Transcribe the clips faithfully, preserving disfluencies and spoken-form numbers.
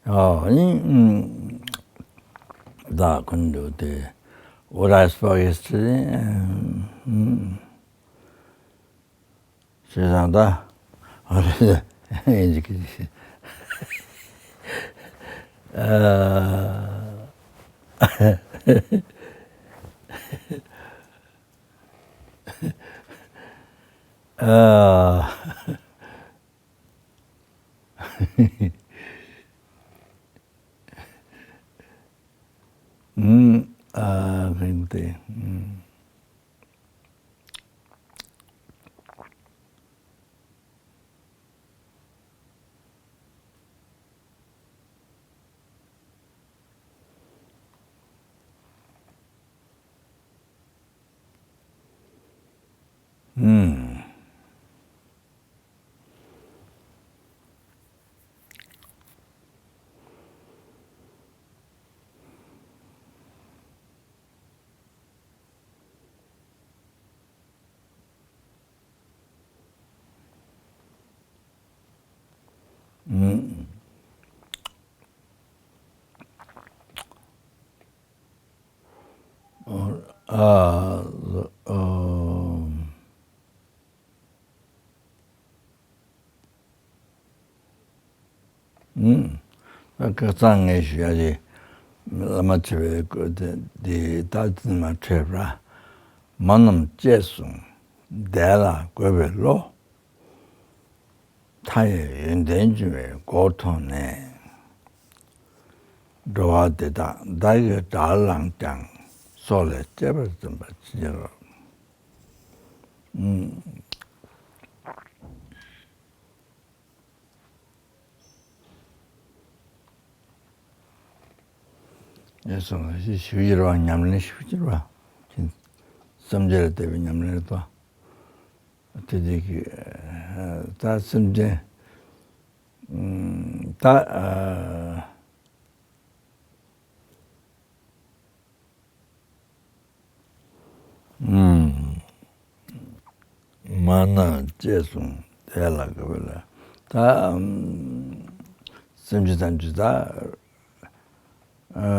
Oh, mm, mm. That couldn't do the, what I spoke yesterday. Mm, mm. She said, uh, what is it? Uh, uh, ཨུམ། ཨ། རིང་སྟེ། ཨུམ། ཨུམ། ཨུམ། ཨ། ཨ། ཨུམ། ད་ཁ་སང་ངས་ཞུ་ཡ་དེ། བླ་མ་ཆེ་བའི་སྐུ་དེ་འདི་ད་ཙི་མ་འཕྲད་པ། མ་རྣམས་བཅས་གསུངས་འདས་ལ་འགོད་པའི་བློ། མཐའ་ཡས་ཡོན་ཏན་འབྱུང་བའི་སྒོ་མཐོང་ནས། འགྲོ་བ་འདི་དག་བདག་གིས་དགྲར་ལངས་ཀྱང་། སྲོག་ལས་གཅེས་པར་འཛིན་པར་བྱེད་ཅིང་། ཨུམ། ངས་སོང་ཞིག་ཞུ་རྒྱུ་རེད་བ། ཉམས་ལེན་ཞུ་རྒྱུ་རེད་བ། ཅིག་སེམས་བསྐྱེད་ལ་བརྟེན་པའི་ཉམས་ལེན་རེད་བ། དེ་དེ་གི་ད་སེམས་ཅན་ད། ཨུམ། མ་རྣམས་བཅས་གསུངས་འདས་ལ་འགོད་པའི་བློ། ད་སེམས་ཅན་ཐམས་ཅད་ད། ཨ།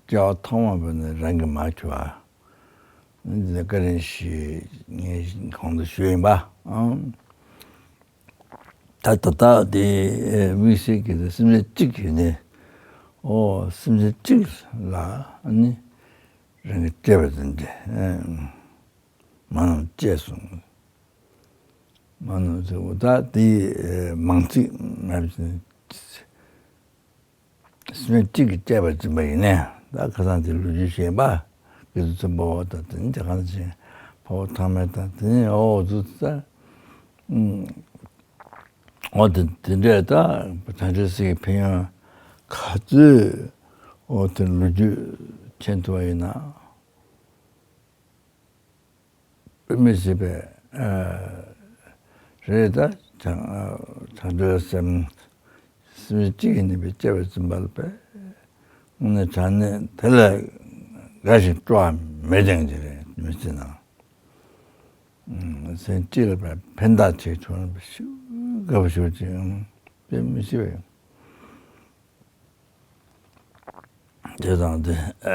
སྐྱེ་བ་ཐོག་མ་བར་ནས་རང་གིས་མ་གྱུར་པ། འདི་ནི་བཀའ་དྲིན་ཞེས་ངས་གོང་དུ་ཞུས་ཡིན་པ། ཨང་། ད་ད་ལྟ་དེ་དམིགས་བསལ་གྱི་སེམས་ཅན་གཅིག་གིས་ནི། ཨོ། སེམས་ཅན་གཅིག་ལ་ནི་རང་གིས་གཅེས་པར་འཛིན་ཏེ། མ་རྣམས་བཅས་གསུངས། མ་རྣམས་ཟེར་བ་ད་དེ་མང་ཚིག་མ་བྱས། སེམས་ཅན་གཅིག་གིས་གཅེས་པར་འཛིན་པ་ཡིན་ནའང་། ད་ཁ་སང་དེ་ལོ་རྒྱུས་བཤད་པ། དགེ་ཚུལ་ཆེན་པོ་དང་། དེ་ནས་དེ་གང་ཅི་འཕགས་པ་ཐོགས་མེད་དང་། དེ་ནས་ཨོ་ཙི་ཙི། ཨོ་དེ་དེ་འདྲས་ད་བྱང་ཆུབ་སེམས་ཀྱི་ཕན་ཡོན་ག་ཚོད། ཨོ་དེ་ལོ་རྒྱུས་མཁྱེན་ཐུབ་པ་ཡིན་ན། དཔེ་མི་སྲིད་པའི། ཨ། རེད། ད་བྱང་བྱང་ཆུབ་སེམས། སེམས་གཅིག་ཡིན་པའི་གཅེས་པར་འཛིན་པ་ལ་དཔེ། དངོས་གནས་དྲང་གནས་དེ་ལས་དགའ་ཞིང་སྤྲོ་བ་མེད་ཅིག་རེད། མི་ཚེ་ནང་། ཨ། སེམས་གཅིག་ལ་དཔེ་ཕན་བཏགས་བྱེད་ཆོག་པ་ཞིག་དགའ་པོ་ཞེ་པོ་ཅིག་ཨང་། དཔེ་མི་སྲིད་པའི། དེ་དང་དེ། ཨ།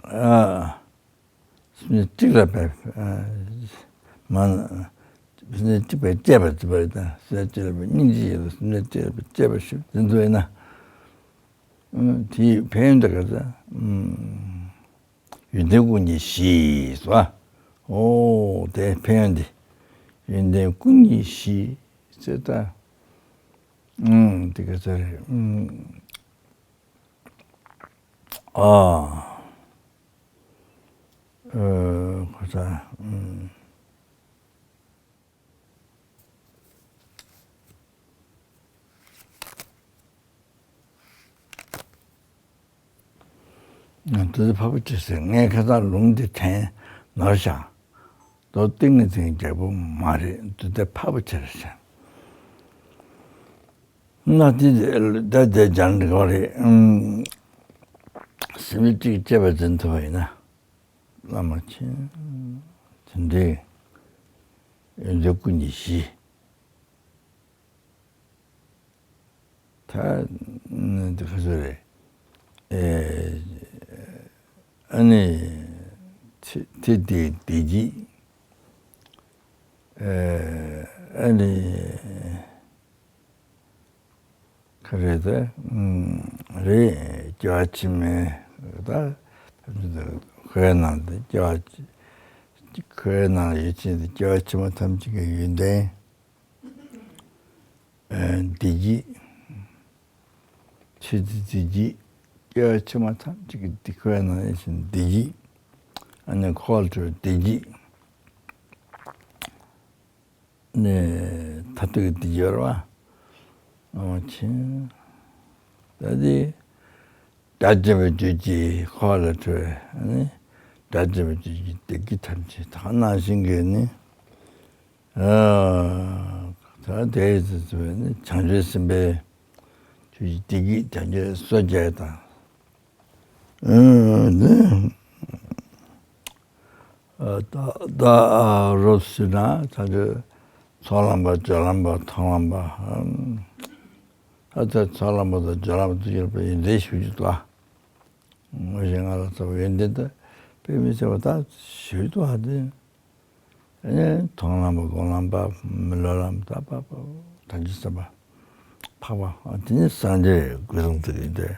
ཨ། སེམས་ཅན་གཅིག་ལ་དཔེ། ཨ། མ། སེམས་ཅན་གཅིག་པའི་གཅེས་པར་འཛིན་པ་ཡིན་ན། སེམས་ཅན་གཅིག་ལ་དཔེ་སྙིང་རྗེ་ཡོད་ལ། སེམས་ཅན་གཅིག་ལ་དཔེ་གཅེས་པར་ཞིག་འཛིན་ཐུབ་ཡིན་ན། ཨ། དེའི་ཕན་ཡོན་དེ་ག་ཚོད། ཨ། ཡོན་ཏན་ཀུན་གྱི་གཞི་ཟེར་བ། ཨོ་དེ་ཕན་ཡོན་དེ། ཡོན་ཏན་ཀུན་གྱི་གཞི་ཟེར་ད། ཨ། དེ་ག་ཚོད་རེད། ཨ། ཨ། ཨ། ཁོ་ཚ། ཨ། ང་དུས་ཚོད་འཕགས་པ་ཁྲི་ཟེར། ངས་ཁ་སང་ལུང་འདི་དྲན་ནོར་བཞག། མདོ་ཏིང་ངེ་འཛིན་རྒྱལ་པོ་མ་རེད། དུས་ཚོད་འཕགས་པ་ཁྲི་ཟེར། ན་དེ་ད་དེ་སྦྱར་འགྲིག་པ་རེད། ཨུམ། སེམས་ཅན་གཅིག་གཅེས་པར་འཛིན་ཐུབ་པ་ཡིན་ན། བླ་མ་མཁྱེན། དེ་འདྲའི་ཡོན་ཏན་ཀུན་གྱི་གཞི། ད་འདི་ག་ཚོད་རེད། ཨེ་ཨ་ནི་ཚེ་ཚེ་འདིའི་བདེ་སྐྱིད། ཨེ་ཨ་ནི་ག་རེ་ད། ཨུམ། རེད། སྐྱེ་བ་ཕྱི་མའི་ད་ཁོའི་ནང་དུ་སྐྱེ་བ་ཁོའི་ནང་ཡོད་ཕྱིན་དུ་སྐྱེ་བ་ཕྱི་མ་ཐམས་ཅད་ཀྱི་ཡོན་ཏན། ཨེ་བདེ་སྐྱིད། ཆོས་བདེ་སྐྱིད། སྐྱེ་བ་ཕྱི་མ་ཐམས་ཅད་ཀྱི་བདེ་ཁོའི་ནང་ཡོད་ཕྱིན་བདེ་སྐྱིད། ཨ་ནི་འཁོར་བའི་བདེ་སྐྱིད། ནས་མཐར་ཐུག་གི་བདེ་སྐྱིད་རེད་བ། ཨོ་ཆེ། ད་དེ་དགྲ་བཅོམ་པའི་རྒྱུད་ཀྱི་འཁོར་བ་ལས་གྲོལ་བའི་ནི་དགྲ་བཅོམ་པའི་རྒྱུད་ཀྱི་བདེ་སྐྱིད་ཐམས་ཅད་དག་ནང་བཞིན་གྱི་ནི། ཨ་ད་དེའི་ཚེ་ཚུལ་ནི་བྱང་ཆུབ་སེམས་དཔའི་རྒྱུད་ཀྱི་བདེ་སྐྱིད་བྱང་ཆུབ་སོ་བརྒྱད་དང་། ཨ་ནི། ཨ་ད་ད་ཨ་རོབ་ཟེར་ན་ད་ཚོགས་ལམ་པ་སྦྱོར་ལམ་པ་མཐོང་ལམ་པ། ཨ་ད་ཚོགས་ལམ་པ་དང་སྦྱོར་ལམ་པ་དུ་ཡོད་པའི་ཡོན་ཏན་ཞུ་རྒྱུ་དང་། ངོ་ཤེས་ང་ལ་ཚོགས་པའི་ཡོན་ཏན་དེ་དཔེ་མི་སྲིད་པ་ད་ཞུ་རྒྱུ་དང་དེ། ཨ་ནི་མཐོང་ལམ་པ་སྒོམ་ལམ་པ་མི་སློབ་ལམ་ད་པ་པ་ཐམས་ཅད་སེམས་པ་འཕགས་པ། ཨ་དེ་ནི་སངས་རྒྱས་ཀུན་བཟང་དེ་ཡིན་ཏེ།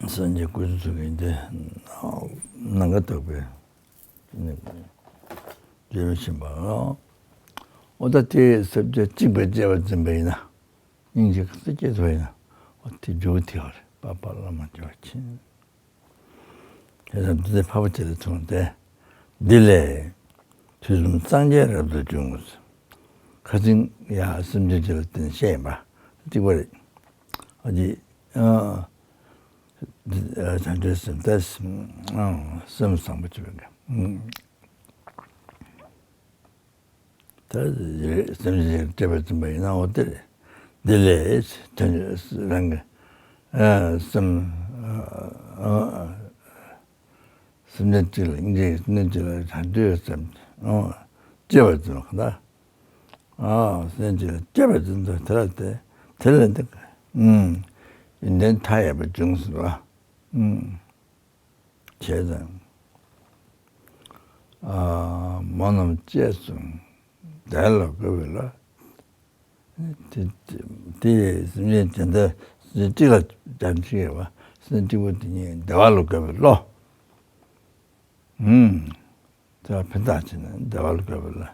སངས་རྒྱས་ཀུན་བཟང་ཡིན་ཏེ། ནམ་མཁའ་དག་པའི་བརྗོད་མི་ཤེས་པ། འོ་ད་དེ་སེམས་ཅན་གཅིག་པ་གཅེས་པར་འཛིན་པ་ཡིན་ན། སྙིང་རྗེ་ག་ཚོད་སྐྱེ་ཐུབ་པ་ཡིན་ན། འོ་དེ་འཇུག་དེ་ཡོད་རེད། པ་པ་བླ་མ་འཇུག་ཕྱིན། དེ་ལྟར་འདི་ལྟར་འཕགས་པ་སྤྱི་ལ་མཚུངས་ཏེ། འདི་ལས་དུས་གསུམ་སངས་རྒྱས་རབ་ཏུ་བྱུང་ངོ་། ཁ་ཚིག་ཡ་སེམས་ཅན་སྤྱི་ལ་བརྟེན་བཤད་ཡིན་པ་གཅིག་པ་རེད། ཨ་ཅི། ཨ་བྱང་ཆུབ་སེམས་དཔའ། སེམས་བཟང་པོ་བྱེད་པའི་ད་སེམས་ཅན་སྤྱི་ལ་བརྟེན་པ་ཡིན་ན་འོ་དེ་རེད། འདི་ལས་དོན་རང་གི་སེམས་སེམས་ཅན་གཅིག་ལ་སྙིང་རྗེ་སེམས་ཅན་གཅིག་ལ་བྱང་ཆུབ་སེམས་སྐྱེ་བར་འཛིན་པ་གང་ལྟར། སེམས་ཅན་གཅིག་ལ་སྐྱེ་བར་འཛིན་པ་དེ་ལ་དེ་དེ་ལ་འདི་ཡོན་ཏན་མཐའ་ཡས་པ་འབྱུང་ཟེར་བ། བྱས་ཙང་། ཨ་མོ་རྣམས་གཅེས་སུ་བདེ་ལ་འགོད་པའི་བློ། དེ་དེ་སེམས་ཅན་དེ་འདྲ་གཅིག་ལ་བྱང་ཆུབ་ཡོད་པ་སེམས་གཅིག་པོ་དེ་ཉིད་བདེ་བ་ལ་འགོད་པའི་བློ། ཧུམ། དེ་ལ་ཕན་ཐོགས་བྱས་ནས་བདེ་བ་ལ་འགོད་པའི་བློ།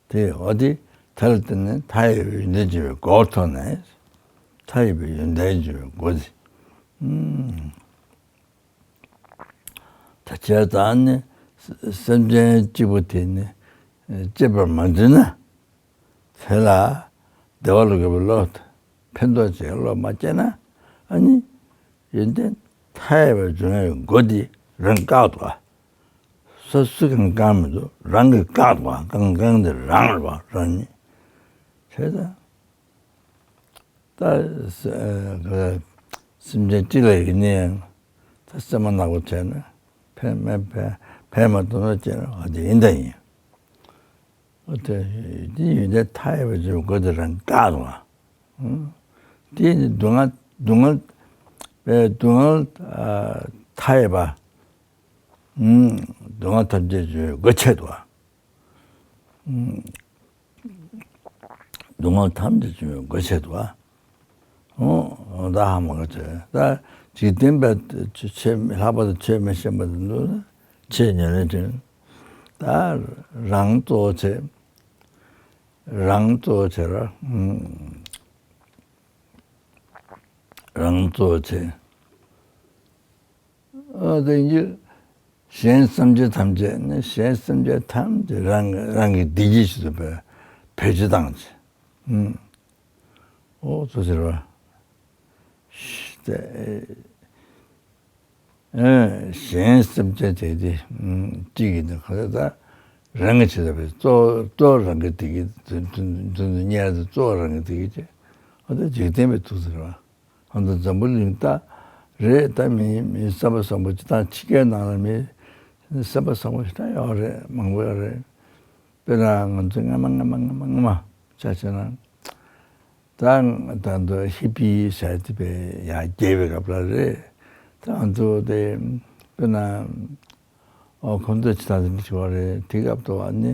དེ་འོ་དེ་དེ་ལ་བརྟེན་ནས་མཐའ་ཡས་པའི་ཡོན་ཏན་སྦྱིན་པའི་སྒོ་ཐོག་ནས། མཐའ་ཡས་པའི་ཡོན་ཏན་སྦྱིན་པའི་སྒོ་དེ། ཧུམ། ད་བྱས་ཙང་ནི་སེམས་ཅན་གཅིག་པུ་དེ་ནི་གཅེས་པར་མ་འཛིན་ན། དེ་ལ་བདེ་བ་ལ་འགོད་པའི་བློ། ཕན་ཐོགས་བྱེད་བློ་མ་སྐྱེས་ན། ཨ་ནི་ཡོན་ཏན་མཐའ་ཡས་པ་འབྱུང་བའི་སྒོ་དེ་རང་བཀག་འདུག་ཨ། སོ་སོ་གང་གང་མི་འདུག་རང་གིས་བཀག་འདུག་ཨ། གང་གང་དེ་རང་རེད་བ། རང་ཉིད་བྱས་ཙང་། ད་སེམས་ཅན་གཅིག་ལ་ཡིན་ན་ཡང་ད་སེམས་མ་ནག་པོ་བྱས་ན་ཕན་མེད་ཕན་ཕན་མ་ཐོགས་ན་བྱས་ན་ཨ་དེ་ཡིན་ད་ཡིན། ཨ་དེ་དེ་ཡིན་ད་མཐའ་ཡས་པ་ཅིག་སྒོ་དེ་རང་བཀག་འདུག་ཨ། དེ་ནི་སྡུག་བསྔལ་སྡུག་བསྔལ་པའི་སྡུག་བསྔལ་མཐའ་ཡས་པ། སྡུག་བསྔལ་ཐམས་ཅད་ཀྱི་སྒོ་ཕྱེ་འདུག་ཨ། སྡུག་བསྔལ་ཐམས་ཅད་བྱུང་བའི་སྒོ་ཕྱེ་འདུག་ཨ། འོ་ད་ཧ་མ་གོ་ཆེ་ད་འཇིག་རྟེན་པ་ཆོས་ལྷག་པར་དུ་ཆོས་མི་ཤེས་པ་དེ་འདུག་ན་ཆོས་ཉན་ལེན་དྲན། ད་རང་གཙོ་བོ་བྱེད། རང་གཙོ་བོ་བྱེད་ར། རང་གཙོ་བོ་བྱེད། ཨ་དེ་གཞན་སེམས་ཅན་ཐམས་ཅད་ནི་གཞན་སེམས་ཅན་ཐམས་ཅད་རང་རང་གི་བདེ་སྐྱིད་ཞིག་ཏུ་བེད་སྤྱོད་བཏང་ཆེ། ཨོ་ཙོ་ཟེར་བ། གཞན་སེམས་ཅན་དེ་དེ་གཅིག་གིས་ནི་ག་ཚོད་ད་རང་གི་ཆེད་དུ་བེད་གཙོ་གཙོ་རང་གི་བདེ་སྐྱིད་དུ་གཉེར་དུ་གཙོ་རང་གི་བདེ་སྐྱིད་ཅེས་ཨ་ད་འཇིག་རྟེན་པའི་ཐུགས་ཟེར་བ། ཨ་ད་འཛམ་བུ་གླིང་ད་རེད་ད་མི་མི་བསམ་པ་བཟང་པོ་ཅི་ད་ཕྱི་རྒྱལ་ནང་ལ་མི་བསམ་པ་བཟང་པོ་ཞིག་ད་ཡོད་རེད་མང་པོ་ཡོད་རེད། དཔེར་ན་ང་ཚོ་སྔ་མ་སྔ་མ་སྔ་མ་སྔ་མ་ཆ་བཞག་ན། ད་ད་དུང་ཧི་པི་ཟེར་དེ་བས་ཡར་རྒྱས་པའི་སྐབས་ལ་རེད། ད་ང་ཚོ་དེ་དཔེར་ན་ཨོ་ཁོང་ཚོ་ཅི་ད་དེ་འདྲ་བྱེད་པ་རེད། དེ་སྐབས་དུ་བ་ནི་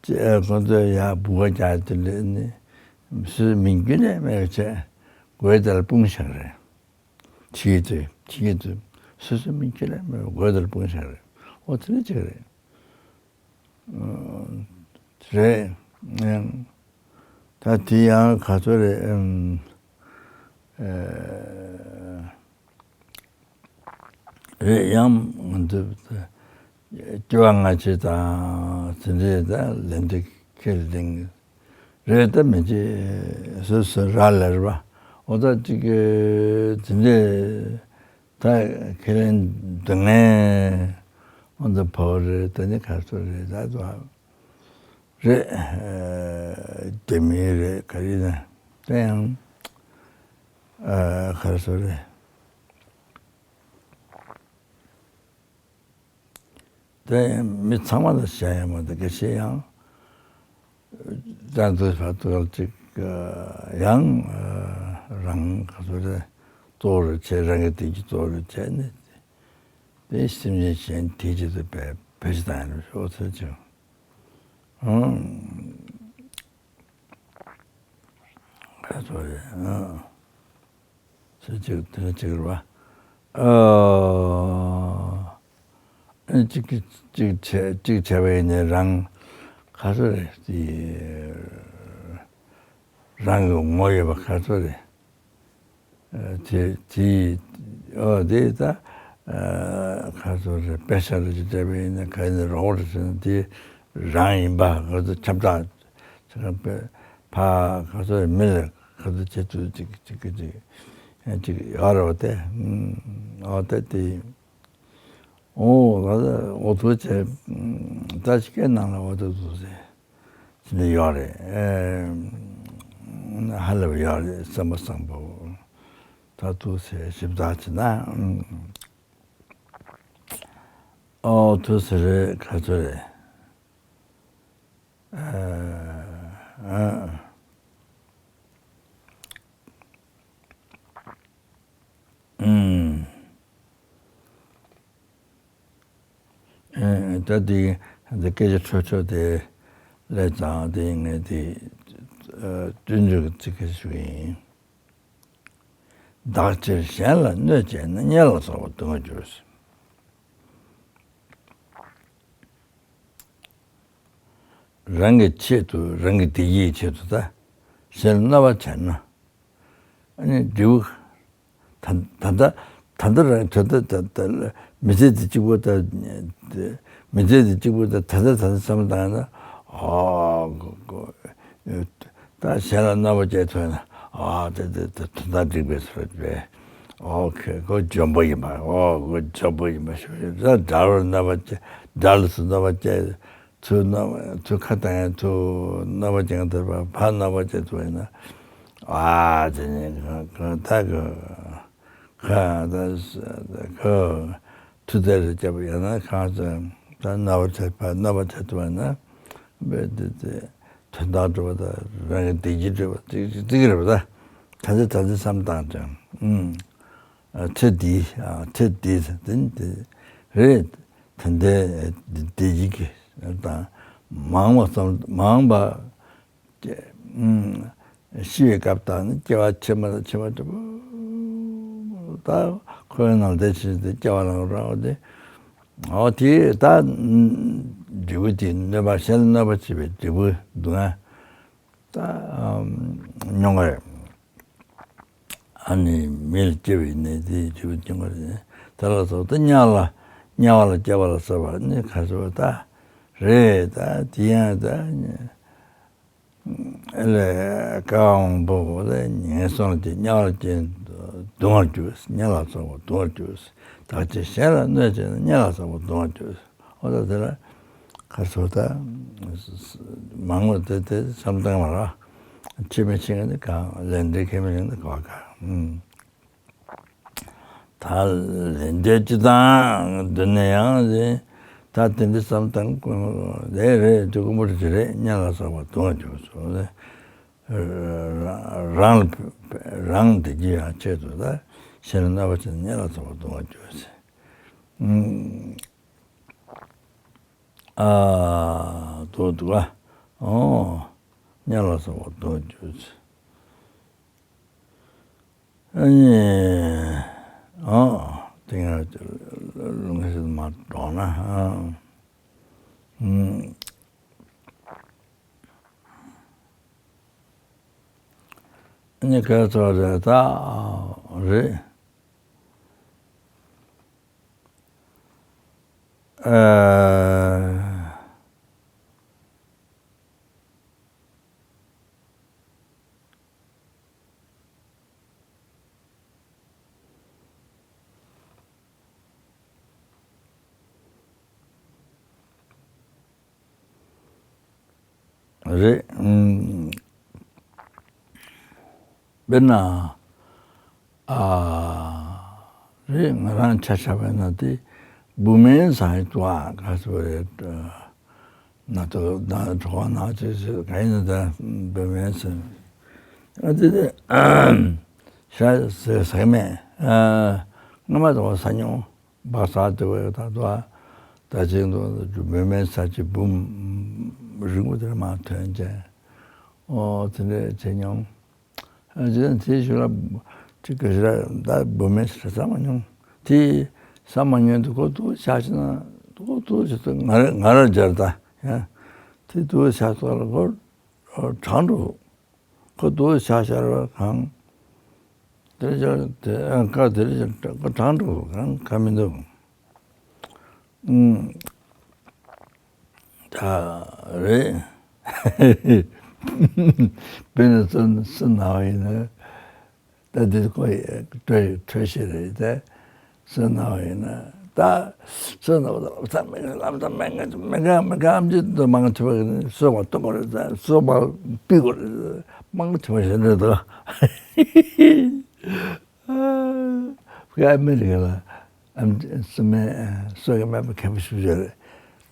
ཅི་ཨེ་ཁོང་ཚོ་ཡར་སྦུག་པ་རྒྱག་དེ་ལས་ནི་སུས་མིང་རྒྱུན་ནས་མེད་པ་བྱས་དགོད་དེ་ལ་སྤུངས་བཞག་རེད། ཕྱི་དུས་ཕྱི་དུས་སོ་སོ་མི་ཁྱེད་ལ་མི་དགོས་དར་སྤུངས་ཤག་རེད། ཨོ་དེ་ནི་ཅིག་རེད། རེད། ད་དེ་ཡང་ག་ཚོད་རེད། རེད་ཡང་ང་ཚོ་སྐྱེ་བ་སྔ་ཕྱི་དང་དེ་འདྲའི་ད་ལན་འདི་ཁས་ལེན་རེད། ད་མི་ཅི་སོ་སོ་རག་ལས་རེད་པ། འོ་ད་ཅིག་དེ་འདྲའི་ད་ཁས་ལེན་སྡུག་བསྔལ་འོ་ད་བོ་རེད། ད་ནི་ག་ཚོད་རེད། ད་ཚོ་རེད། རྒྱ་མི་རེད། ག་རེ་ན་ད་ཡང་ག་ཚོད་རེད། དེ་མི་ཚང་མ་ལ་བཤད་ཡ་མ་གཏོགས་སྐད་ཆ་ཡང་ད་དུས་བར་དུ་ཅིག་ཡང་རང་ག་ཚོད་རེད། གཙོ་བོར་བྱས་རང་གི་བདེ་སྐྱིད་གཙོ་བོར་བྱས་ནས་དེ་སེམས་ཅན་གཞན་དེའི་ཆེད་དུ་བེད་བེད་སྤྱོད་བཏང་ཡ་ལ་ཤོག་ཚོད་ཅིག་ཨང་། ག་ཚོད་རེད། ཨང་། ཚེ་གཅིག་དེ་ནི་གཅིག་རེད་པ། ཨ། ཨ་ནི་གཅིག་གིས་གཅིག་བྱས་གཅིག་བྱས་པ་ཡིན་ནའི་རང་ག་ཚོད་རེད་དེ། རང་གི་ངོ་ཡོད་པ་ག་ཚོད་རེད། ཨ་དེ་དེ་ཨོ་དེ་ད་ཨ་ག་ཚོད་རེད། དཔེ་ཆ་རེ་ཅིག་སྤྲད་པ་ཡིན་ན་ག་ཡིན་ན་རོགས་རེད་ཟེར་ན་དེ་རང་ཡིན་པ་ག་ཚོད་ཁྱབ་བསྒྲགས་བྱེད་པ་ཕ་ག་ཚོད་མི་ལ་ག་ཚོད་བྱེད་ཚུལ་ཅིག་ཅིག་ཅིག་ཅིག་ཡོད་རེད་པ། དེ་ཨོ་ད་དེ་ཨོ་ད་ཨོ་ཐུགས་རྗེ་ཆེ། ད་ཅིག་སྐད་ནང་ལ་ཨོ་ད་ཐུགས་རྗེ་ཆེ། ཅི་འདྲ་ཡོད་རེད། ཨེ། ཧ་ལས་པ་ཡོད་རེད། བསམ་པ་བཟང་པོ། ད་ཐུགས་སེ་ཞིབ་ཚགས་བྱེད་ན། ཨོ་ཐུགས་སེ་རེད། ག་ཚོད་རེད། ཨ། ཨ། ཨུམ། ཨ། ད་དེ་འདི་སྐད་ཆ་འཕྲོ་མཆོག་དེ་ལས་ཙང་དེ་ངས་དེ་ཨ་བསྟུན་ཚུལ་གྱི་ཚིག་ཁ་ཞུ་གི་ཡིན། བདག་ཕྱིར་གཞན་ལ་གནོད་བྱས་ན། དམྱལ་ལ་སོགས་པ་སྡུག་བསྔལ་འགྱུར། རང་གི་ཆེད་དུ་རང་གི་བདེ་སྐྱིད་ཆེད་དུ་ད་གཞན་ལ་གནོད་པ་བྱས་ན། ཨ་ནི་འབྲས་བུ་ད་ད་ལྟ་ད་ལྟ་རང་ད་ལྟ་ད་ལྟ་མི་ཚེ་འདི་གཅིག་པོ་ད་མི་ཚེ་འདི་གཅིག་པོ་ད་ད་ལྟ་ད་ལྟ་བསམ་བློ་བཏང་ན། ཨོ་ད་གཞན་ལ་གནོད་པ་བྱས་ཐུབ་ན། ཨོ་དེ་དེ་དེ་དོན་དག་འགྲིག་པའི་བཟོ་འདྲ་རེད། ཨོ་ཁེ་ཁོ་འཇོན་པོ་ཡིན་པ། ཨོ་ཁོ་འཇོན་པོ་ཡིན་པ་ཞུ་ཡ། ད་དགྲ་ལ་གནོད་པ་བྱས། དགྲ་ལ་སུ་གནོད་པ་བྱས། ཚུར་གནོད་ཚུར་ཁ་བཏང་ཡ། ཚུར་གནོད་པ་བྱེད་མཁན་དེ་ཕར་གནོད་པ་བྱེད་ཐུབ་ཡིན་ན། ཨ་དེ་ནི་གང་གང་ད་གི་ཁ་ད་ཁོ་ཐུགས་དེ་རུ་བཅད་པ་ཡང་ན་གང་ཚེ་ད་གནོད་པ་བྱེད་པ་གནོད་པ་བྱེད་ཐུབ་པ་ན་བས་དེ་དེ་དོན་དག་འགྲུབ་པ་དང་རང་གི་བདེ་སྐྱིད་འགྲུབ་པ་ཅིག་ཅིག་རེད་པ། ད་ད་ཚེ་ད་ཚེ་བསམ་བཏང་ཅིང་། ཨུམ། ཨ་ཚེ་འདི་ཨ་ཚེ་འདི་དེ་འདི་རེད། ད་ལྟའི་བདེ་སྐྱིད་ཀྱི་དང་མང་བ་བསམ་མང་བ། སྐྱེ། ཨུམ། ཤི་བའི་སྐབས་དང་ནི་སྐྱེ་བ་ཕྱི་མ་དང་ཕྱི་མ་འདྲ་པོ། ད་ཁོའི་ནང་བསྡད་ཕྱིན་ཏེ་སྐྱེ་བ་ལ་རག་པ་དེ། འོ་དེ་ད་འབྲས་བུ་དེ་གནོད་པ་གཞན་ལ་གནོད་པ་བྱེད་པའི་འབྲས་བུ་སྡུག་བསྔལ་ད་མྱོང་བ་རེད། ཨ་ནི་མི་ལ་སྐྱེ་བའི་ནད་དེ་འབྲས་བུ་མྱོང་བ་རེད། དེ་ལ་སོགས་ད་དམྱལ་ལ་དམྱལ་བ་ལ་སྐྱེ་བ་ལ་སོགས་པ་ནི་ག་ཚོད་ད་རེད། ད་དེ་ཡང་ད། ཨེ་ལས་ཀ་དབང་པོ་ལས་ངན་སོང་ལ་སྐྱེས། དམྱལ་བར་སྐྱེས་སྡུག་བསྔལ་གྱུར། དམྱལ་ལ་སོགས་པ་སྡུག་བསྔལ་གྱུར། བདག་ཕྱིར་གཞན་ལ་གནོད་བྱས་ན། དམྱལ་ལ་སོགས་པ་སྡུག་བསྔལ་གྱུར། འོ་ད་དེ་ལ་ཁ་སོ་ད་མང་བོ་དེ་དེ་བསམ་བཏང་མ་ར། ཕྱི་མི་ཕྱི་ངན་དེ་གང་ལས་འབྲས་ཁས་མི་ལེན་དེ་ག་བ་ག་ད་ལན་འདས་ཅི་དང་འདི་ནས་ཡང་ཟེར། ད་དེ་འདྲ་བསམ་བཏང་། དེ་རེད། དེ་ཀུན་པོ་རེད། དེ་རེད། གཉེན་ལ་སོགས་པ་སྡུག་བསྔལ་སྐྱེ་བ་སོགས་ལས། རང་ལ་རང་བདེ་སྐྱིད་ཡོང་ཆེད་དུ་ད་གཞན་ལ་གནོད་པ་བྱས་ནས་གཉེན་ལ་སོགས་པ་སྡུག་བསྔལ་སྐྱེ་བ་ཟེར། ཨ། འདུག་འདུག་ཨ། ཨོ། གཉེན་ལ་སོགས་པ་སྡུག་བསྔལ་སྐྱེ་བ་ཟེར། ཨ་ནི། ཨོ། དེ་སྔར་ལུང་ཞིག་མ་འགྲོ་ན། ཨ། ཨ་ནི་ག་ཚོད་རེད་ད། རེད། ཨ། རེད། ཨུམ། དཔེར་ན། ཨ། རེད། ང་རང་ཆ་བཞག་པ་ན་དེ་བུད་མེད་ཟེར་ཡ་འདུག་ཨ། ག་ཚོད་རེད། ན་ཚོད་ན་གྲོགས་པོ་ན་ཚོད་ཚོད་ག་ཡིན་ན་ད་བུད་མེད་ཟེར། ཨ་དེ་དེ་ཤ་ཟ་ཟ་གི་མེད། ཨ། སྔ་མ་དང་ཟ་མྱོང་། སྦག་ཟ་དེ་བས་ད་དུ་ཨ། ད་ཅིག་འདུག་བུད་མེད་ཟ་ཅིག་འབུམ་རིང་པོ་དེར་མ་ཐོན་ཅན། ཨོ་དེ་འདྲས་བྱེད་མྱོང་། ཨ་ཅེ་དེའི་ཤུལ་ལ་ཅིག་ག་ཞིག་ལ་ད་བུད་མེད་ཟ་ཟ་མ་མྱོང་། དེ་ཟ་མ་མྱོང་དུས་ཁོ་འདུག་ཆགས་ཤི་ན་ཁོ་འདུག་ཆགས་ཏུ་ང་ར་ང་ར་སྦྱར་ད་ཡ། དེ་འདུག་ཆགས་སོགས་ལ་ཁོ་གྲང་འགྲོ། ཁོ་འདུག་ཆགས་ཤར་བ་གང་། དེ་ལ་ཅག་དེ་ཁ་དེ་ལ་ཅག་ཁོ་གྲང་འགྲོ་གང་ཁ་མི་འདུག་ཨུམ། ད་རེད། དཔེར་ན་སུ་སུ་ན་བ་ཡིན་ན། ད་འདི་ཁོ་བྲོས་བྲོས་ཤེས་རེད་དེ། སུ་ན་བ་ཡིན་ན་ད་སུ་ན་བ་ལབ་ས་མེད་ལབ་ས་མེད་མེད་མེད་ག་མེད་ག་ཨམ་ཅི་དུ་མང་ཆེ་བ་གི་སོ་མ་གཏོང་གི་རེད། ད་སོ་མ་ཕི་གི་རེད། མང་ཆེ་བ་ཞེ་འདྲ་འདུག་ཨ་མི་རི་ཀ་ལ་ཨམ་ཅི་སུ་མེད་སོ་གི་མེད་པ་མཁས་པོ་ཞིག་ཡོད་རེད།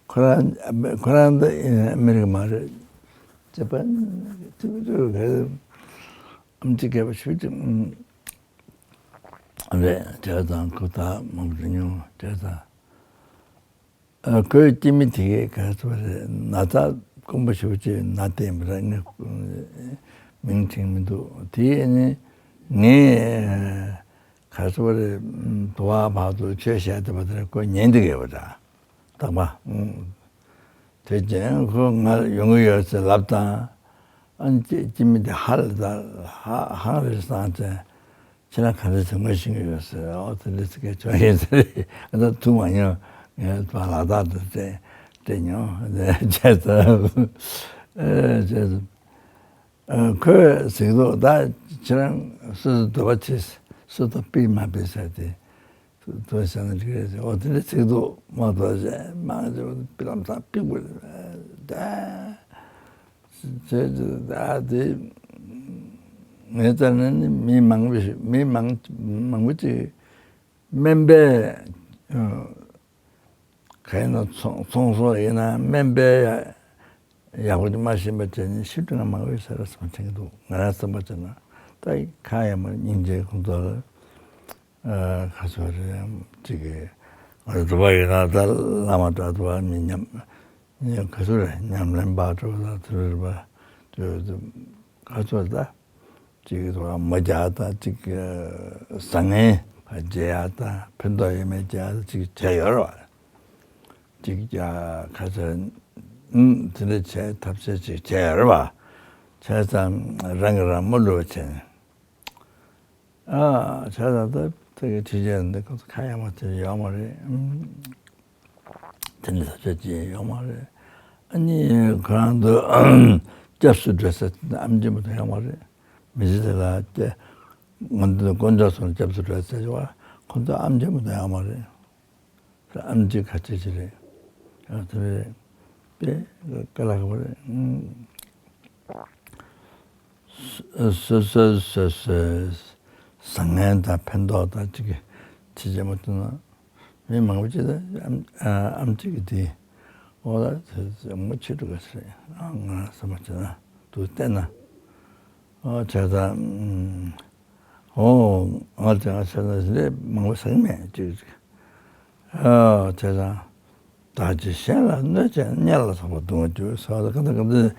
ཁོ་རང་ཁོ་རང་འདི་ཨ་མི་རི་ཀ་མ་རེད། ཇ་པན་ཐུ་བི་ཐུ་ག་ཨམ་ཅི་མཁས་པོ་ཞིག་ཅིག་རེད། དེ་དང་ཁོ་ད་མང་པོ་ཉུང་དེ་དང་། ཨ་ཁོའི་སྐྱེ་མི་དེ་གས་ག་ཚོད་རེད། ན་ཚ་དཀོན་པོ་ཞེ་པོ་ཅིག་ན་བསྟན་པ་རེད། ངས་མིང་དྲན་མི་འདུག་དེ་ནི་ངས་ག་ཚོད་རེད། དུ་བ་བར་དུ་ཆོས་བཤད་བསྡད་པ་དེར་ཁོ་ཉན་འདི་གས་པ་འདྲ། རྟག་པ། དེ་རྗེས་ཁོ་ང་ཡོང་གི་ཡོད་ཟེར་ལབ་དང་། ཨ་ནི་སྐྱེ་སྐྱེ་མི་དེ་ཧ་ལས་ད་ཧ་ཧང་རེ་སང་ཙང་། ཁྱེད་རང་ག་འདྲ་ཟེར་ངོ་ཤེས་ཀྱི་ཡོད་ཟེར། ཨོ་དེ་འདྲ་ཟེར་གྱི་ཆོག་ཡིན་ཟེར། ཨ་ད་ཐུག་མ་མྱོང་། ངས་ཕར་ལ་དྭགས་དུ་སྤྲད་སྤྲད་མྱོང་། བྱས་ཙང་། ཨེ་བྱས་ཙང་། ཨ་ཁོས་གཟིགས་འདུག་ད་ཁྱེད་རང་སོ་སོ་འདོད་པ་ཆེ། སོ་སོ་ཕིག་མ་ཕིག་ཟེར་ཏེ། དོ་བྱས་ན་འགྲིག་རེད་ཟེར། ཨོ་དེ་འདྲ་གཟིགས་འདུག་མ་གཏོགས་བྱས་མ་གཏོགས་ཕིག་ལམ་སང་ཕིག་པོ་རེད་ད། ཟེར་ཏེ་ད་དེ་ངའི་རྩ་ནས་ནི་མི་མང་པོ་ཞིག་མི་མང་མང་པོ་ཅིག་སྨན་པས་ག་ཡིན་ན་ཚོང་ཚོང་ཟོག་ཡིན་ན་སྨན་པས་ཡག་པོ་ཅིག་མ་ཤེས་པ་བྱས་ནས་ཤི་འགྲོ་མཁན་མང་པོ་ཡོད་ས་རེད་བསམ་དྲན་གྱི་འདུག་ང་རང་བསམ་པ་བྱས་ན་ད་ཁ་ཡ་མ་སྙིང་རྗེ་ཁོང་ཚོ་ལ། ཨ་ཁ་ཚོད་རེད་ཅིག་གི་ང་ཚོ་འགྲོ་བ་ཡིན་ན་ད་བླ་མ་གྲྭ་ཚོ་བ་མི་ཉམས་ཉམས་ཁ་ཚོད་རེད། ཉམས་ལེན་པ་འགྲོ་བ་ད་ཚོད་རེད་པ། དུ་ཁ་ཚོད་ད་ཅིག་གི་ཚོ་མ་རྒྱག་ད་ཅིག་བཟང་ངན་བརྗེ་ཡག་ད་ཕན་ཐོགས་ཡོད་མེད་རྒྱག་ད་ཅིག་བྱས་ཡོད་རེད་པ། ཅིག་ཀྱང་ཁ་ཚོད་དེ་འདྲ་བྱས་ཐབས་ཤེས་ཅིག་བྱས་ཡོད་རེད་པ། བྱས་ཙང་རང་གི་རང་མ་བསླུ་བ་བྱས་ནས། ཨ་བྱས་ཙང་ད་དེ་གི་ཁྲིད་ཆས་འདི་ཁོ་ཚོ་ཁ་ཡ་མ་དེ་ཡོད་མ་རེད། དེ་འདྲ་ཐབས་ཤེས་ཅིག་ཡོད་མ་རེད། ཨ་ནི་ཁོ་རང་ཚོ་སྐྱབས་སུ་འགྲོ་ས་དེ་ཨེམ་ཆི་མ་གཏོགས་ཡོད་མ་རེད། མི་ཚེ་དེ་ལ་སྐྱེ་ང་ཚོ་དཀོན་མཆོག་གསུམ་སྐྱབས་སུ་འགྲོ་ས་ཅིག་བ་ཁོ་ཚོ་ཨེམ་ཆི་མ་གཏོགས་ཡོད་མ་རེད། ཨེམ་ཆི་ཁ་ཆེ་ཆེ་རེད། ཡང་དེ་རེད། དཔེ་དཀའ་ལས་ཁག་པོ་རེད། སོ་སོ་སོ་སོའི་བཟང་ངན་དང་ཕན་ཐོགས་དང་ཅིག་གི་ཅི་བྱེད་མ་ཐུབ་ན། མི་མང་པོ་ཅིག་ད་ཨམ་ཨ་ཨམ་གཅིག་གི་དེ་འོ་ད་དེ་མོ་ཆེ་འགྲོ་ག་ཟེར། ཨ་ང་བསམ་པ་བྱས་ན་འདུག་བལྟས་ན། ཨོ་བྱས་ཙང་ཨོ་ང་ལ་བྱས་ན་བྱས་ན་ལས་མང་པོ་ཟ་གི་མེད་ཅིག་ཅིག་ཨོ་བྱས་ཙང་། བདག་གིས་གཞན་ལ་གནོད་བྱས་ན་སྔོན་ལ་བཟོད་པ་སྡུག་བསྔལ་འགྱུར་ཟེར་བ་ལ་གང་ལྟར་གང་ལྟར་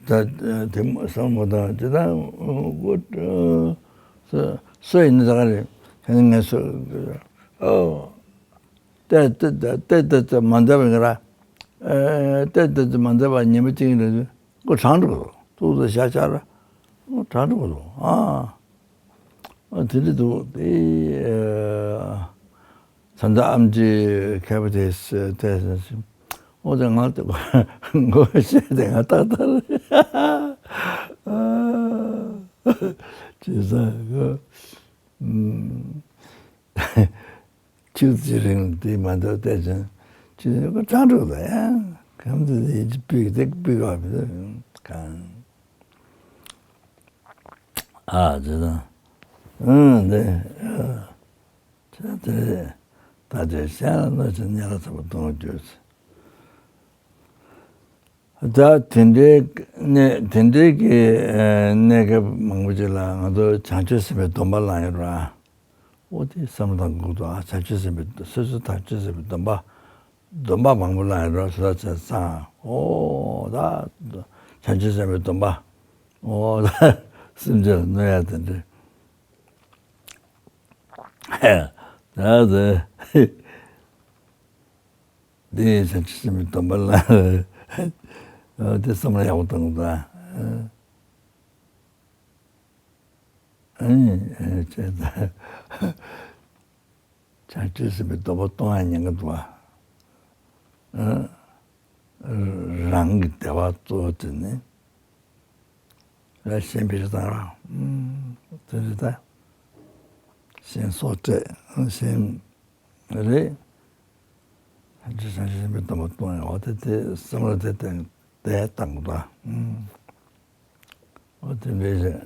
ད་དེ་མོ་བསམ་བློ་བཏང་ཅི་ལྟར་སོ་ཡིན་ན་ད་ག་རེད། དེ་ནི་ངས་སོ་ཨོ་ཏེ་ཏེ་ཏེ་ཏེ་ཏེ་མ་འདས་པ་ཡིན་ར། ཨེ་ཏེ་ཏེ་ཏེ་མ་འདས་པ་ཉི་མ་གཅིག་ཡིན་ར། ཁོ་གྲང་འགྲོ་གི་འདུག་ཏུག་ཏུ་ཤ་ཆ་ར། ཁོ་གྲང་འགྲོ་གི་འདུག་ཨ། ཨ་དེ་འདྲ་འདུག་དེ་ཨེ། ད་ལྟ་ཨམ་ཆི་མཁས་པ་དེས་བལྟས་ཟིན་ཞིང་། ཨོ་དེ་ང་དེ་མགོ་བཤད་དེ་ང་ཏག་ཏག་རེད། ཅི་ཟེར་གོ། ཨུམ། ཆུ་ཚོད་རིང་དེ་མ་འདོད་བལྟས་ཙང་ཆུ་ཚོད་ཀྱི་གྲང་འགྲོ་ལ་ཡང་གམ་དུ་དེ་ཡིན་གྱི་སྤུས་དེ་སྤུས་ཀ་བ་གང་། ཨ་ཅེ་དང་། ཨང་དེ། ཨ་ཅེ་དེ། ད་ཅེ་ཤ་ན་ཅེ་ཉ་ལ་ཚ་པོ་གཏོང་རྒྱུ། ད་དེ་འདྲའི་གནས་དེ་འདྲའི་གི་གནས་སྐབས་མང་པོ་ཅིག་ལ་ང་ཚོ་བྱང་ཆུབ་སེམས་དཔའི་སྡོམ་པ་བླངས་ཡོད་ར། ཨོ་དེ་བསམ་བློ་བཏང་དགོས་འདུག་ཨ་བྱང་ཆུབ་སེམས་དཔའི་སོ་སོ་བྱང་ཆུབ་སེམས་དཔའི་སྡོམ་པ་སྡོམ་པ་མང་པོ་བླངས་ཡོད་ར་སོ་སོ་བྱས་ཙང་ཨོ་ད་བྱང་ཆུབ་སེམས་དཔའི་སྡོམ་པ་ཨོ་ད་སེམས་ཅན་ལ་གནོད་ཡ་དེ་འདྲ་ད་དེ། འདི་ཡིན་ཙང་ཆུ་སྲིན་མི་སྡོམ་པ་ལ། འདི་བསམ་བློ་ཡག་པོ་གཏོང་དགོས། ཨ་ནི་བྱས་ཙང་ཆུ་སྲིན་མི་སྡོམ་པ་གཏོང་ཡ་ཉེན་ཁ་འདུག་ཨ། རང་གི་བདེ་བ་གཙོ་བོ་དེ་ནི་ལ་གཞན་ཕན་བཏང་རོགས་དེ་རེད་ད། གཞན་སྲོག་བཅད་གཞན་རེད། ཅི་བྱང་ཆུབ་སེམས་དཔའི་སྡོམ་པ་གཏོང་ཡང་འོ་དེ་དེ་བསམ་བློ་དེ་བཏང་དེ་བཏང་དགོས་ད། འོ་དེ་འདྲ་ཞིག་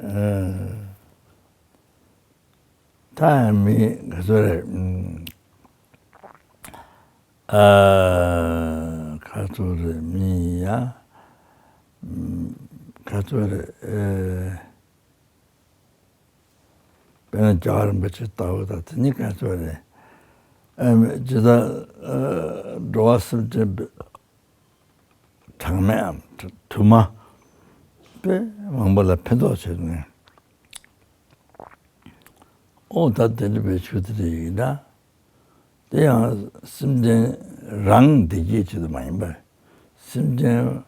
ད་མི་ག་ཚོད་རེད། ཨ་ག་ཚོད་རེད་མི་ཡ་ག་ཚོད་རེད། དཔེར་ན་རྒྱལ་བ་རིན་པོ་ཆེ་ལྟ་བུ་དང་དེ་ནི་ག་ཚོད་རེད། ཨ་མི་ཇི་ལྟར་འགྲོ་བ་སེམས་ཅན་པའི་གྲངས་མེད་དུ་མ་དཔེ་མང་པོ་ལ་ཕན་ཐོགས་བྱེད་ནས། ཨོ་ད་དེ་འདྲ་བའི་ཆོས་དེ་རེད་ཡིན་ན། དེ་ཡང་སེམས་ཅན་རང་བདེ་སྐྱིད་ཆེད་དུ་མ་ཡིན་པར། སེམས་ཅན་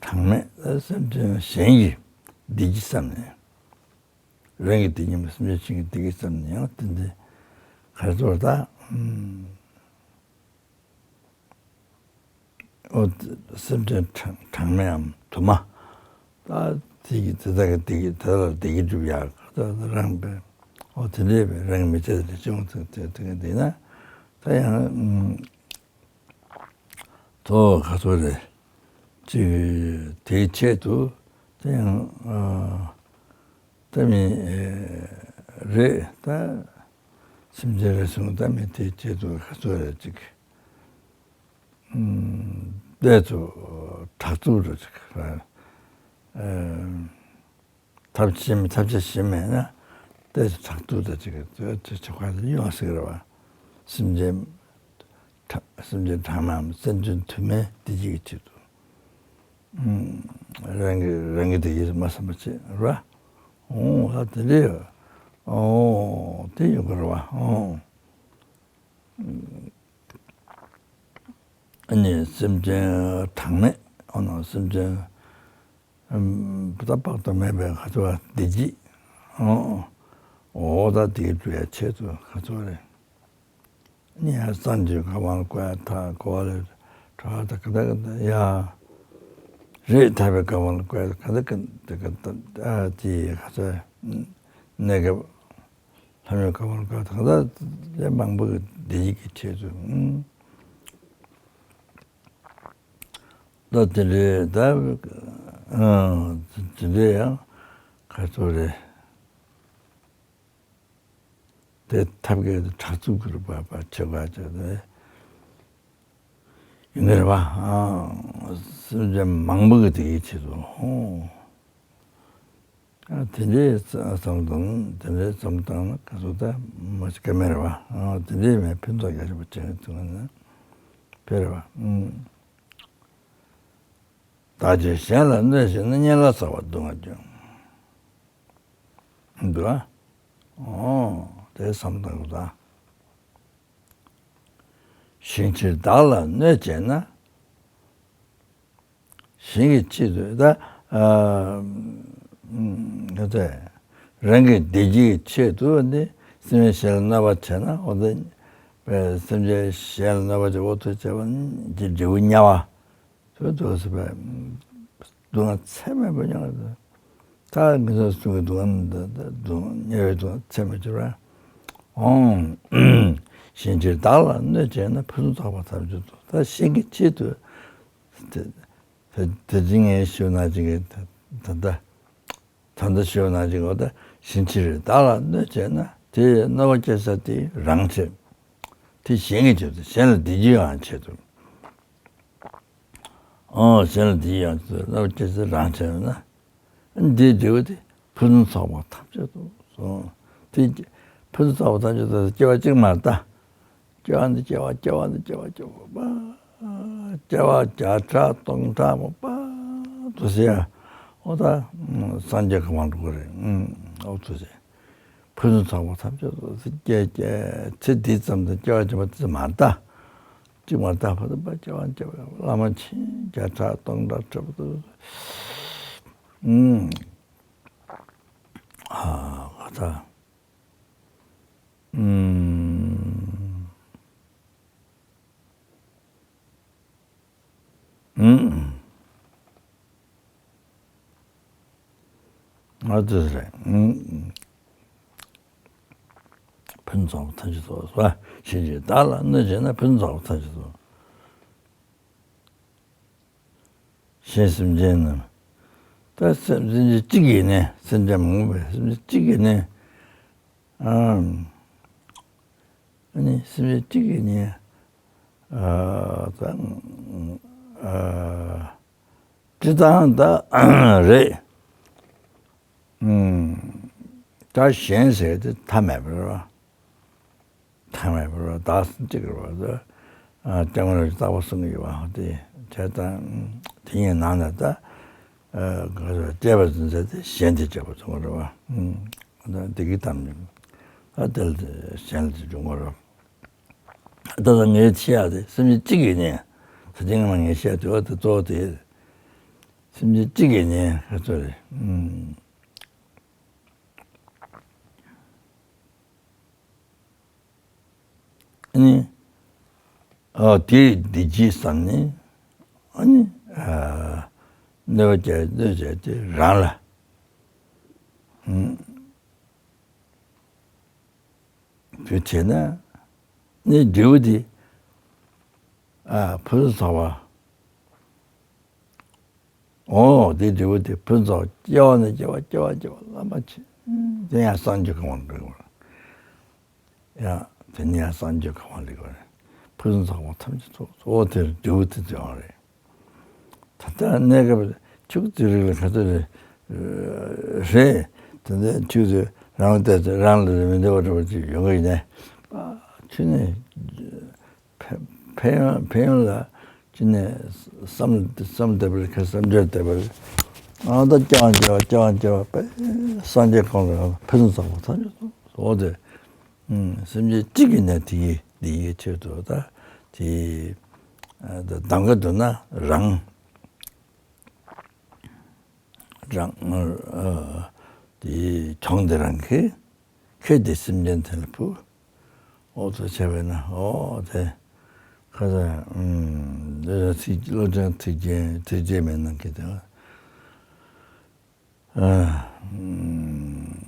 གྲངས་མེད་སེམས་ཅན་གཞན་གྱི་བདེ་སྐྱིད་བསམ་ནས། རང་གི་བདེ་སྐྱིད་མ་སེམས་ཅན་གཞན་གྱི་བདེ་སྐྱིད་བསམ་ནས་ཡང་དེ་འདྲ་ག་རེ་ཚོར་ད། ཨོ། སེམས་ཅན་གྲངས་གྲངས་མེད་འམ་དུ་མ། ད་དེ་གི་དེ་དག་གི་བདེ་སྐྱིད་དེ་དག་ལ་བདེ་སྐྱིད་སྒྲུབ་ཡག་ད་རང་པའི་ཨོ་དེ་འདྲས་པའི་རང་མི་ཚེ་དེ་ཅུང་ཙམ་དེ་དེ་ག་འདི་ན་ད་ཡང་ཐོག་ཁ་ཚོ་རེ་ཅིག་དེའི་ཆེད་དུ་ད་ཡང་ཨ། ད་མི་རེད་ད། སེམས་ཅན་རེ་ཟུང་ད་མི་དེ་ཆེད་དུ་ཁ་ཚོད་རེ་ཅིག་ཨུམ། དེ་ཚོ་དྲག་རྩུབ་རེ་ཅིག་ཨ། ཐབས་ཤེས་མེད་ཐབས་ཆག་ཤེས་མེད་ན་དེ་ཚོ་དྲག་རྩུབ་རེ་ཅིག་དེ་ཚོ་ཆོ་ག་དེ་ཡོང་སྲིད་རེད་བ། སེམས་ཅན་གྲངས་སེམས་ཅན་གྲངས་མེད་སེམས་ཅན་དུ་མའི་བདེ་སྐྱིད་ཀྱི་ཆེད་དུ། རང་གི་རང་གི་བདེ་སྐྱིད་མ་བསམ་པ་བྱེད་ར། འོང་ཨ་དེ་འདྲས་ཡོད། འོང་དེ་ཡོད་གི་རེད་བ། འོང་ཨ་ནི་སེམས་ཅན་གྲངས་མེད་འོང་ན་སེམས་ཅན་ད་དཔག་ཏུ་མེད་པའི་ག་ཚོད་བདེ་སྐྱིད་འོང་། འོ་ད་དེ་འགྲུབ་ཡ་ཆེད་དུ་ག་ཚོད་རེད། ནི་ཡང་སངས་རྒྱས་ག་བ་ལ་བཀོད་ཐ་གོ་བ་ལ་གྲོ་བ་ད་ག་ད་ག་ད་ཡ། རེད་ཐར་པའི་ག་བ་ལ་བཀོད་ག་ད་ག་ད་ག་ད་ཨ་ཅི་ག་ཚོད་གནས་སྐབས་ལྷ་མིའི་ག་བ་ལ་བཀོད་ད་ག་ད་དེ་མང་པོ་གི་བདེ་སྐྱིད་ཀྱི་ཆེད་དུ་ད་དེ་རེད་ད་དེ་འདྲས་ཡང་ག་ཚོད་རེད། དེ་ཐབས་མཁས་དེ་དྲག་རྩུབ་ཀྱི་རིག་པ་བ་ཆེ་བ་ཆེ་དེ་ཡིན་ནི་རེད་བ། ཨ། སེམས་ཅན་མང་པོ་གི་དེ་ཡིད་ཆེས་སོ། ཨོ། ཨ། དེ་འདྲའི་བསམ་བཏང་དེ་འདྲའི་བསམ་བཏང་ན་ག་ཚོད་ད་མ་ཞིག་ག་མེད་རེད་བ། ཨ། དེ་འདྲའི་མེད་ཕན་ཐོགས་རྒྱ་ཆེན་པོ་བྱེད་ཐུབ་ན་ཕེ་རེད་བ། ཨུམ། བདག་གིས་གཞན་ལ་གནོད་བྱས་ན། གཉེན་ལ་ཚ་བ་སྡུག་བསྔལ་སྐྱོང་། འདུག་ཨ། ཨོ། དེ་བསམ་བཏང་དགོས་ད། གཞན་ཕྱིར་བདག་ལ་གནོད་བྱས་ན། གཞན་གྱི་ཆེད་དུ་ད། ཨ། ཨུམ། ག་ཚད། རང་གི་བདེ་སྐྱིད་ཀྱི་ཆེད་དུ་ནི་སེམས་ཅན་གཞན་ལ་གནོད་པ་བྱས་ན། འོ་དེ་སེམས་ཅན་གཞན་ལ་གནོད་པ་བྱེད། འོ་དེ་བྱས་པ་ནི་འབྲས་བུ་དམྱལ་བ། དོན་དུ་ཟེར་བས། སྡུག་བསྔལ་ཚད་མེད་པ་མྱོང་བ་དང་། ད་ངེད་ཚོ་གསུང་གི་སྡུག་བསྔལ་འདི་འདི་སྡུག་དམྱལ་བའི་སྡུག་བསྔལ་ཚད་མེད་གྱུར་པ། ཨོང་། གཞན་ཕྱིར་བདག་ལ་གནོད་བྱས་ན། ཕུན་སུམ་ཚོགས་པ་ཐམས་ཅད་སྡུག་ད་གཞན་གྱི་ཆེད་དུ་དེ་དེ་དེ་ཅི་ངས་ཞུ་ན་ཅི་གི་ད་ད་ད་ད་ལྟ་ཞུ་ན་ཅི་གོ་ད་གཞན་ཕྱིར་བདག་ལ་གནོད་བྱས་ན། དེ་གནོད་པ་སྐྱེལ་ས་དེ་རང་ཆེད། དེ་གཞན་གྱི་ཆེད་དུ་གཞན་ལ་བདེ་སྐྱིད་ཡོང་ཆེད་དུ། ཨོ། གཞན་ལ་བདེ་སྐྱིད་ཡོང་ཆེད་དུ་གནོད་པ་སྐྱེལ་ས་རང་ཆེད་ན། འདིའི་འབྲས་བུ་དེ་ཕུན་སུམ་ཚོགས་པ་ཐམས་ཅད་དུ་སོང་། དེ་ཕུན་སུམ་ཚོགས་པ་ཐམས་ཅད་དུ་སྐྱེ་བ་གཅིག་མ་རེད་ད། སྐྱེ་བ་འདི་སྐྱེ་བ་སྐྱེ་བ་འདི་སྐྱེ་བ་སྐྱེ་བ་པ། སྐྱེ་བ་བརྒྱ་ཕྲག་སྟོང་ཕྲག་མོ་པ་དུ་ཟེར། འོ་ད་སངས་རྒྱས་གང་མང་འགྲོ་གི་རེད། ཨུམ། འོ་དུ་ཟེར། ཕུན་སུམ་ཚོགས་པ་ཐམས་ཅད་དུ་སྐྱེ་སྐྱེ་ཚེ་འདི་ཙམ་དུ་སྐྱེ་བ་བྱེད་པ་དེ་མ་ད། གཅིག་མ་ད་ཕ་དུ་པ་སྐྱེ་བ་སྐྱེ་བ་བླ་མ་མཆིས་བརྒྱ་ཕྲག་སྟོང་ཕྲག་ཁྲི་པ་དུ། ཨུམ། ཨ་ག་ད། ཨུམ། ཨུམ། ཨ་ཙི་རེད། ཨུམ། ཕུན་སུམ་ཚོགས་པ་ཐམས་ཅད་དུ་སོང་བ། གཞན་ཕྱིར་བདག་ལ་གནོད་བྱས་ན། ཕུན་སུམ་ཚོགས་པ་ཐམས་ཅད་དུ། གཞན་སེམས་ཅན་རྣམས། ད་སེམས་ཅན་གཅིག་ཡིན་ནའི། སེམས་ཅན་མང་པོའི་སེམས་ཅན་གཅིག་ཡིན་ནའི། ཨ། ཨ་ནི་སེམས་ཅན་གཅིག་ཡིན་ནའི། ཨ། ད། ཨ། སྤྱིར་བཏང་ད་རེད། ཨུམ། ད་གཞན་ཟེར་དེ་མཐའ་མེད་པ་རེད་བ། མཐའ་མེད་པ་རེད་བ། བདག་སེམས་གཅིག་རེད་བ། ད་སྐྱབས་མགོན་རིན་པོ་ཆེས་རྟག་པར་གསུང་གི་ཡོད་བ། དེ་བྱས་ཙང་དེ་གཉིས་ནང་ནས་ད་ག་རེ་བྱས་པ་ཟེར་ཚེ་གཞན་དེ་བྱས་པ་ཚང་མ་རེད་བ། ད་འདི་གི་གཏམ་ཉིད་ད་དེ་ལ་གཞན་ལ་དེ་འབྱུང་བ་རེད། ད་ལྟ་ངས་བཤད་ཡག་དེ་སེམས་ཅན་གཅིག་ཡིན་ནའི། ད་ཐེངས་མ་ངས་བཤད་དེ་བ་དེ་གཙོ་བོ་དེ། སེམས་ཅན་གཅིག་ཡིན་ནའི་ག་ཚོད་རེད། ཨུམ། ཨ་ནི། ཨ། དེའི་བདེ་སྐྱིད་བསམ་ནས། ཨ་ནི། ཨ། གནོད་པ་བྱས་གནོད་བྱས་ཏེ་རང་ལ། ཨུམ། དེ་བྱས་ན་ནི་འབྲས་བུ་དེ། ཨ། ཕུན་སུམ་ཚོགས་པ། འོ་དེ་འབྲས་བུ་དེ་ཕུན་སུམ་ཚོགས། སྐྱེ་བ་ནས་སྐྱེ་བ་སྐྱེ་བ་སྐྱེ་བ་བླ་མ་མཆིས། དེ་ཡང་སངས་རྒྱས་གོ་འཕང་འགྲིག་པ། ཡང་དེ་ནས་ཡང་སངས་རྒྱས་གོ་འཕང་འགྲིག་པ་རེད། ཕུན་སུམ་ཚོགས་པ་ཐམས་ཅད་ཚོགས། འོ་དེར་འབྲས་བུ་དེ་ཡོང་རེད། ད་ལྟ་གནས་སྐབས་ཆུ་ཚོད་རིགས་ལ་ག་ཚོད་རེད། རེད། དེ་འདྲའི་ཆུ་ཚོད་རང་ལྟ་ཚོད་རང་ལ་མི་འདོད་པ་འདྲ་པོ་ཅིག་ཡོང་གི་ཡིན་ནའི། ཨ། ཆུ་ནས། ཕན་ཕན་ཡོན་ཕན་ཡོན་ལ་ཅི་ནས་བསམ་བསམ་བསྡད་པ་རེད། ཁ་བསམ་འཆར་བསྡད་པ་རེད། ཨ། ད་སྐྱེ་བ་སྐྱེ་བ་སྐྱེ་བ་སྐྱེ་བ་པས་སངས་རྒྱས་གོ་འཕང་ལ་ཕུན་སུམ་ཚོགས་པ་ཐམས་ཅད་སོང་། འོ་དེ། ཨུམ། སེམས་ཅན་གཅིག་གིས་ནི་དེ་ཡི་དེ་ཡི་ཆེད་དུ་ད་དེ། ཨ། ད་གདམས་ངག་བསྡུ་ན་རང་། རང་། ཨ། དེ་གྱོང་དེ་རང་གིས། ཁེ་དེ་སེམས་ཅན་དེ་ལ་ཕུལ། འོ་དེ་བྱས་པས་ན། འོ་དེ་ཁ་སང་། ཨུམ། འདི་ཚིག་བློ་ཅན་ཚིག་རྒྱན་ཚིག་རྒྱན་མའི་ནང་གི་དེ། ཨ། ཨུམ།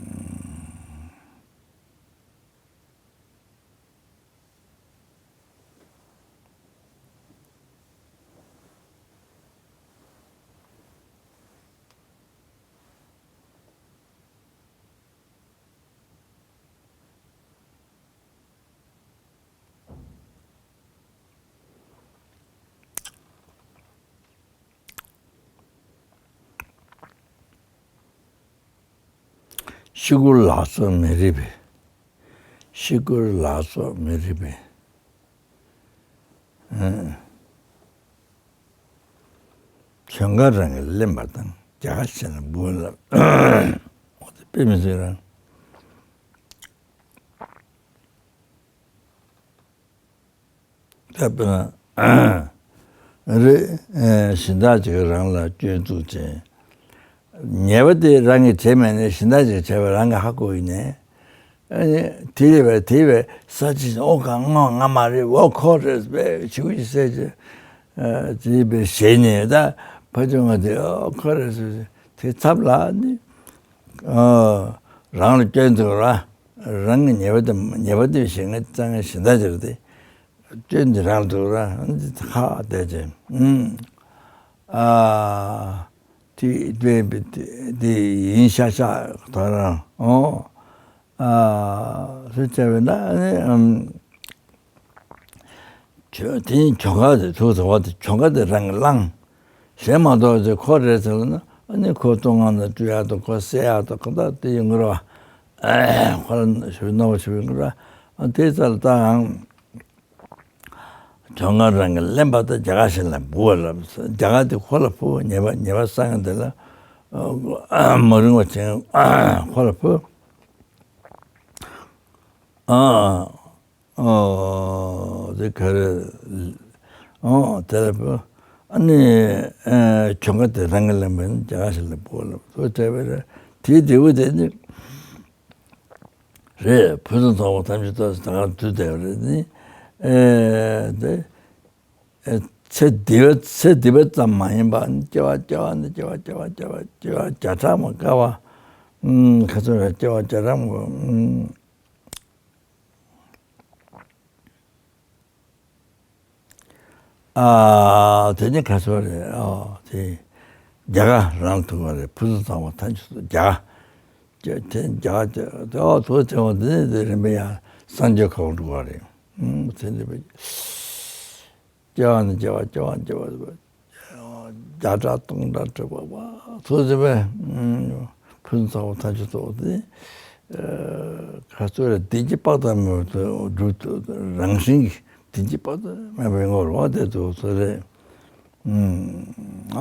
ཤི་ཁུར་ལག་སོགས་མི་རིགས་པའི། ཤི་ཁུར་ལག་སོགས་མི་རིགས་པའི། ཨ། གྱོང་ཁ་རང་གིས་ལེན་པ་དང་རྒྱ་གར་གཞན་ལ་འབུལ་ལ། འོ་དེ་དཔེ་མི་སྲིད་རང་། ད་དཔེར་ན། རེད། ཨེ། གཞན་དག་ཅིག་གིས་རང་ལ་སྐྱོན་བཙུགས་བྱས། ཉེས་པ་དེ་རང་གིས་བྱས་མེད་ནའི་གཞན་དག་ཅིག་གིས་བྱས་པ་རང་གིས་ཧ་གོ་ཡིན་ནའི། ཨ་ནི་དེ་ལས་པའི་དེ་བས་ས་ཅིག་ཨོ་གང་ངོ་ང་མ་རེད། འོ་ཁོ་རེད་པས་ཞུ་ཡི་ཟེར་གྱི། ཨ། དེ་བས་ཞེད་ནས་ད་ཕ་ཆུང་ང་དེ་ཨོ་ཁོ་རེད་ཟེར་དེ་ཚབ་ལ་ནི། ཨ། རང་ལ་སྐྱོན་འདུག་ར། རང་གི་ཉེས་པ་དེ་ཉེས་པ་དེ་བཞེས་ངེས་རྩ་ངེས་གཞན་དག་ཅིག་རེད་དེ། སྐྱོན་འདི་རང་འདུག་ར། འདི་ཁ་བསྡད་ཅིང་། ཨ། དེ་དེ་དེ་ཡིན་ཤག་ཤག་ད་རང་། ཨོ། ཨ། སུ་བྱས་པས་ན་ཨ་ནི། ཨམ། གྱོ་དེ་གྱོང་ཁ་དེ་ཐུག་ཟེར་བ་དེ་གྱོང་ཁ་དེ་རང་གིས་བླངས། གཞན་མ་གཏོགས་ཅིག་ཁོ་རེད་ཟེར་ན་ཨ་ནི་ཁོ་བཙོན་ཁང་ནང་བཀྲུ་ཡག་དང་ཁོ་བསད་ཡག་དང་ཁོ་ད་དེ་ཡོང་གི་རེད་བ། ཁོ་ལ་ཞུ་རྣོ་བ་ཞུ་ཡོང་གི་རེད་བ། ཨ། དེ་ཙམ་ལ་ད་ཡང་། གྱོང་ཁ་རང་གིས་ལེན་པ་དང་རྒྱ་གར་གཞན་ལ་འབུལ་བ་ལ། རྒྱ་གར་དེ་ཁོ་ལ་ཕུལ། ཉེས་པ་ཉེས་པ་བསགས་མཁན་དེ་ལ། ཨ། མ་རུངས་པ་བྱེད་མཁན་ཁོ་ལ་ཕུལ། ཨ། ཨོ། དེ་ག་རེ། ཨོ། དེ་ལ་ཕུལ། ཨ་ནི། ཨ། གྱོང་ཁ་དེ་རང་གིས་ལེན་པ་ཡིན་རྒྱ་གར་གཞན་ལ་འབུལ་བ་ལ། དེ་བྱས་པ་རེད། དེའི་འབྲས་བུ་དེ་ནི། རེད། ཕུན་སུམ་ཚོགས་པ་ཐམས་ཅད་ཐོབ་ཟེར་ད་ག་དུས་དེ་རེད་ནི། ཨེ། དེ། ཨེ། ཚེ་འདི་པའི་ཚེ་འདི་པའི་ཙམ་མ་ཡིན་པ་སྐྱེ་བ་སྐྱེ་བ་ནས་སྐྱེ་བ་སྐྱེ་བ་སྐྱེ་བ་སྐྱེ་བ་བརྒྱ་ཕྲག་མང་དཀའ་བ། ཨུམ། ག་ཚོད་རེད། སྐྱེ་བ་བརྒྱ་ཕྲག་མང་པོ། ཨུམ། ཨ། དེ་ནི་ག་ཚོད་རེད། ཨོ། དེ་རྒྱ་གར་རང་ཐུག་པ་རེད། ཕུན་སུམ་ཚོགས་པ་ཐམས་ཅད་རྒྱ་གར། དེ་རྒྱ་གར་དེ། ཨོ། དེ་དེ་འོ་དེ་དེ་རིམ་པས་ཡང་སངས་རྒྱས་ཁོ་འགྲོ་བ་རེད། ཨུམ། དེ་འདི་སྐྱེ་བ་ནས་སྐྱེ་བ་སྐྱེ་བ་སྐྱེ་བ་བརྒྱ་ཕྲག་སྟོང་ཕྲག་དྲུག་པ་བ་ཚོ་ཟེར་བས། ཕུན་སུམ་ཚོགས་པ་ཐམས་ཅད་ཐོབ་སྟེ། ག་ཚོད་རེད། བདེ་སྐྱིད་དཔག་ཏུ་མེད་པ་སྒྲུབ་ཐུབ། རང་བཞིན་གྱིས་བདེ་སྐྱིད་དཔག་ཏུ་མེད་པའི་ངོར་བ་དེ་ཚོ་ཚོ་རེད། ཨ།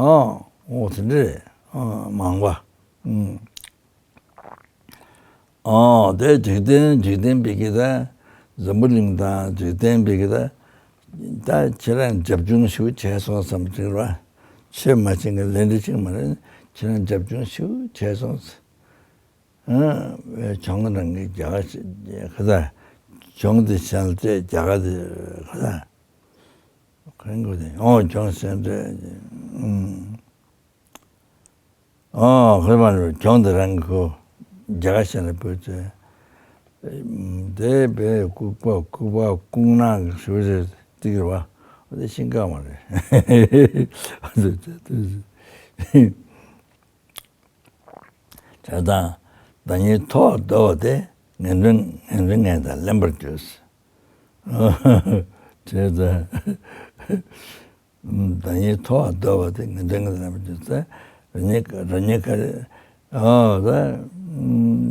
འོ་དེ་འདྲ་རེད། མང་པ། ཨོ། དེ་འཇིག་རྟེན་འཇིག་རྟེན་པའི་གི་ད་འཛམ་བུ་གླིང་དང་འཇིག་རྟེན་པའི་གི་ད་ད་ཁྱེད་རང་རྒྱབ་ལྗོངས་ཞིག་བྱས་སོང་བསམ་གྱི་རེད་བ། ཆོས་མ་བྱེད་མཁན་ལས་འབྲས་གཅིག་མ་རེད། ཁྱེད་རང་རྒྱབ་ལྗོངས་ཞིག་བྱས་སོང་། ཨ། བས་གྱོང་རང་གི་རྒྱ་གར་ཞིག་ག་ད་གྱོང་དེ་བྱས་ན་དེ་རྒྱ་གར་དེ་ག་ད་ག་རེ་དགོས་དེ། ཨོ། གྱོང་བྱས་ན་དེ། ཨུམ། ཨོ། ཁོས་མ་རེད། གྱོང་དེ་རང་གི་ཁོ་རྒྱ་གར་གཞན་ལ་ཕུལ་ཚེ། དེ་བས་ལྐུགས་པ་ལྐུགས་པ་ལྐུགས་ནག་གི་ཞུ་རེད་ཏིག་རེད་བ། དེ་ཤིང་ཀ་མ་རེད། བྱས་ཙང་བདག་ཉིད་མཐོ་བར་འདོད་པ་དེ། ངན་འགྲོའི་ངན་འགྲོའི་ངན་དང་ལེན་པར་འགྱུར། བྱས་ཙང་། བདག་ཉིད་མཐོ་བར་འདོད་པ་དེ། ངན་འགྲོའི་ངན་ལེན་པར་འགྱུར་ཟེར། རང་ཉིད་རང་ཉིད་ག་རེ། ཨོ། ད་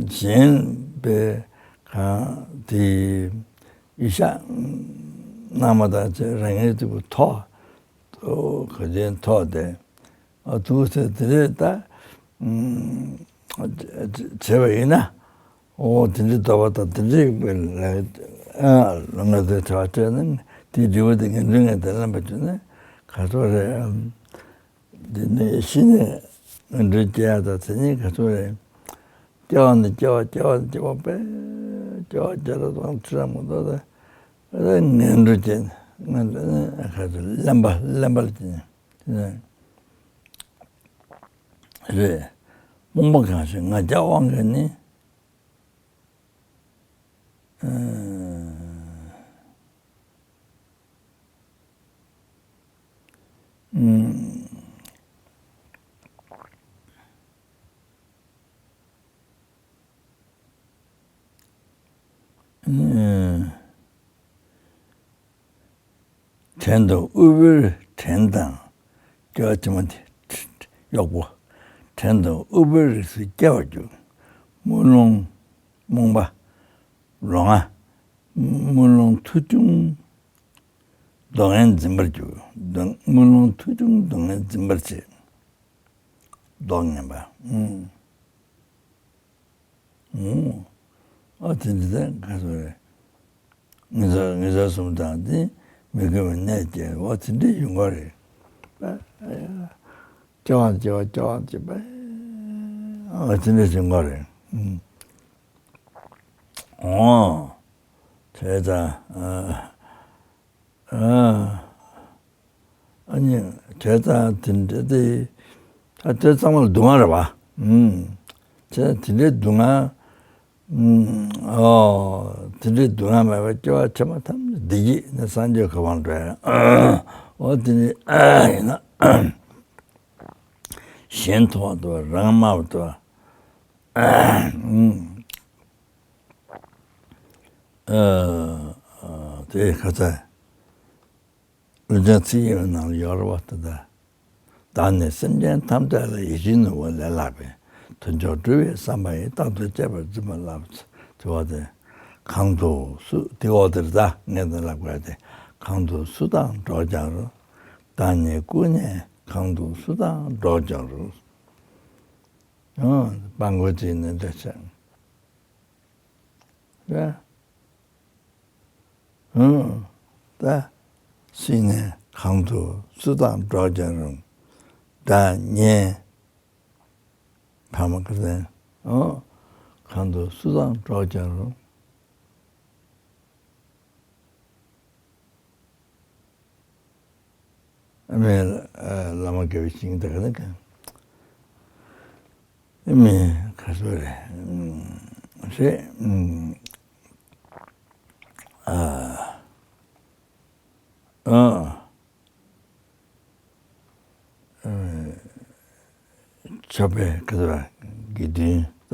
གཞན་པའི་གང་དེ་ཡུལ་ཤ་སྣང་མ་དང་བཅས་རང་ཉིད་དེ་བུ་མཐོ། ཨོ། ག་དེ་མཐོ་དེ། ཨ། ཐུགས་སྲས་དེ་རེད་ད། བྱས་པ་ཡིན་ན། ཨོ། དེ་འདྲའི་ལྟ་བ་དང་དེ་འདྲའི་ལ། ཨ། ལ་ང་ཚོའི་དྲ་བ་སྤྲད་ན་དེའི་འབྲས་བུ་དེ་ངན་འགྲོའི་ངན་དང་ལེན་པར་གྱུར་ནས་ག་ཚོད་རེད། འདི་ནས་ཤི་ནས་ངན་འགྲོར་སྐྱེ་ཡ་དང་དེ་གཉིས་ག་ཚོད་རེད། སྐྱེ་བ་ནས་སྐྱེ་བ་སྐྱེ་བ་ནས་སྐྱེ་བ་པས་སྐྱེ་བ་བརྒྱ་ཕྲག་དང་ཁྲི་ཕྲག་མང་དུ་དེ་ངན་འགྲོར་སྐྱེ་ནས་ངན་འགྲོ་ནས་ག་ཚོད་ལེན་པ་ལེན་པ་ལ་སྐྱེ་ནས། རེད། རྨོངས་པ་གང་ཞིག་ང་རྒྱལ་དབང་གིས་ནི། བྲན་དུ་དབུལ་པོའི་བྲན་དང་། སྐྱེ་བ་ཕྱི་མ་དེ་གཡོག་པོ། བྲན་དུ་དབུལ་པོའི་རིགས་སུ་སྐྱེ་བར་འགྱུར། དམུས་ལོང་རྨོངས་པ་ལོང་ང་། དམུས་ལོང་མཐུ་ཆུང་སྡུག་བསྔལ་འཛིན་པར་འགྱུར། སྡུག་དམུས་ལོང་མཐུ་ཆུང་སྡུག་བསྔལ་འཛིན་པར་བྱེད། སྡུག་བསྔལ་པ། ཨུམ། ཨོ། ཨ་དེ་འདྲ་དེ་ག་ཚོད་རེད། ངེད་ཚོ་ངེད་ཚོ་གསུམ་དང་དེ་མི་དགེ་བའི་གནས་སྐྱེ་བ་དེ་འདྲ་ཡོང་གི་རེད། སྐྱེ་བ་སྐྱེ་བ་སྐྱེ་བ་སྐྱེ་བ། ཨ་དེ་འདྲ་ཡོང་གི་རེད། ཨོ། དེ་ད་ཨ། ཨ་ནི་དེ་ཙང་དེ་འདྲ་དེ་ད་དེ་ཚང་མ་ལ་སྡུག་བསྔལ་རེད་པ། ཨུམ། དེ་དེ་འདྲའི་སྡུག་བསྔལ། ཨུམ། ཨོ། དེ་འདྲའི་སྡུག་བསྔལ་མེད་པར་སྐྱེ་བ་ཕྱི་མ་ཐམས་ཅད་བདེ་སྐྱིད་ནི་སངས་རྒྱས་གོ་འཕང་འགྲོ་ཡ། ཨོ་དེ་འདྲའི་ཡིན་ན་གཞན་མཐོ་བ་དང་རང་དམའ་བ་དང་། ཨུམ། ཨ། དེ་ཁ་ཚ། ལུས་ཅན་ཚིག་ཡིན་པའི་ནང་ལ་ཡོད་རེད་པ་དེ་ད། བདག་ནི་སེམས་ཅན་ཐམས་ཅད་ལ་ཡིད་བཞིན་ནོར་བུ་ལས་ལྷག་པའི་དོན་མཆོག་སྒྲུབ་པའི་བསམ་པ་ཡིས་རྟག་ཏུ་གཅེས་པར་འཛིན་པ་ལ་དེ་བ་དེ། གང་དུ་སུ་དེ་འོག་དེར་ད་ངས་ད་ལབ་དགོས་དེ། གང་དུ་སུ་དང་འགྲོགས་ཀྱང་རུང་། བདག་ཉིད་ཀུན་ནས་གང་དུ་སུ་དང་འགྲོགས་ཀྱང་རུང་། ཨང་། སྤྲང་པོ་ཅིག་ནི་འདྲ་ཆགས། ད། ཧུམ། ད། སྲིད་ནས་གང་དུ་སུ་དང་འགྲོགས་ཀྱང་རུང་། བདག་ཉིད། ཕ་མ་ཁ་སང་། ཨོ། གང་དུ་སུ་དང་འགྲོགས་ཀྱང་རུང་། ཨ་མའི་བླ་མ་དགེ་བའི་བཤེས་གཉེན་དེ་ག་ནས་གང་། ཨ་མའི་ཁ་སོ་རེད། ཨུམ། རེད། ཨུམ། ཨ། ཨ། ཨ་མའི་མཆོད་པའི་ཁ་སོ་དགེ་འདུན་ད་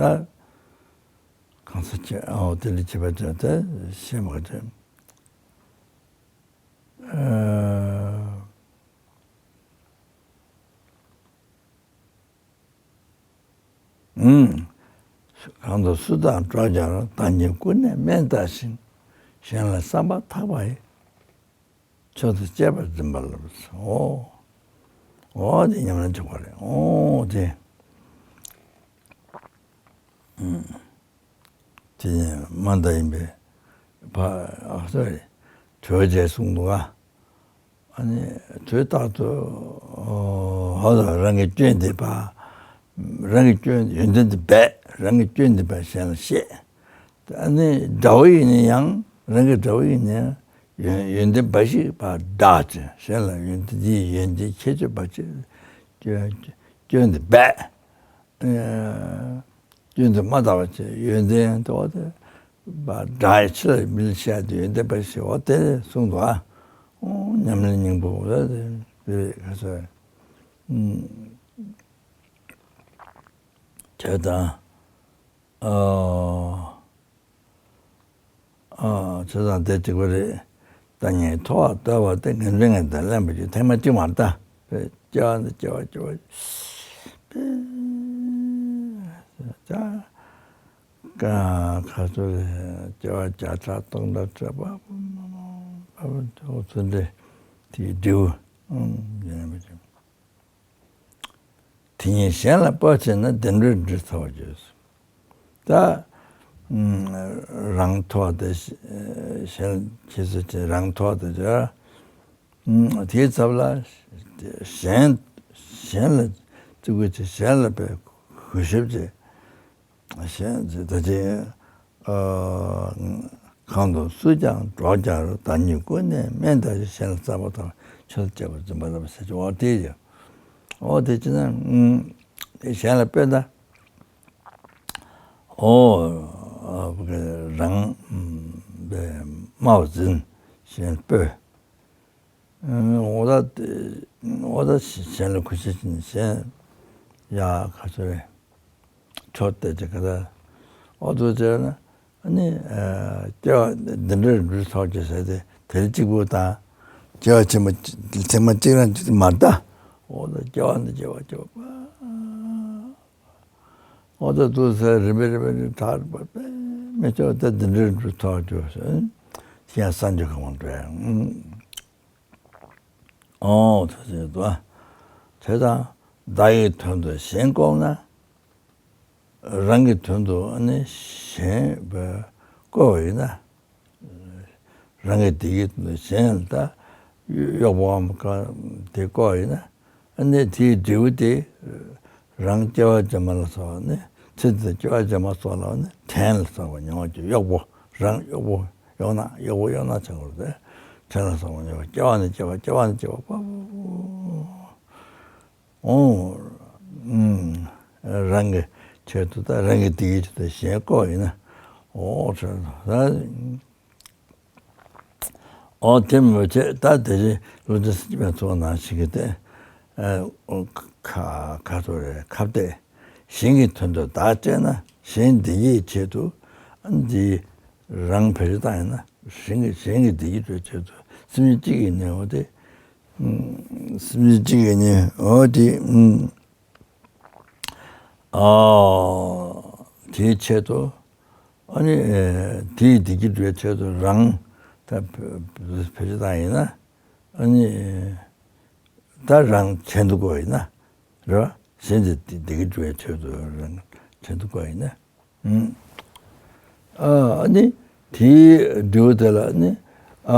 གང་ས་ཅི་ཨའོ་དེ་ལས་བྱེད་པ་ཅན་དེ་ཤེས་མ་ཅན། ཨ། ཨུམ། གང་དུ་སུ་དང་འགྲོགས་ཀྱང་རུང་། བདག་ཉིད་ཀུན་ནས་དམན་བལྟ་ཞིང་། གཞན་ལ་བསམ་པ་ཐག་པ་ཡིས། མཆོག་ཏུ་གཅེས་པར་འཛིན་པ་ལ། ཨོ། ཨོ་དེ་ཉམས་ལེན་བྱེད་པ་རེད། ཨོ་དེ། ཨུམ། དེ་ནས་མ་འདའ་ཡིན་པས། ཕ། ཨ་སོ་རེད། གྲོལ་བྱས་གསུངས་འདུག་ག་ཨ་ནི་དུས་རྟག་ཏུ་ཧོ་ལ་རང་གི་སྐྱོན་འདི་པ། རང་གི་སྐྱོན་ཡོན་ཏན་འདི་སྦས། རང་གི་སྐྱོན་འདི་པ་གཞན་ལ་བཤད། ཨ་ནི་དགྲ་བོ་ཡིན་ན་ཡང་རང་གི་དགྲ་བོ་ཡིན་ན་ཡང་ཡོན་ཡོན་ཏན་འབའ་ཞིག་པ་བསྒྲགས་ཀྱི་གཞན་ལ་ཡོན་ཏན་འདིའི་ཡོན་ཏན་ཁྱད་ཆོས་འབའ་ཞིག་སྐྱོན་སྐྱོན་འདི་སྦས། སྐྱོན་དུ་མ་བལྟ་བ་བྱས་ཡོན་ཏན་དེ་བ་དེ་བསྒྲགས་ཡས་ཕྱི་ལ་མི་ལ་བཤད་དེ་ཡོན་ཏན་པ་ཞེས་བ་དེ་གསུངས་འདུག་ཨ། ཨོ་ཉམས་ལེན་སྙིང་པོ་བ་དེ་དེ་རེད་ག་ཚོད། ཨུམ། བྱས་དང་། ཨ། ཨ། བྱས་དང་དེ་གཅིག་པ་རེད། ད་ངས་མཐོ་བ་ལྟ་བ་དེ་ངན་འབྲེལ་ངན་དང་གླེན་པ་ཅིག་ཐེངས་མ་གཅིག་མ་ལྟ། སྐྱེ་བ་འདི་སྐྱེ་བ་སྐྱེ་བ། ཀ་ཁ་ཚུར་སྐྱེ་བ་བརྒྱ་ཕྲག་སྟོང་ཕྲག་ཕྲག་པ་པ་ཚུར་འདྲེ་དེའི་འབྲས་བུ་ཡིན་པ་ཅིག་དེ་ཉིད་གཞན་ལ་སྤོ་བྱས་ན་བདེ་འགྲོའི་འབྲས་ཐོབ་བརྗོད། ད་རང་མཐོ་བ་དེ་གཞན་ཁྱད་གསོད་བྱེད་རང་མཐོ་བ་དེ་བརྗོད། དེའི་ཚབ་ལ་གཞན་གཞན་ལ་བརྩི་བཀུར་བྱེད་གཞན་ལ་པའི་གུས་ཞབས་བྱེད། གཞན་ད་ཅི། གང་དུ་སུ་ཀྱང་འགྲོགས་ཀྱང་རུང་། བདག་ཉིད་ཀུན་ནས་དམན་བལྟ་ཞིང་། གཞན་ལ་བསམ་པ་ཐག་མཆོག་ཏུ་གཅེས་པར་འཛིན་པ་ལ་ཟེར་གྱི་འོ་དེ་ཡོད། འོ་དེ་ཅི་ན་གཞན་ལ་དཔེ་ད། འོ་རང་དམའ་བ་འཛིན་གཞན་སྤོས། འོ་ད་དེ་འོ་ད་གཞན་ལ་གུས་ཞབས་བྱེད་ནས་གཞན་ཡ་ག་ཚོད་རེད། ཁྲོ་བལྟས་ཀྱི་ག་ད་འོ་དུ་བྱས་ན་ཨ་ནི་སྐྱེ་བ་འདི་འདྲའི་འབྲུ་ཚོགས་ཀྱི་ཟེར་ཏེ་དེ་གཅིག་པུ་དང་སྐྱེ་བ་ཆེན་པོ་ཚེག་མ་གཅིག་རང་གཅིག་མ་ད་འོ་ད་སྐྱེ་བ་འདི་སྐྱེ་བ་སྐྱེ་བ་པ། ཨོ་ད་དུ་ཚེ་རིམ་པས་རིམ་པས་རིམ་ཐག་རིམ་པ་མི་ཆོག་ད་འདི་འདྲའི་འགྲུབ་ཐག་ཆོད་ཟེར། ཡང་སངས་རྒྱས་གང་བ་འགྲོ་ཡང་། ཨོ་ད་ཟེར་དུ། དེ་དང་བདག་གི་དོན་དུ་གཞན་བཀོལ་ན། རང་གི་དོན་དུ་ནི་གཞན་བཀོལ་བ་ཡིན་ན། རང་གི་བདེ་སྐྱིད་དོན་དུ་གཞན་ལ་ད་གཡོག་པོའམ་ག་དེ་བཀོལ་བ་ཡིན་ན། ནི་དེའི་འབྲས་བུ་དེ་རང་སྐྱེ་བ་རྗེས་མ་ལ་སོགས་ནི་ཚེ་འདི་སྐྱེ་བ་རྗེས་མ་སོགས་ལ་ནི་བྲན་ལ་སོགས་པ་མྱོང་བ་གྱི་གཡོག་པོ་རང་གཡོག་པོ་གཡོག་ན་གཡོག་པོ་གཡོག་ན་ཆགས་པར་ཏེ་བྲན་ལ་སོགས་པ་མྱོང་བ་སྐྱེ་བ་ནས་སྐྱེ་བ་སྐྱེ་བ་ནས་སྐྱེ་བ་པ་པ་པ། ཨོ། ཨུམ། རང་གི་ཆེད་དུ་ད་རང་གི་བདེ་སྐྱིད་ཆེད་དུ་གཞན་བཀོལ་ཡིན་ན། ཨོ་ཆེད་དུ་ད། ཨོ་དེ་མོ་ཆེ་ད་དེ་རིང་བློ་ཆེན་སེམས་ཅན་པའི་ཚོགས་ནང་ཞིག་གི་སྟེ། ཨ། ཁ་ཁ་ཐོ་རེ་ཁ་གཏད། གཞན་གྱི་དོན་དུ་བདག་སྤྱད་ན་གཞན་བདེ་སྐྱིད་ཆེད་དུ་འདི་རང་བེད་སྤྱོད་བཏང་ཡིན་ན་གཞན་གྱི་གཞན་གྱི་བདེ་སྐྱིད་ཆེད་དུ་སེམས་ཅན་གཅིག་གི་ནས་འོ་དེ། སེམས་ཅན་གཅིག་གི་ནི་འོ་དེ། ཨ། དེའི་ཆེད་དུ། ཨ་ནི། དེའི་བདེ་སྐྱིད་སྒྲུབ་པའི་ཆེད་དུ་རང་ད་བེད་སྤྱོད་བཏང་ཡིན་ན། ཨ་ནི། ད་རང་བྲན་དུ་བཀོལ་ཡིན་ན། རེད་བ། གཞན་གྱི་བདེ་སྐྱིད་སྒྲུབ་པའི་ཆེད་དུ་རང་བྲན་དུ་བཀོལ་ཡིན་ན། ཨ་ནི་དེའི་འབྲས་བུ་དེ་ལ་ནི། ཨ།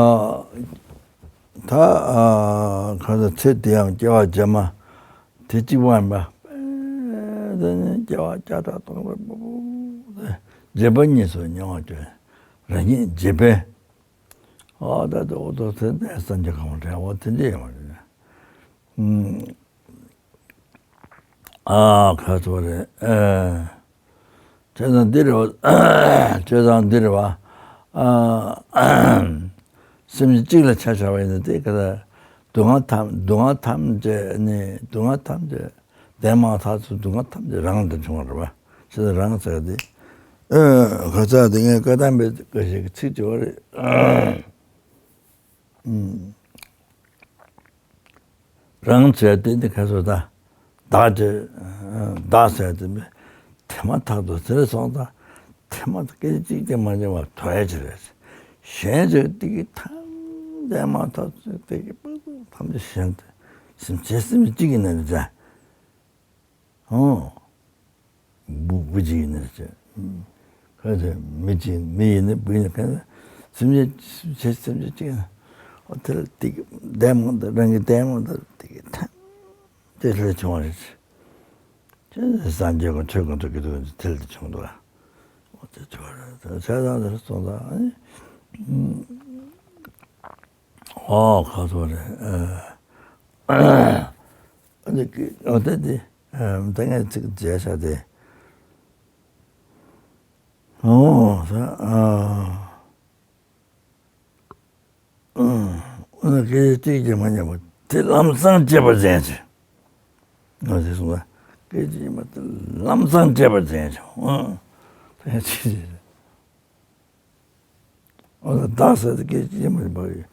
ད། ཨ། གང་ལྟར་ཚེ་འདི་ཡང་སྐྱེ་བ་རྗེས་མ་དེ་གཅིག་པ་ཡིན་པ། དེ་ནི་སྐྱེ་བ་བརྒྱ་ཕྲག་སྟོང་ཕྲག་པོ་པོ་རྗེས་དཔག་གཉིས་སུ་མྱོང་བ་བརྗོད། རང་ཉིད་རྗེས་དཔག་ཨ་ད་དེ་འོ་དོ་དེ་ནས་སངས་རྒྱས་གང་བ་འདྲ་བ་དེ་འདྲ་ཡོང་བ་རེད། ཨ་ཁ་ཐོ་རེད། ཨ། བྱས་ཙང་འདི་རེད་བ། བྱས་ཙང་འདི་རེད་བ། ཨ། སེམས་ཅན་གཅིག་ལ་ཆ་བཞག་པ་ཡིན་ན་དེ་ག་ད། སྡུག་བསྔལ་ཐམས་སྡུག་བསྔལ་ཐམས་ཅད་ནི་སྡུག་བསྔལ་ཐམས་ཅད་འདས་མ་ཐག་ཏུ་སྡུག་བསྔལ་ཐམས་ཅད་རང་དུ་བྱུང་བ་རེད་བ། བྱས་ཙང་རང་ཟེར་དེ། ཨ་ཁ་ཚ་དེ་ངས་བཀའ་གདམས་པའི་སྐད་ཆ་གི་ཚིག་ཅིག་བ་རེད། ཨ། ཨུམ། རང་བྱས་ཏེ་འདི་ཁ་སོ་ད། བདག་བྱས། བདག་ཟེར་ཏེ་མི། དེ་མ་ཐག་ཏུ་ཟེར་སོང་ད། དེ་མ་ཐག་སྐད་ཅིག་ཀྱང་མ་འབྱུང་བར་ཐོ་ཡ་ཅི་རེད། གཞན་ཚོས་དེ་གི་ཐམས་ཅད་མ་ཐག་ཏུ་དེ་གི་པགས་པ་ཐམས་ཅད་གཞན་དུ། སེམས་ཅན་སེམས་ཅན་གཅིག་གི་ནང་ནས་ཟ། ཨོ། བུ་བུ་གཅིག་ཡིན་ན་ཟེར། ག་ཚོད་མི་གཅིག་མི་ཡིན་ན་བུ་ཡིན་ན་ག་ཚོད་སེམས་ཅན་བྱེད་སེམས་ཅན་གཅིག་ཡིན་ན། ཨོ་དེ་ལ་དེ་གི་ལྡན་མོ་དང་རང་གི་ལྡན་མོ་དང་དེ་གི་ཐམས་ཅད་ལས་བྱུང་བ་རེད། ཅེས་སངས་རྒྱས་ཀྱི་ཆོས་ཀུན་ཏུ་ཀྱི་དོན་དེ་ལས་བྱུང་འདུག་ཨ། ཨོ་དེ་ཆོས་རེད་དེ་བྱས་ཙང་དེ་སོང་ཙང་ཨ་ནི། ཨོ་ཁ་ཚོད་རེད། ཨ་ནི་ཨོ་དེ་དེ། ཨ་ད་ངས་ཚིག་མཇལ་བྱ་སྟེ། ཨོ་ད་ཨ། ཨ་ཨོ་ན་སྐད་ཅིག་ཀྱང་མ་ཉམས་པ་དེ་ལམ་སང་སྤྱད་པར་མཛད་ཅིང་། ཨ་ཟེར་གསུངས་པ། སྐད་ཅིག་ཉམས་པ་དེ་ལམ་སང་སྤྱད་པར་མཛད་ཅིང་། ཨ་ད་ངས་ཚིག་མཇལ་བྱ། ཨོ་ན་བདག་ཟེར་ཏེ་སྐད་ཅིག་ཉམས་པ་ཡིན་པ།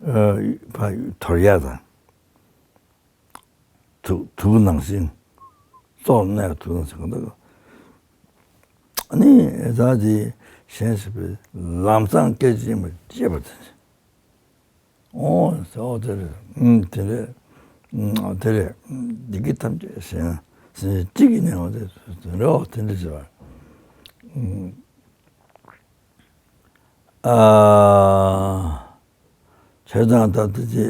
ཨ་ཕ་ཡུལ་དོར་ཡ་དང་། དུག་དུག་ནང་བཞིན། སྲོག་གནས་དུག་ནང་བཞིན་གང་ལྟར། ནི་ད་དེ་གཞན་ཞིག་པའི་ལམ་སང་སྐད་ཅིག་མ་བྱེད་པ་དེ། ཨོ་ཟེར་ཨོ་དེ་རེད། ཨུམ་དེ་རེད། ཨུམ་དེ་རེད། བདེ་སྐྱིད་ཐམས་ཅད་གཞན་སེམས་གཅིག་གི་ནས་ཨོ་དེ་དེ་རེད། ཨོ་དེ་འདྲ་བྱེད་པ། ཨུམ་ཨ། བྱས་ཙང་ད་ལྟ་ཅི།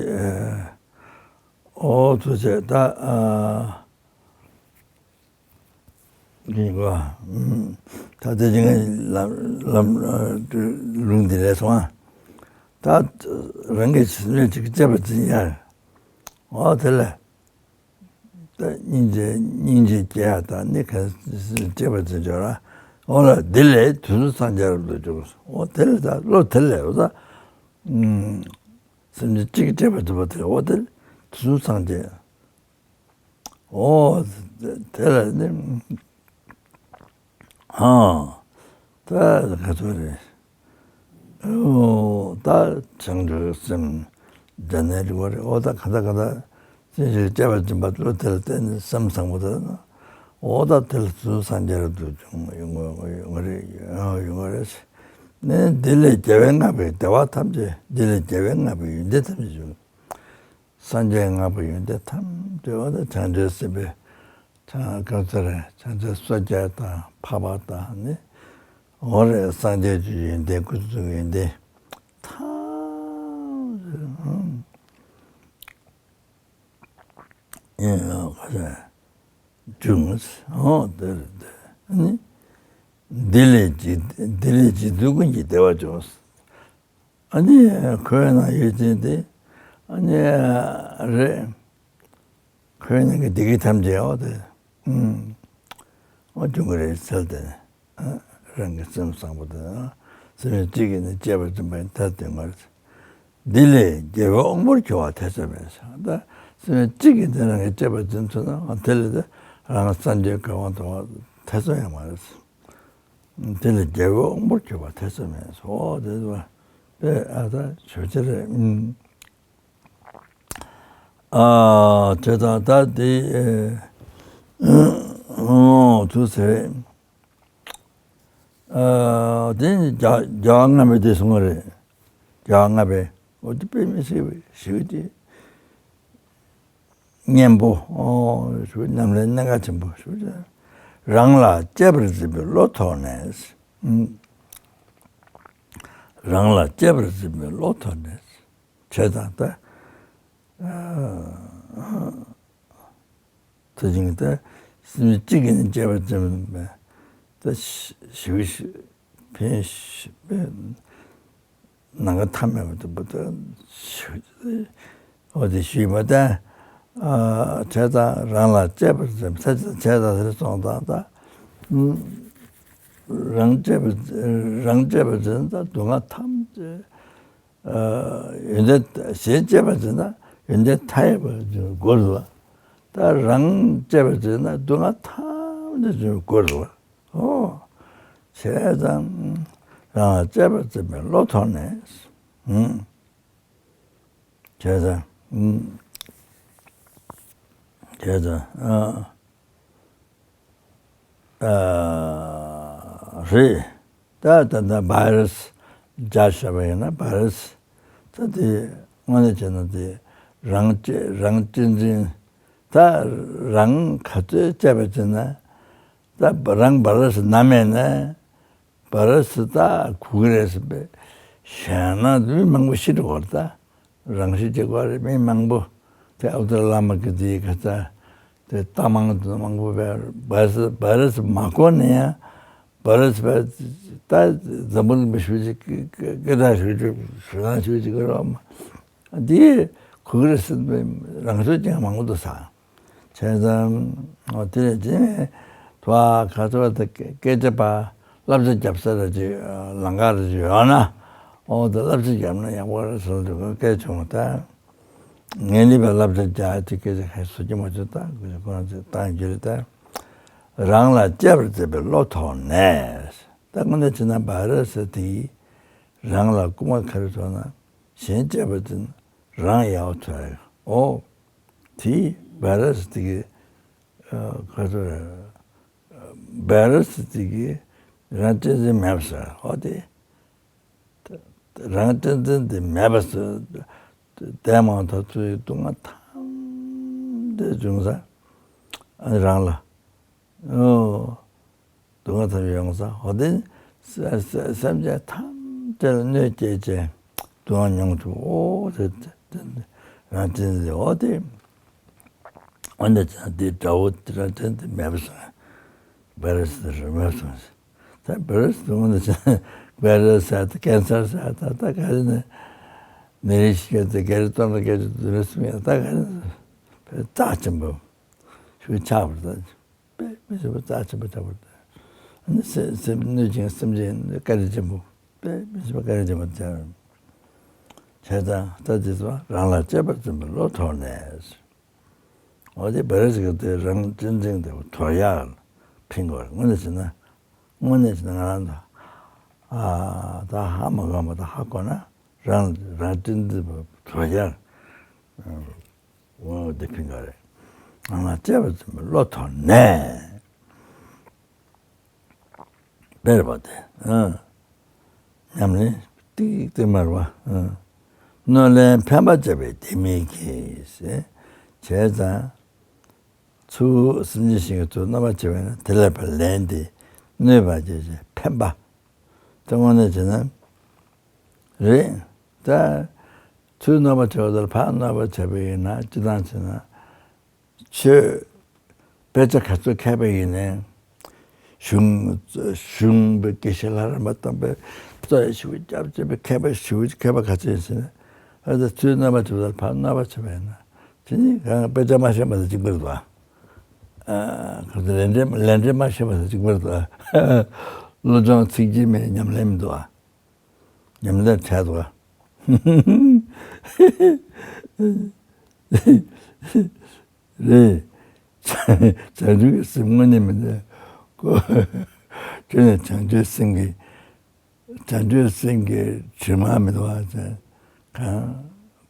ཨོ་ཐུགས་རྗེ་ཆེ་ད། ཨ་ཡིན་གོ། ད་ལྟ་ཅི་ངས་ལམ་ལམ་ལུང་འདི་ལས་སོང་ཨ། ད་རང་གི་ཕྱི་སྣོད་ཅིག་སྤྱད་པ་ཅི་ཡ། ཨོ་དེ་ལས། ད་སྙིང་རྗེ་སྙིང་རྗེ་སྐྱེ་ཡ་དང་ནི་ག་སྐྱེ་བ་ཅི་འབྱོར་ར། འོ་ལ་འདི་ལས་དུས་གསུམ་སངས་རྒྱས་རབ་ཏུ་འབྱུང་། འོ་དེ་ལས་ད་བློ་དེ་ལས་འོ་ད། སེམས་ཅན་གཅིག་གིས་སྤྲད་པ་འདུག་པ་དེ་འོ་དེ་ལས་དུས་གསུམ་སངས་རྒྱས། འོ་དེ་ལས་ནི། ཨ། ད་ག་ཚོད་རེད། ཨོ་ད་བྱང་ཆུབ་སེམས་འདི་ནས་རིག་པ་རེད། ཨོ་ད་ག་ད་ག་ད་སེམས་ཤིག་སྐྱེ་བ་འཛིན་པ་བློ་དེ་ལ་བརྟེན་ནས་སེམས་བཟང་པོ་དེ་ན། འོ་ད་དེ་ལ་ཚུར་སངས་རྒྱས་རབ་ཏུ་བྱུང་ཡོང་གི་ཡོང་གི་རེད། ཡོང་གི་ཡོང་གི་རེད། ནས་འདི་ལས་རྒྱལ་བའི་བསྔགས་པའི་བདེ་བ་ཐམས་ཅད། འདི་ལས་རྒྱལ་བའི་བསྔགས་པའི་ཡོན་ཏན་ཐམས་ཅད་བྱུང་། སངས་རྒྱས་བསྔགས་པའི་ཡོན་ཏན་ཐམས་ཅད། འོ་ད་བྱང་ཆུབ་སེམས་དཔའི་བྱང་ག་ཚོད་རེད། བྱང་ཆུབ་སོ་བརྒྱད་དང་འཕགས་པ་དང་ནི། འོ་རེད། སངས་རྒྱས་ཀྱི་ཡོན་ཏན། སྐུ་གསུང་ཐུགས་ཡོན་ཏན་ཐམས་ཅད་ཡིན་ཡང་ཁ་ཤས་བྱུང་། འོ་དེ་རེད། དེ་ནི་འདི་ལས་ཀྱི་འདི་ལས་ཀྱི་འདུལ་ཀུན་གྱི་བདེ་བ་བྱུང་། ཨ་ནི་ཁོའི་ནང་ཡོད་ཅིང་དེ། ཨ་ནི་རེད། ཁོའི་ནང་གི་བདེ་སྐྱིད་ཐམས་ཅད་འོ་དེ། ཨུམ། འོ་བྱུང་གི་རེད་ཟེར་ཏེ། ཨ། རང་གི་སེམས་བཟང་པོ་དེ། ཨ། སེམས་གཅིག་གིས་ནི་གཅེས་པར་འཛིན་པ་ཡི་མཐར་ཐུག་ཡོད་མ་རེད། འདི་ལས་རྒྱལ་བའི་དབང་པོར་གྱུར་པ་ཐེ་ཚོམ་མེད་ཟེར། ད་སེམས་གཅིག་གིས་དེ་རང་གི་གཅེས་པར་འཛིན་ཐུབ་ན། ཨ། དེ་ལས་དེ་རང་སངས་རྒྱས་ཀྱི་དབང་ཐོབ་པ་ཐེ་ཚོམ་ཡོད་མ་རེད། དེ་ལས་རྒྱལ་བའི་དབང་པོར་གྱུར་པ་ཐེ་ཚོམ་མེད་ཟེར། འོ་དེ་བ་དཔེ་ཨ་ད་ཆོས་ཅིག་རེད། ཨུམ། ཨ། དེ་དང་ད་དེ། ཨ། འོ་དུ་ཟེར། ཨ། དེ་ནི་རྒྱ་རྒྱལ་བ་ལྔ་པའི་དེ་གསུངས་པ་རེད། རྒྱལ་བ་ལྔ་པའི་འོ་དེ་དཔེ་མི་སྲིད་པའི་ཞིག་དེ། གཉེན་པོ། ཨོ། ཞུ་ཉམས་ལེན་གནད་འགག་ཆེན་པོ་ཞུ། རང་ལ་གཅེས་པར་འཛིན་པའི་བློ་ཐོག་ནས། ཨུམ། རང་ལ་གཅེས་པར་འཛིན་པའི་བློ་ཐོག་ནས། བྱས་ཙང་ད། ཨ། དེ་བཞིན་ད་སེམས་གཅིག་གིས་ནི་གཅེས་པར་འཛིན་པས། ད་ཞི་བའི་ཕན་ཞི་བའི་ནམ་མཁའ་མཐའ་མེད་པ་དེ་པོ་ད་ཞི། འོ་དེ་ཞུས་པ་ད། ཨ། བྱས་ཙང་རང་ལ་གཅེས་པར་འཛིན། བྱས་ཙང་བྱས་ཙང་ཟེར་སོང་ཙང་ད། རང་གཅེས་པར་རང་གཅེས་པར་འཛིན་ད་སྡུག་བསྔལ་ཐམས་ཅད། ཨ། ཡོན་ཏན་གཞན་གཅེས་པར་འཛིན་ན་ཡོན་ཏན་མཐའ་ཡས་པར་འཛིན་དགོས་རེད་བ། ད་རང་གཅེས་པར་འཛིན་ན་སྡུག་བསྔལ་ཐམས་ཅད་འཛིན་དགོས་རེད་བ། ཨོ། བྱས་ཙང་རང་ལ་གཅེས་པར་འཛིན་པའི་བློ་ཐོག་ནས། ཨུམ། བྱས་ཙང་། ཨུམ། བྱས་ཙང་། ཨ། ཨ། རེད། ད་ད་ད་བྷའི་རུ་སི་སྦྱར་བཞག་པ་ཡིན་ན། བྷའི་རུ་སི་ད་དེ་དངོས་གནས་བྱས་ན་དེ་རང་གཅེས་རང་གཅེས་འཛིན། ད་རང་ག་ཚོད་གཅེས་པར་བྱས་ན། ད་རང་བྷའི་རུ་སི་ན་མེད་ན། བྷའི་རུ་སི་ད་གོ་གི་རེད་ཟེར་བས། གཞན་ན་མི་མང་པོ་ཤི་འགྲོ་གི་རེད་ད། རང་ཤི་བྱེད་དགོས་རེད། མི་མང་པོ་དེ་ཨ་བུ་ཏི་ལ་མ་གི་དེའི་ཁ་ཚ་དེ་རྟ་མང་དུ་མང་པོ་བས། བྷའི་རུ་སི་བྷའི་རུ་སི་མ་གོ་ནས་ཡང་བྷའི་རུ་སི་བས་ད་འཛམ་བུ་གླིང་པ་ཞུ་ཅིག་སྐད་གྲགས་ཞུ་ཅིག་ཞུ་ན་ཞུ་ཅིག་གི་རོགས་མ་དེ་གོ་གི་རེད་ཟེར་བས། རང་ཤི་ཅན་མང་པོ་འདུག་ས། བྱས་ཙང་། འོ་དེ་ནས་དེ་ནས་དུ་བ་ག་ཚོད་དེ་སྐད་ཆ་པ་བསླབ་བྱ་རྒྱབ་ས་ར་ཅིག་ལམ་ཁ་ར་ཅིག་ཡོད་ན། འོ་དེ་བསླབ་བྱ་རྒྱབ་ན་ཡག་པོ་རེད་ཟེར་དུས་སྐད་བྱུང་བ་ད། ངས་ནི་བས་བསླབ་བྱ་རྒྱག་ཅིག་སྐད་ཆ་ག་བཟོ་གི་མ་བྱུང་ད་ཁོ་རང་ཚོས་བཏང་རྒྱུ་རེད་ད། རང་ལ་གཅེས་པར་འཛིན་པའི་བློ་ཐོག་ནས། ད་དངོས་གནས་བྱས་ན་བྷའི་རུ་སི་དེ་ཡིས་རང་ལ་རྐུ་མ་ཁ་རུ་ཐོག་ན་གཞན་གཅེས་པར་འཛིན་རང་ཡག་པོ་ཐོན་ཡོད། འོ། དེ་བྷའི་རུ་སི་དེ་གི་ཨ། ག་ཚོད་རེད། བྷའི་རུ་སི་དེ་གི་རང་གཅེས་འཛིན་མེད་པ་ཟེར། འོ་དེ། རང་གཅེས་འཛིན་དེ་མེད་པ་ཟེར། དེ་མང་ཐོག་ཚོའི་སྡུག་བསྔལ་ཐམས་ཅད་བྱུང་ས། ཨ་ནི་རང་ལ། ཨོ། སྡུག་བསྔལ་ཐམས་ཅད་ཡོང་ས། འོ་དེ་ས་ས་སེམས་ཅན་ཐམས་ཅད་ལ་གནོད་སྐྱེལ་བྱས་སྡུག་བསྔལ་མྱོང་ཐུབ། ཨོ་དེ་དེ་དེ་རང་བཙན་དེ། འོ་དེ་འོ་ན་ཅང་དེ་དགྲ་བོ་དེ་རང་བཙན་དེ་མེད་པ་སོང་། བྷའི་རུ་སི་དེ་རང་མེད་པ་སོང་། ད་བྷའི་རུ་སི་དེ་འོ་ན་ཅང་བྷའི་རུ་སི་ཟེར་ད་ཀན་སར་ཟེར་ད་ད་ག་རེ་ནི་ནད་རིགས་ཤིག་ད་ག་རེ་སྟོང་ན་ག་རེ་དུ་རུ་སི་མེད་ད་ག་རེ་ནི་རྩ་ཆེན་པོ་ཞིག་ཆགས་པ་རེད། དཔེ་མི་སྲིད་པ་རྩ་ཆེན་པོ་ཆགས་པ་རེད། ཨ་ནི་སེམས་སེམས་གནོད་ཅིང་སེམས་ཅན་བཀའ་དྲིན་ཆེན་པོ། དཔེ་མི་སྲིད་པ་བཀའ་དྲིན་ཆེན་པོ་ཆགས། བྱས་ཙང་ད་དེ་ཚོ་རང་ལ་གཅེས་པར་འཛིན་པའི་བློ་ཐོག་ནས། འོ་དེ་བྷའི་རུ་སི་གི་དེ་རང་གཅེས་འཛིན་དེ་དོར་ཡག་ལ་ཕན་གྱི་རེད། དངོས་གནས་བྱས་ན། དངོས་གནས་བྱས་ན་ང་རང་ཚོ། ཨ། ད་ཧ་མ་གོ་བ་ད་ཧ་གོ་ན་རང་རང་གཅེས་འཛིན་པ་དོར་ཡག་འོ་དེ་ཕན་གྱི་རེད། ང་ལ་གཅེས་པར་འཛིན་པའི་བློ་ཐོག་ནས། སྤེལ་བ་དེ། ཨ། ཉམས་ལེན་ཏིག་ཏིག་མར་བ། ཨ། གནོད་ལན་ཕན་པ་བྱ་བའི་ལྡེ་མིག་གིས། བྱས་ཙང་། ཚུར་སེམས་ཅན་གཞན་གྱི་ཚུར་གནོད་པ་བྱས་པས་ན། དེ་ལས་ཕར་ལན་དེ་གནོད་པ་བྱས་ཕན་པ། དེ་དངོས་གནས་བྱས་ན་རེད། ད། ཚུར་གནོད་པ་བྱས་པ་དང་ཕར་གནོད་པ་བྱས་པ་ཡིན་ན། སྤྱིར་བཏང་བྱས་ན། ཆོས་དཔེ་ཆ་ག་ཚོད་མཁས་པ་ཡིན་ནའི། གཞུང་གཞུང་པའི་དགེ་བཤེས་ལྷ་རམས་པ་དམ་པའི་རྩ་ཞིབ་རྒྱབ་ཅེས་པའི་མཁས་པ་ཞིབ་མཁས་པ་ག་ཚོད་ཡིན་ཟེར་ན། ཨ་ད་ཚུར་གནོད་པ་བྱེད་པ་དང་ཕར་གནོད་པ་བྱེད་པ་ཡིན་ན། དེ་ནི་གང་དཔེ་ཆ་མ་ཤེས་པ་དང་གཅིག་པར་འདུག་ཨ། ཨ། ག་ཚོད་ལས་འབྲས་ལས་འབྲས་མ་ཤེས་པ་དང་གཅིག་པར་འདུག་ཨ། བློ་སྦྱོང་ཚིག་བརྒྱད་མའི་ཉམས་ལེན་མི་འདུག་ཨ། ཉམས་ལེན་བྱས་འདུག་རེད། བྱང་ཆུབ་ཀྱི་སེམས་དངོས་གནས་མི་འདུག་ཁོ། ཁྱོད་ནི་བྱང་ཆུབ་སེམས་ཀྱི། བྱང་ཆུབ་སེམས་ཀྱི་དྲི་མ་མི་འདུག་བ་ཅན། གང་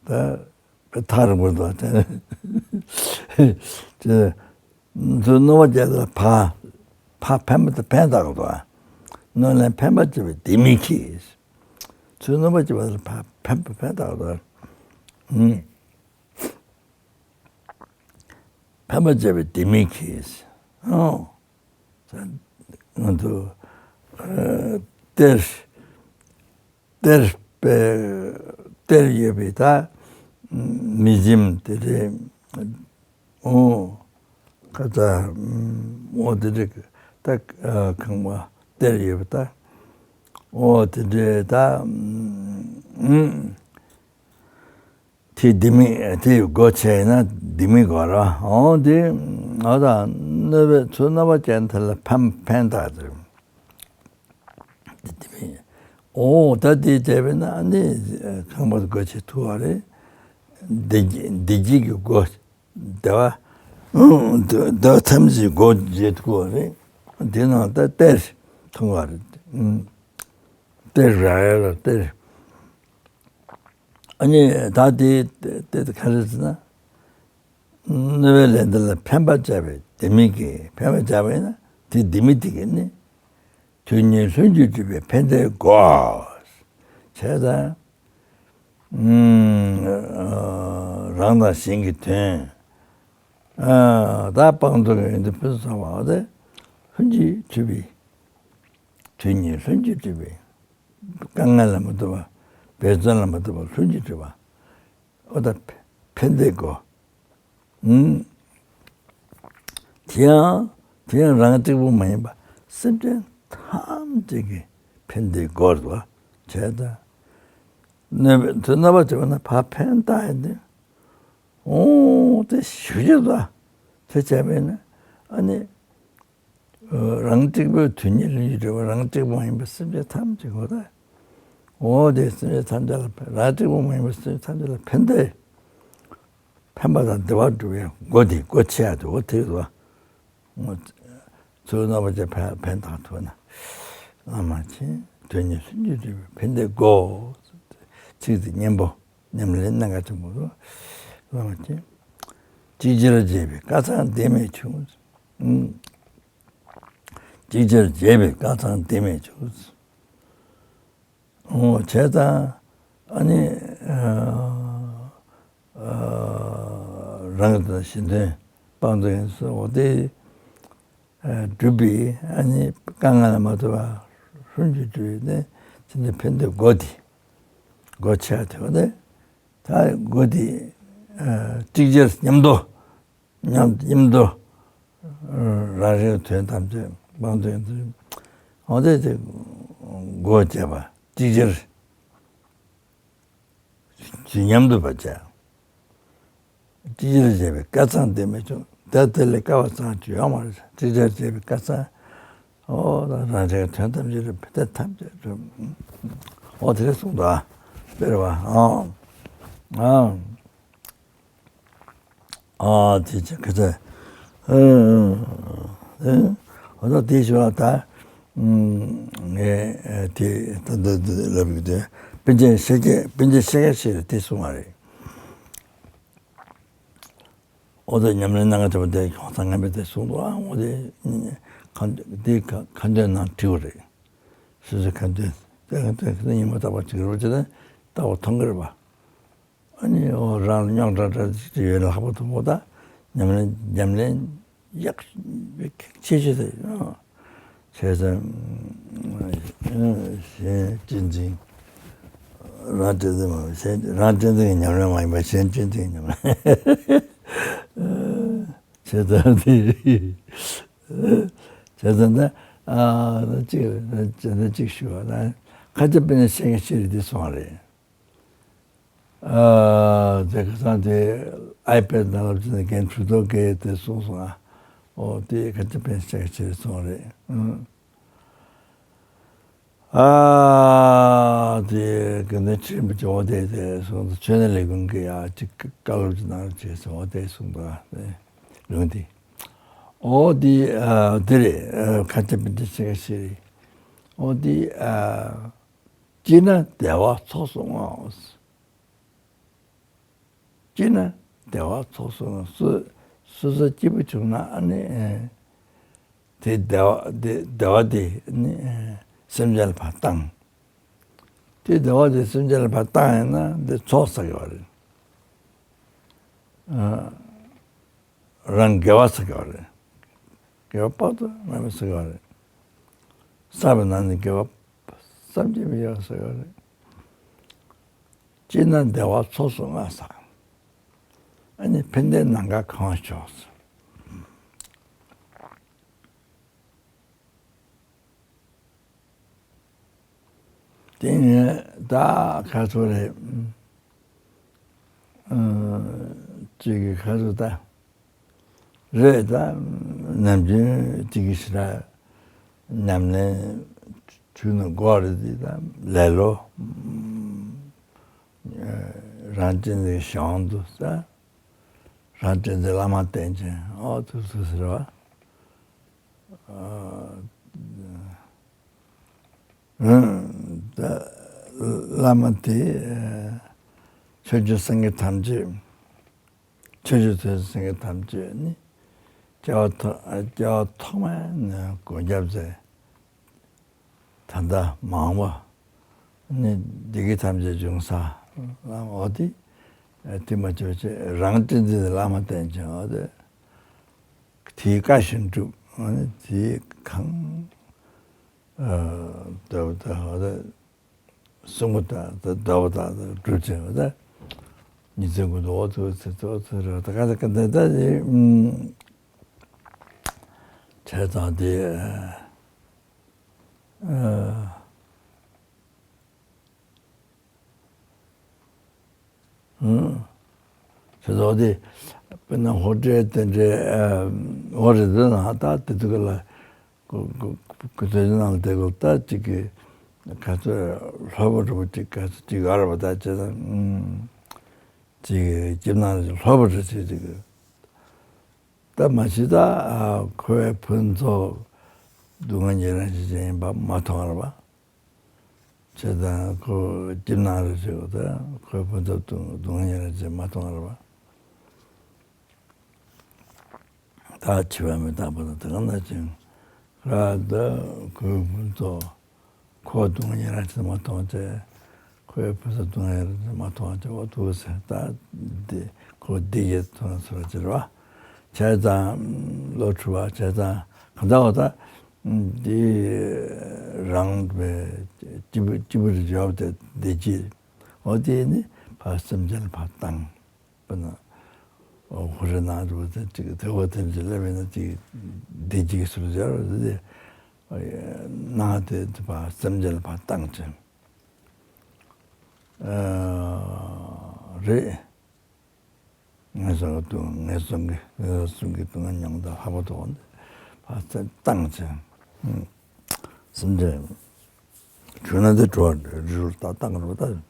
ད་ཐག་རིང་པོ་འདུག་བ་ཅན། ཅེས། ཚུར་གནོད་པ་བྱས་ལ་ཕར། ཕར་ཕན་པ་དང་ཕན་བཏགས་འདུག་བ། གནོད་ལན་ཕན་པ་བྱེད་པའི་ལྡེ་མིག་གིས། ཚུར་གནོད་པ་བྱས་པ་ལ་ཕར་ཕན་པ་ཕན་བཏགས་འདུག་བ། ཕན་པ་བྱེད་པའི་ལྡེ་མིག་གིས། ཨོ། ང་ཚོ། ཨ། གཏེར། གཏེར་པའི། གཏེར་ཡོད་པའི་ད། མི་འཇིམ་དེ་རེད། ཨོ། ཁ་ཚ། ཨོ་དེ་རེད། ད། ཨ། ཁང་པ་གཏེར་ཡོད་པའི་ད། ཨོ་དེ་རེད་ད། དེ་ལྡེ་མིག་དེ་སྒོ་ཕྱེ་ན་ལྡེ་མིག་སྒོ་ར། འོ་དེ། འོ་ད་གནོད་པའི་ཚུར་གནོད་པ་ཅན་དེ་ལ་ཕན་ཕན་བཏགས་ཏེ། དེ་ལྡེ་མིག་འོ་ད་དེ་བྱས་པས་ན་ནི་ཁང་པ་སྒོ་ཕྱེ་ཐུབ་པ་རེད། བདེ་བདེ་སྐྱིད་ཀྱི་སྒོ། བདེ་བ། བདེ་བ་ཐམས་ཅད་སྒོ་འབྱེད་ཐུབ་པ་རེད། དེ་ནང་ད་གཏེར་མཐོང་བ་རེད། གཏེར་རག་ཡ་ལ་གཏེར། ཨ་ནི་ད་དེ་དེ་དེ་ག་རེ་ཟེར་ན། གནོད་པའི་ལན་དེ་ལ་ཕན་པ་བྱ་བའི་ལྡེ་མིག་གིས། ཕན་པ་བྱ་བས་ན་དེ་ལྡེ་མིག་དེ་གིས་ནི། དོན་གཉིས་ལྷུན་གྱིས་གྲུབ་པའི་ཕན་བདེའི་སྒོ། བྱས་ཙང་། ཨ། རང་དང་གཞན་གྱི་དོན། ཨ། ད་སྤངས་རྟོགས་ཀྱི་ཡོན་ཏན་ཕུན་སུམ་ཚོགས་པ་དེ་ལྷུན་གྱིས་གྲུབ་པའི། དོན་གཉིས་ལྷུན་གྱིས་གྲུབ་པའི། དཀའ་ངལ་ལ་མི་ལྟོས་པ། འབད་བརྩོན་ལ་མི་ལྟོས་པ་ལྷུན་གྱིས་གྲུབ་པ། ཨོ་ད་ཕན་བདེའི་སྒོ། ཨུམ། དེ་ཡང་དེ་ཡང་རང་གཅིག་པུ་མ་ཡིན་པ་སེམས་ཅན་ཐམས་ཅད་ཀྱི་ཕན་བདེའི་སྒོ་རེད་བ། བྱས་ཙང་། གནོད་པའི་ཚུར་གནོད་པ་བྱས་པ་ན་ཕར་ཕན་བཏགས་ཡིན་ཏེ། ཨོ་དེ་ཞུ་རྒྱུ་ད། དེ་བྱས་པས་ན་ཨ་ནི། རང་གཅིག་པུའི་དོན་གཉིས་ལྷུན་གྱིས་གྲུབ་པ། རང་གཅིག་པུ་མ་ཡིན་པ་སེམས་ཅན་ཐམས་ཅད་གོ་ད། འོ་དེ་སེམས་ཅན་ཐམས་ཅད་ལ་ཕན། རང་གཅིག་པུ་མ་ཡིན་པ་སེམས་ཅན་ཐམས་ཅད་ལ་ཕན་བདེ། ཕན་པ་དང་བདེ་བ་སྒྲུབ་པའི་སྒོ་དེ་སྒོ་ཕྱེ་ཡ་དེ་འོ་དེ་རེད་བ། ཚུར་གནོད་པ་བྱས་ཕན་ཕན་བཏགས་ཐུབ་ན། བླ་མ་མཁྱེན། དོན་གཉིས་ལྷུན་གྱིས་གྲུབ་པའི་ཕན་བདེའི་སྒོ། ཚིག་དེ་སྙན་པོ། ཉམས་ལེན་གནད་འགག་ཆེན་པོ་རེད། བླ་མ་མཁྱེན། ཅིག་ཅར་བྱས་པའི་སྐལ་བཟང་ལྡེ་མིག་ཆུང་། ཨུམ། ཅིག་ཅར་བྱས་པའི་སྐལ་བཟང་ལྡེ་མིག་ཆུང་། འོ་བྱས་ཙང་ཨ་ནི། ཨ། ཨ། རང་གི་དོན་གཞན་དོན་སྤངས་ཏེ་ཡིན་སོ། འོ་དེ། ཨ། སྒྲུབ་པའི་ཨ་ནི་དཀའ་ངལ་ལ་མ་ལྟོས་པ་ལྷུན་གྱིས་གྲུབ་པའི་ནི་དེ་ནི་ཕན་བདེའི་སྒོ་དེ། སྒོ་ཕྱེ་ཡ་དེ་འོ་དེ། ད་སྒོ་དེ། ཨ། ཅིག་ཅར་མཉམ་དུ། མཉམ་མཉམ་དུ། རང་རེའི་དོན་ཐམས་ཅད་སྤངས་ཏེ་ཡིན་ཚུལ། འོ་དེ་དེ་སྒོ་བྱས་པ་ཅིག་ཅར་ཇི་སྙམ་དུ་བ་བྱས། ཅིག་ཅར་བྱས་པའི་སྐལ་བཟང་ལྡེ་མིག་ཆུང་། ད་དེ་ལས་སྐལ་བ་བཟང་ཅིག་ཡོད་མ་རེད། ཅིག་ཅར་བྱས་པའི་སྐལ་བཟང་། ཨོ་ད་རང་རེའི་དོན་ཐམས་ཅད་རེད། དེ་ཐམས་ཅད་རེད། ཨོ་དེ་རེད་གསུངས་འདུག་ཨ། དཔེར་བ། ཨ། ཨ། ཨ་དེ་ཅི་ག་ཚ། ཨ། ཨ། ཨ་ད་དེ་ཞུ་བ་ད། ངས་དེ་ད་ད་ད་ལབ་ཡོད་དེ། པཎ་ཆེན་ཤཱཀྱ། པཎ་ཆེན་ཤཱཀྱ་ཤྲཱི་ལ་དེ་གསུངས་པ་རེད། ཨོ་དེ་ཉམས་ལེན་གནང་ག་བྱེད་པ་དེ་གོང་ས་སྔ་མས་དེ་གསུངས་འདུག་ཨ། ཨོ་དེ་ཁ་དེ་ཁ་ཁ་འདོན་ནང་བྲིས་པ་རེད། སོ་སོའི་ཁ་འདོན་དེ་ཁ་འདོན་ཁ་འདོན་ཉིན་མོ་རྟག་པར་བྱེད་ཀྱི་རེད་པ། བྱས་ཙང་རྟག་པར་མཐོང་གི་རེད་པ། ཨ་ནི་འོ་རང་ལ་རྙོག་དྲ་འདྲ་ཅིག་ཡོད་ན་ལྷག་པར་དུ་འོ་ད་ཉམས་ལེན་ཉམས་ལེན་ཡག་ཆེ་ཤོས་དེ། བྱས་ཙང་གཞན་གཅེས་འཛིན། རང་གཅེས་འཛིན་མ་གཞན་རང་གཅེས་འཛིན་གྱི་ཉམས་ལེན་མ་ཡིན་པར་གཞན་གཅེས་འཛིན་གྱི་ཉམས་ལེན། བྱས་ཙང་དེ། བྱས་ཙང་ད་ཨ་གཅིག་རེད། ད་གཅིག་ཞུ་བ་ན་ཁ་ཆེ་དཔེ་ནས་བཤད་མཁན་ཤེས་རིག་འདི་སོང་བ་རེད། ཨ་དེ་ཁ་སང་དེ་ཨའི་པེ་ཌི་ནང་ལ་བྱས་ནས་རྒན་ཁྲུ་ཏོ་གིས་དེ་གསུངས་སོང་ཨ། ཨོ་དེ་ཁ་ཆེ་དཔེ་ནས་བཤད་མཁན་ཤེས་རིག་སོང་བ་རེད། ཨ། ཨ་དེ་དགེ་འདུན་ཆོས་འཕེལ་གྱི་འོ་དེ་དེ་སོང་ཙང་ཆོས་གནས་ལས་ཁུངས་ཀྱི་ཡ་གཅིག་བཀའ་སློབ་ཅིག་གནང་རོགས་བྱས་སོང་། འོ་དེ་གསུངས་འདུག་ཨ། ལུང་དེ་འོ་དེ་ཨ་དེ་རེད། ཨ་ཁ་ཆེ་དཔེ་འདི་ཆེ་ག་ཤེས་རེད། འོ་དེ་ཨ་སྐྱིད་ན་བདེ་བ་ཚོགས་སུ་བསྔོའོ། སྐྱིད་ན་བདེ་བ་ཚོགས་སུ་བསྔོ། སོ་སོ་སྐྱིད་པོ་བྱུང་ན་ཨ་ནི་ཨེ་དེ་བདེ་བ་དེ་བདེ་བ་དེ་ནི་ཨེ་སེམས་ཅན་ལ་ཕར་བཏང་། དེ་བདེ་བ་དེ་སེམས་ཅན་ལ་ཕར་བཏང་ཡིན་ན་འདི་ཚོགས་བསགས་ཡོད་རེད། ཨ་རང་དགེ་བ་བསགས་ཡོད་རེད། དགེ་བ་དཔག་ཏུ་མེད་པ་བསགས་ཡོད་རེད། བསགས་པའི་ནང་ནས་དགེ་བ་བསམ་གྱིས་མི་ཁྱབ་པ་བསགས་ཡོད་རེད། སྐྱིད་ན་བདེ་བ་ཚོགས་སུ་བསྔོ་ཟེར། ཨ་ནི་ཕན་བདེའི་ནམ་མཁའ་གང་བ་མཆོག་ཟེར། དེ་ནས་ད་ཁ་ཚོ་རེད། ཨ་གཅིག་གི་ཁ་ཚོ་ད། རེད་ད། ནམ་རྒྱུན་གཅིག་གི་ཞེ་དྲག་ཉམས་ལེན་བྱུང་ན་དགོས་རེད་དེ་ད་ལེ་ལོ། རང་གཅེས་འཛིན་གཞན་དབང་དུ་ཟེར། རང་གཅེས་འཛིན་བླ་མ་བསྟེན་ཅིང་ཨོ་ཐུགས་སུ་ཟེར་བ། ཨ་ད་བླ་མ་དེ་ཆོས་སྐྱོང་སངས་རྒྱས་ཐམས་ཅད། ཆོས་སྐྱོང་ཐོས་སྲས་སངས་རྒྱས་ཐམས་ཅད་ནི་སྐྱེ་བ་ཐོག་སྐྱེ་བ་ཐོག་མ་ནས་སྒོམ་བརྒྱབ་ཚེ་ད་ལྟ་མ་འོངས་པ་ནི་བདེ་སྐྱིད་ཐམས་ཅད་འབྱུང་ས་ལ་འོ་དེ་དེ་མ་བྱོས་ཆེ་རང་གཅེས་འཛིན་བླ་མ་བསྟེན་ཅིང་འོ་དེ་དེའི་བཀའ་བཞིན་སྒྲུབ། འོ་ནི་དེའི་གང་ཨ་འདོད་པ་དང་འོ་དེ། གསུང་པ་དང་ད་བཟློག་པ་དང་སྒྲུབ་བྱེད་པ་དང་། ཉིན་མཚན་ཀུན་ཏུ་འོ་ཐུག་ཚེ་ཐུག་ཚེ་རེ་བ་ད་ག་ད་ག་ད་ད་ནི་བྱས་ཙང་དེ་ཨ་བྱས་ཙང་དེ་དཔེར་ན་ཧོ་ཏྲེ་དེ་འདྲའི་ཨ་འོ་རེད་འདུག་ན་ད་དེ་དུས་ལ། ཁོ་ཁོ་ཁོ་ཚོའི་ནང་དེ་གོ་ད་ཅིག་གི་ག་ཚོད་སློབ་པ་འགྲོ་ཅིག་ག་ཚོད་ཅིག་ཡོད་རེད་པ། ད་བྱས་ཙང་ཅིག་ཁྱིམ་ནང་སློབ་པ་འགྲོ་ཅིག་ཅིག་ད་མ་གཞི་ད་ཁོའི་ཕུན་ཚོགས་སྡུག་བསྔལ་ཉེ་རང་ཞིག་ཅན་ཡིན་པ་མ་མཐོང་རེད་པ། བྱས་ཙང་ཁོ་ཁྱིམ་ནང་རེ་ཅིག་ད་ཁོའི་ཕུན་ཚོགས་སྡུག་བསྔལ་ཉེ་རང་ཞིག་མ་མཐོང་རེད་པ། ད་འཆི་བ་མི་རྟག་པ་དང་དེ་ག་ནང་བཞིན་ར་ད་ཁོའི་ཕུན་ཚོགས་ཁོ་སྡུག་བསྔལ་རང་བཞིན་མ་མཐོང་བྱས། ཁོའི་ཕུན་ཚོགས་སྡུག་བསྔལ་རང་བཞིན་མ་མཐོང་བྱས། འོ་ཐུགས་ཟེར་ད་འདི་ཁོ་འདི་ཡི་ཐོག་ནས་ཚོར་བ་ཅིག་རེད་པ། བྱས་ཙང་བློ་འཁྲུལ་བ་བྱས་ཙང་གང་ལྟར་འོ་ད་འདི་རང་བའི་སྐྱིད་པོ་སྐྱིད་པོ་རེ་འཇོག་དེ་བདེ་སྐྱིད་འོ་དེ་ནི་ཕར་སེམས་ཅན་ལ་ཕར་བཏང་། དཔེར་ན། ཧོ་རི་ནང་འགྲོ་དེ་ཅིག་དེ་འོ་དེ་ཅིག་སླེབས་ཡིན་ན་ཅིག་བདེ་སྐྱིད་ཀྱི་ཚུལ་སྦྱར་བ་དེ་ནང་དེ་དེ་ཕར་སེམས་ཅན་ལ་ཕར་བཏང་ཅིང་། རེད། ངན་སོང་གི་སྡུག་ངན་སོང་གི་ངན་སོང་གསུམ་གྱི་སྡུག་བསྔལ་མྱོང་དང་ལྷག་པར་དུ་འོ་འདི་ཕར་སེམས་བཏང་ཅིང་། སེམས་ཅན་བྱུང་ན་དེ་འགྲོ་བ་རི་རུ་ལ་བཏང་རུ་ད།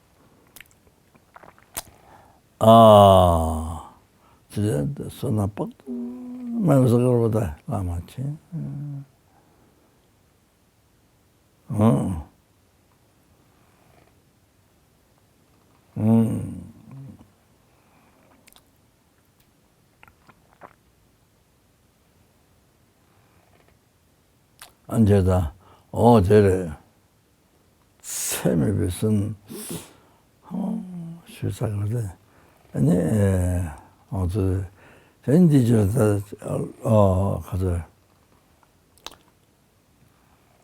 ཨ། ཅེས་བསོད་ནམས་དཔག་ཏུ་མེད་པ་བསགས་པ་དང་བླ་མ་མཁྱེན། ཨང་། ཨང་། ཨ་འདྲ་ད། འོ་དེ་རེད། ཕན་མེད་པའི་སེམས། ཧོ། ཞུ་ས་ག་རེ། ཨ་ནི། ཨ་ཚོ། དེ་འདི་ཅི་ད། ཨོ་ཁ་ཚོ།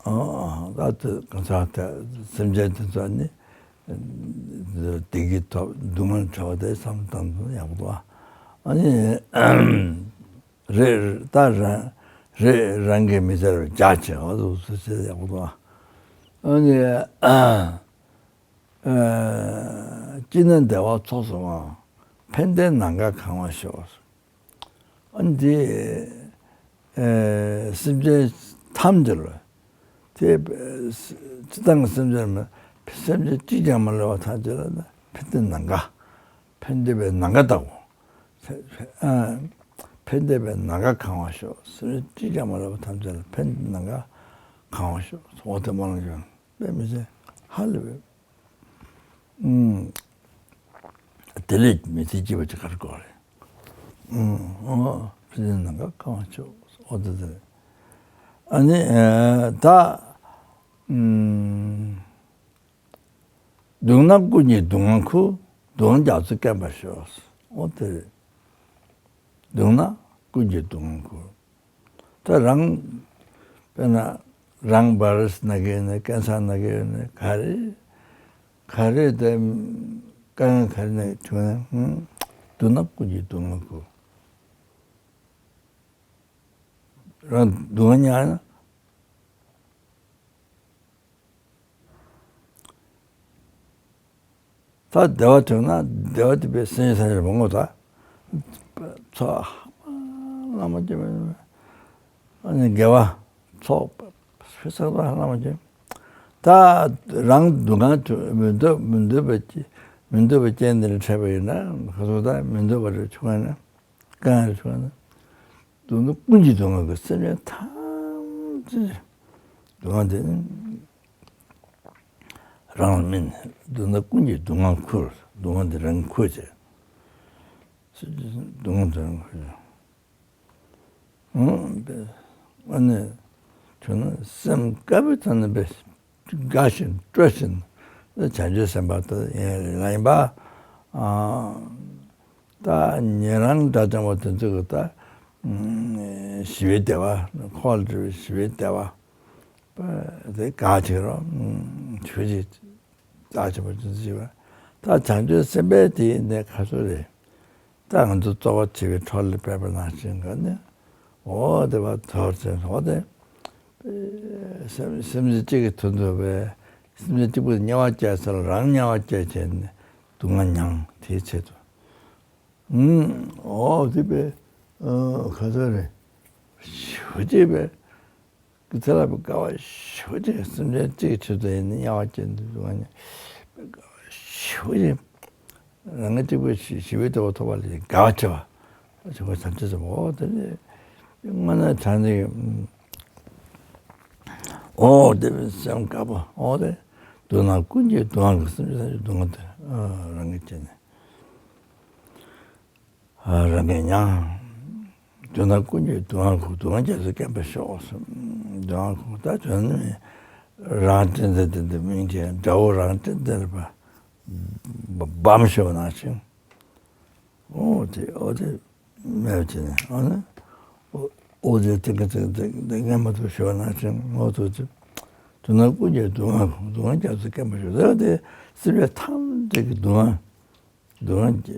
ཨོ་ད་དེ་གང་ཟག་དེ་སེམས་ཅན་དེ་ཚོ་ནི། བདེ་སྐྱིད་ཐོབ་སྡུག་བསྔལ་བྲལ་བ་དེ་བསམ་བཏང་དུས་ཡག་པོ་འདུག་ཨ་ནི། རེ་ད་རང་རེ་རང་གི་མི་ཚེར་རྒྱག་བྱེད་འོ་ཚོ་ཚོ་ཚོ་ཡག་པོ་འདུག་ཨ་ནི། ཨ། ཨ། སྐྱིད་ན་བདེ་བ་ཚོགས་སུ་དབང་། ཕན་བདེའི་ནམ་མཁའ་གང་བར་ཤོག་ཨ་འདི། ཨ། སེམས་ཅན་ཐམས་ཅད་ལ། དེ། སྤྱིར་བཏང་གི་སེམས་ཅན་མ། སེམས་ཅན་གཅིག་ཀྱང་མ་ལུས་པ་ཐམས་ཅད་ལ་ཕན་བདེའི་ནམ་མཁའ། ཕན་བདེ་བའི་ནམ་མཁའ་ལྟ་བུ། ཨ། ཕན་བདེ་བའི་ནམ་མཁའ་གང་བར་ཤོག་སེམས་ཅན་གཅིག་ཀྱང་མ་ལུས་པ་ཐམས་ཅད་ལ་ཕན་བདེའི་ནམ་མཁའ་གང་བར་ཤོག་འོ་དེ་མ་ལ་འབྱོན། དཔེ་མི་སྲིད་ཧ་ལས་པའི། ཨུམ། དེ་ལས་མི་ཚེ་སྐྱིད་པ་ཅིག་ག་རེ་དགོས་རེད། ཨུམ། ཨོ། ཕན་ཚུན་ནང་ཁ་གང་བ་ཆོག་ཨོ་དེ་དེ་རེད། ཨ་ནི། ཨ། ད། ཨུམ། སྡུག་ན་ཀུན་གྱིས་སྡུག་བསྔལ་ཁུར། སྡུག་བསྔལ་རྒྱ་མཚོས་སྐེམ་པར་ཤོག་ཨོ་དེ་རེད། སྡུག་ན་ཀུན་གྱིས་སྡུག་བསྔལ་ཁུར། ད་རང་། དཔེར་ན། རང་བཱ་རུ་སི་ན་གི་ཡོད་ནི་ཀན་སར་ན་གི་ཡོད་ནི་ག་རེ། ག་རེ་དེ། དཀའ་ངལ་ག་རེ་ནས་བྱུང་ན་ཧུམ། སྡུག་ན་ཀུན་གྱིས་སྡུག་བསྔལ་ཁུར། རང་སྡུག་བསྔལ་མྱངས་ན། ད་བདེ་བ་བྱུང་ན་བདེ་བ་དེ་པའི་སེམས་ཅན་ཐམས་ཅད་མ་ངོ་ད། ཚོགས་ཧ་མ་ལ་མ་སྐྱེ་བ། ཨ་ནི་དགེ་བ་ཚོགས་ཕུན་སུམ་ཚོགས་ཧ་ལ་མ་སྐྱེ། ད་རང་སྡུག་བསྔལ་མི་འདོད་མི་འདོད་པའི་མི་འདོད་པའི་རྐྱེན་འདི་ལ་འཕྲད་པ་ཡིན་ན་ཁ་སོ་ད་མི་འདོད་པ་རེ་བྱུང་བ་ན། གང་ཡང་བྱུང་ན། སྡུག་བསྔལ་ཀུན་གྱིས་སྡུག་བསྔལ་གྱི་སེམས་ཅན་ཐམས་ཅད་སྡུག་བསྔལ་དེ་ནི་རང་ལ་སྨིན། སྡུག་བསྔལ་ཀུན་གྱིས་སྡུག་བསྔལ་ཁུར། སྡུག་བསྔལ་དེ་རང་ཁུར་བྱས། སྡུག་བསྔལ་དེ་རང་ཁུར་བྱས། ཨ་ནི། བྱུང་ན་སེམས་དཀར་པོའི་ཐོག་ནས་པས། དགའ་བཞིན་སྤྲོ་བཞིན། བྱང་ཆུབ་སེམས་དཔའ་དེ་ཡིན་ལ་ཡིན་པ། ཨ། ད་ཉན་རང་དགྲ་བཅོམ་པ་དེ་ཚོ་གི་ད། ཞི་བའི་བདེ་བ། འཁོར་བ་འདས་པའི་ཞི་བའི་བདེ་བ། དེ་ག་ཅིག་རོ། ཞི་བ་ཅིག་རྩ་ཆེན་པོ་ཅིག་ཅིག་བ། ད་བྱང་ཆུབ་སེམས་དཔའི་དེ་ནས་ཁ་སོ་རེད། ད་ང་ཚོ་རྩོལ་བ་བྱེད་པའི་འཕྲོ་ལས་སྤེལ་པ་ནང་བཞིན་ག་ནས། འོ་དེ་བ་ཐོར་ཅན་འོ་དེ། སེམས་སེམས་ཅན་གཅིག་གི་དོན་དུ་བས། སེམས་ཅན་གཅིག་པུ་དམྱལ་བ་སྐྱེལ་ས་ལ་རང་དམྱལ་བ་སྐྱེལ་བྱས་ནས་སྡུག་བསྔལ་མྱངས་དེའི་ཆེད་དུ། ཨུམ། འོ་དེ་བས། ཨ། ག་ཚོད་རེད། ཞེ་པོ་ཅིག་བས། དེ་ལ་དགའ་བ་ཞེ་པོ་ཅིག་སེམས་ཅན་གཅིག་གི་ཆེད་དུ་ཡིན་ན་དམྱལ་བ་སྐྱེལ་འདུག་ཟེར་བ་ནི། དགའ་བ་ཞེ་པོ་ཅིག་རང་གི་གཅིག་པུ་ཞི་ཞི་བའི་བདེ་བ་ཐོབ་པ་ལ་དགའ་བ་ཆེ་བ། ཆེ་བ་བྱམས་བརྩེ་ཟེར་བ་འོ་དེ་ནི། དངོས་གནས་དྲང་གནས་ཀྱི། འོ་དེ་སེམས་དཀར་པོ་འོ་དེ། སྡུག་ན་ཀུན་གྱིས་སྡུག་བསྔལ་གྱི་སེམས་ཅན་ཐམས་ཅད་སྡུག་བསྔལ་དེ། ཨ། རང་གིས་མྱངས། སྡུག་ན་ཀུན་གྱིས་སྡུག་བསྔལ་ཁུར། སྡུག་བསྔལ་རྒྱ་མཚོས་སྐེམ་པར་ཤོག་སྡུག་བསྔལ་ཁུར་ད་དོན་ནི། རང་སྤྲིན་དེ་དེ་འདི་མིན་གྱི་དགྲ་བོ་རང་སྤྲིན་དེ་རེད་པ། བམ་ཤོར་ནང་བཞིན། འོ་དེ་འོ་དེ་མེད་བྱས་ནས་འོ་ན། འོ་དེ་དེ་ག་དེ་དེ་དེ་ངན་པ་དུ་ཤོར་ནང་བཞིན་འོ་དུ་དེ། སྡུག་ན་ཀུན་གྱིས་སྡུག་བསྔལ་ཁུར། སྡུག་བསྔལ་རྒྱ་མཚོས་སྐེམ་པར་ཤོག་དེ་དེ་སེམས་ཅན་ཐམས་ཅད་ཀྱི་སྡུག་བསྔལ། སྡུག་བསྔལ་རྒྱ་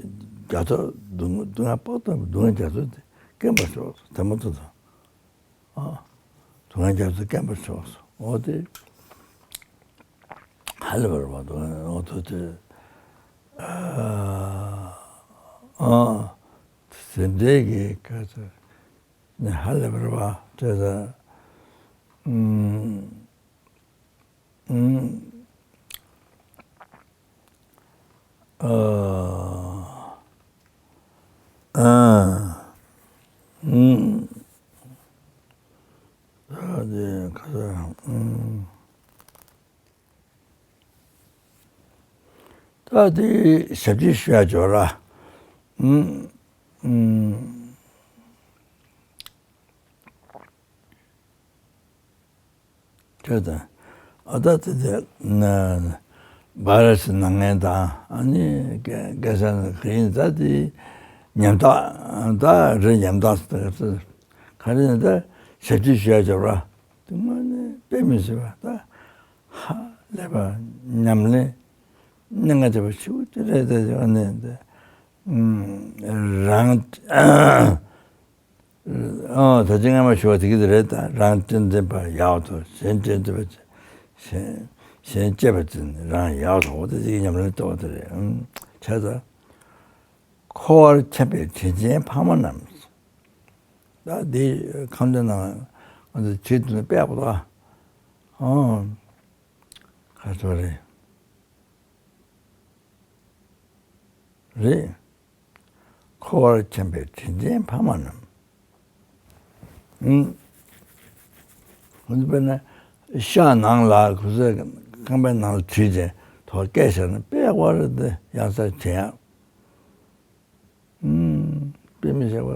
མཚོ་སྡུག་སྡུག་བསྔལ་དཔག་ཏུ་མེད་པའི་སྡུག་བསྔལ་རྒྱ་མཚོ་དེ་སྐེམ་པར་ཤོག་དེ་མ་ཐུབ་དང་། ཨ། སྡུག་བསྔལ་རྒྱ་མཚོས་སྐེམ་པར་ཤོག་འོ་དེ། ཧ་ལས་པར་བ་སྡུག་བསྔལ་འོ་དེ་དེ། ཨ། ཨ། དེ་འདྲའི་གི་སྐད་ཆ་ནི་ཧ་ལས་པར་བ་དེ་དང་། ཨུམ། ཨུམ། ཨ། ཨ། ཨུམ། ཨ་དེ་ཁ་ས་ཨུམ། ད་དེ་ཞབས་ཕྱི་ཞུ་ཡ་འབྱོར་ར། ཨུམ། ཨུམ། དེ་དང་། ཨ་ད་དེ་དེ་ན། བྷ་ར་སི་ན་མཁན་དང་ཨ་ནི་སྐད་སྐད་ཆ་ནི་ག་ཡིན་ད་དེ་ཉམ་ཐག་ད་རེད། ཉམ་ཐག་ད་ག་རེ་ཡིན་ད་ཞབས་ཕྱི་ཞུ་ཡ་བྱ་བ་དེ་དངོས་གནས་དཔེ་མི་སྲིད་པ་ད་ཧ་ལས་པ་ཉམས་ལེན་གནད་འགག་ཆེ་བ་ཞིག་དེ་རེད། དེ་ཨ་ནི་དེ་རང་ཨ་ད་ཅི་སྔ་མ་ཞུ་བ་དེ་གི་དེ་རེད། ད་རང་གཅེས་འཛིན་པ་ཡག་ཏུ་གཞན་གཅེས་འཛིན་པ་གཞན་གཅེས་པ་ཅན་རང་ཡག་ཏུ་འོ་དེ་གི་ཉམས་ལེན་གཏོང་བ་དེ་རེད། ཨང་། བྱས་ཙང་། འཁོར་བར་འཁྱམས་པའི་དྲིན་ཅན་ཕ་མ་རྣམས། ད་འདི་ཁམས་བདེ་ནང་ང་ཚོ་བྲིས་འདུག་ན་དཔེ་ཡག་པོ་འདུག་ཨ། ཨང་། ཁ་ཚོ་རེད། རེད། འཁོར་བར་འཁྱམས་པའི་དྲིན་ཅན་ཕ་མ་རྣམས། ཨང་། ཁོ་ཚོ་དཔེར་ན་ཤག་ནང་ལ་ཁོ་ཚོས་ཁང་པའི་ནང་ལ་བྲིས་ཏེ་ཐོག་སྐད་བཤད་ན་དཔེ་ཡག་པོ་རེད། དེ་ཡང་སར་བྱེད་ཡག་ཨང་། དཔེ་མི་སྲིད་པ།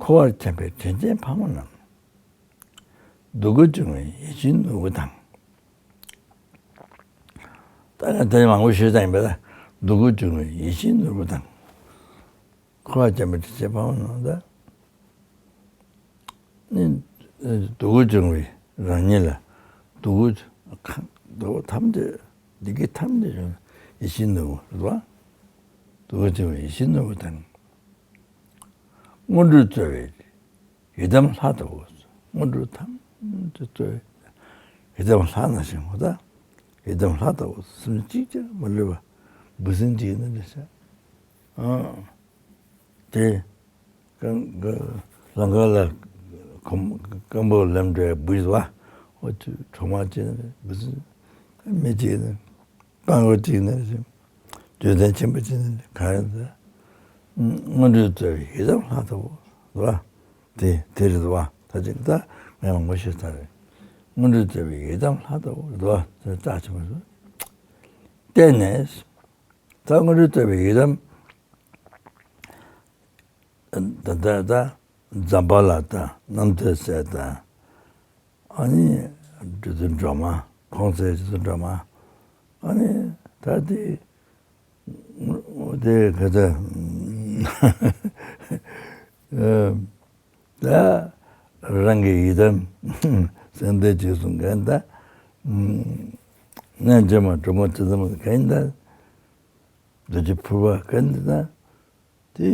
འཁོར་བར་འཁྱམས་པའི་དྲིན་ཅན་ཕ་མ་རྣམས། སྡུག་གུ་བྱུང་བའི་ཡིད་བཞིན་ནོར་བུ་དང་། ད་ནི་དེ་མང་པོ་ཞུས་ཙང་ཡིན་པས། སྡུག་གུ་བྱུང་བའི་ཡིད་བཞིན་ནོར་བུ་དང་། འཁོར་བར་འཁྱམས་པའི་དྲིན་ཅན་ཕ་མ་རྣམས་ད། ནི་སྡུག་གུ་བྱུང་བའི་རང་ཉིད་ལ་སྡུག་གུ་ཁ་སྡུག་ཐམས་ཅད་བདེ་སྐྱིད་ཐམས་ཅད་བྱུང་ཡིད་བཞིན་ནོར་བུ་རེད་བ། སྡུག་གུ་བྱུང་བའི་ཡིད་བཞིན་ནོར་བུ་དང་། སྔོན་འགྲོས་སྩོལ་བའི་ཡི་དམ་ལྷ་ལྟ་བུ། སྔོན་འགྲོ་ཐམས་ཅད་སྩོལ་བའི་ཡི་དམ་ལྷ་ནང་བཞིན་ངོ་ད། ཡི་དམ་ལྷ་ལྟ་བུ་སེམས་གཅིག་ཀྱང་མ་ལུས་པ་འབུ་སྲིན་གཅིག་ཡིན་ན་འདྲ་ཤག་ཨང་། དེ་ཀང་ཀ་ལང་ཀ་ལ་ཀམ་ཀམ་པོ་ལམ་འགྲོའི་འབུ་བ་འོ་ཆུ་གྲོག་མ་གཅིག་ཡིན་ན་འབུ་སྲིན་མི་གཅིག་ཡིན་ན། སྤྲང་པོ་གཅིག་ནི་རེད། འདོད་ལྡན་ཆེན་པོ་གཅིག་ནི་ག་རེ་ཟེར། སྔོན་འགྲོས་སྩོལ་བའི་ཡི་དམ་ལྷ་ལྟ་བུ་རེད་བ། དེ་དེ་རེད་བ། ད་ཅིག་ད་ངས་མང་པོ་ཞུས་ཚར་རེད། སྔོན་འགྲོས་སྩོལ་བའི་ཡི་དམ་ལྷ་ལྟ་བུ་རེད་བ། དེ་རྩ་ཆེན་པོ་རེད། བརྟེན་ནས་ད་སྔོན་འགྲོས་སྩོལ་བའི་ཡི་དམ་ད་ད་ད་ཛམ་བྷ་ལ་དང་རྣམ་ཐོས་སྲས་དང་། ཨ་ནི་རྗེ་བཙུན་སྒྲོལ་མ། ཁོང་ཚོའི་རྗེ་བཙུན་སྒྲོལ་མ། ཨ་ནི་ད་དེ་དེ་ག་ཚོད་ད་རང་གི་ཡི་དམ་སེང་ལྡེང་བྱས་སོང་གན་ད། རྣལ་འབྱོར་མ་གྲོགས་མོ་ཚེ་ཙམ་གན་ད། རྡོ་རྗེ་ཕུར་པ་གན་ད། དེ་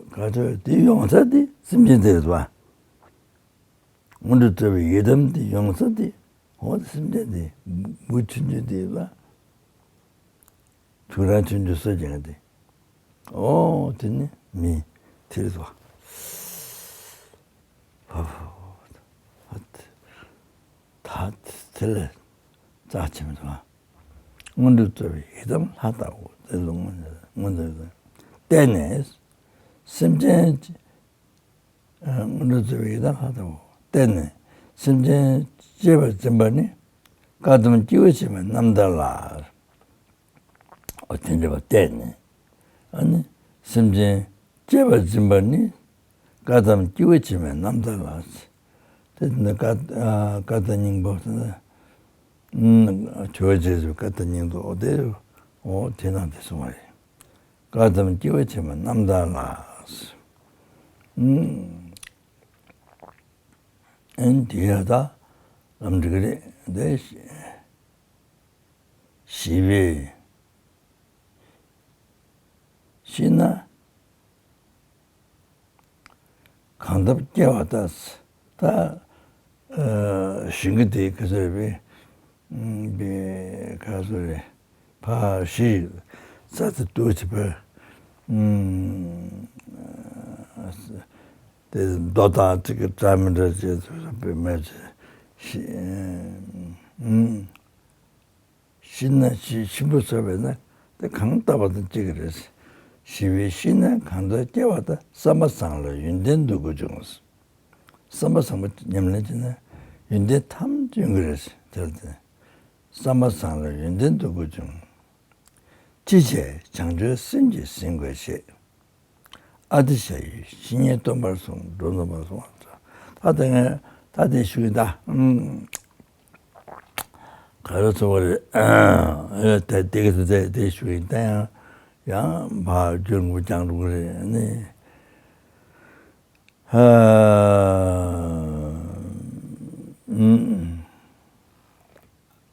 ག་ཚོད་དེ་ཡོང་ས་དེ་སེམས་ཅན་དེ་རེད་བ། སྔོན་འགྲོས་སྩོལ་བའི་ཡི་དམ་དེ་ཡོང་ས་དེ་འོ་དེ་སེམས་ཅན་དེ་འབུ་ཆུང་ཆུང་དེ་ལ་ཐུགས་རང་ཆུང་ཆུང་གསོ་སྦྱང་དེ་འོ་དེ་ནི་མི་དེ་རེད་བ། ད་དེ་ལ་རྩ་ཆེན་པོ་རེད་བ། སྔོན་འགྲོས་སྩོལ་བའི་ཡི་དམ་ལྷ་ལྟ་བུ་དེ་ལ་སྔོན་འགྲོས་བརྟེན་ནས་སེམས་ཅན། སྔོན་འགྲོས་སྩོལ་བའི་ཡི་དམ་ལྷ་ལྟ་བུ་བརྟེན་ནས་སེམས་ཅན་གཅེས་པར་འཛིན་པ་ནི་བཀའ་གདམས་སྐྱེས་བུ་ཆེན་པོའི་རྣམ་ཐར་ལ། འོ་དེ་འདྲ་བ་བལྟས་ནས་ཨ་ནི་སེམས་ཅན་གཅེས་པར་འཛིན་པ་ནི་བཀའ་གདམས་སྐྱེས་བུ་ཆེན་པོའི་རྣམ་ཐར་ལ། དེ་ནི་བཀའ་བཀའ་གདམས་སྙིང་པོ་དེ་ནི་ཆོས་རྗེ་ཆེ་བཀའ་གདམས་སྙིང་པོ་འོ་དེ་འོ་དེ་ནང་དེ་གསུངས་པ་རེད། བཀའ་གདམས་སྐྱེས་བུ་ཆེན་པོའི་རྣམ་ཐར་ལ། ཨན་དེ་ཡ་ད་ལམ་འགྲིག་རེད་དེ། ཞི་བའི་ཤི་ན་གང་ཐབས་སྐྱེ་བ་ད་ད་ཞིང་གི་དེ་ག་ཚོད་རེད་པས་པས་ག་ཚོད་རེད་ཕ་ཤི་ས་དེ་ཏུ་ཆི་པ་དེ་མདོ་དང་ཚིག་གི་འདྲ་མི་འདྲ་བྱས་ཚུལ་པའི་མེད་ཅེས་ཤི། ཤི་ན་ཤི་ཤི་འཕོ་ཟེར་བས་ན་དེ་གང་ལྟ་བ་དང་གཅིག་གི་རེད། ཞི་བའི་ཤི་ན་གང་དུ་སྐྱེ་བ་དང་བསམ་པ་བཟང་ལ་ཡོན་ཏན་འདོད་དགུ་འབྱུང་། བསམ་པ་བཟང་པོ་ཉམས་ལེན་བྱས་ན་ཡོན་ཏན་ཐམས་ཅད་ཡོང་གི་རེད། དེར་བརྟེན་བསམ་པ་བཟང་ལ་ཡོན་ཏན་འདོད་དགུ་འབྱུང་། ཅི་བྱས་བྱང་ཆུབ་སེམས་ཀྱིས་ཟིན་དགོས་ཞེས། ཨ་ཏི་ཤ་ཡི་བཤེས་གཉེན་སྟོན་པར་གསུངས་འགྲོ་འཛོམས་པར་གསུངས་པ། ད་དེ་ངས་ད་དེ་ཞུས་ད། ཨུམ། ག་རེ་ཚོ་བ་རེད། ཨ་དེ་དེ་གི་དེ་དེ་ཞུ་ཡིན་ད་ཡང་ཡང་ཕ་རྒྱུན་དུ་སྦྱང་འགྲོ་གི་རེད་ནི། ཨ་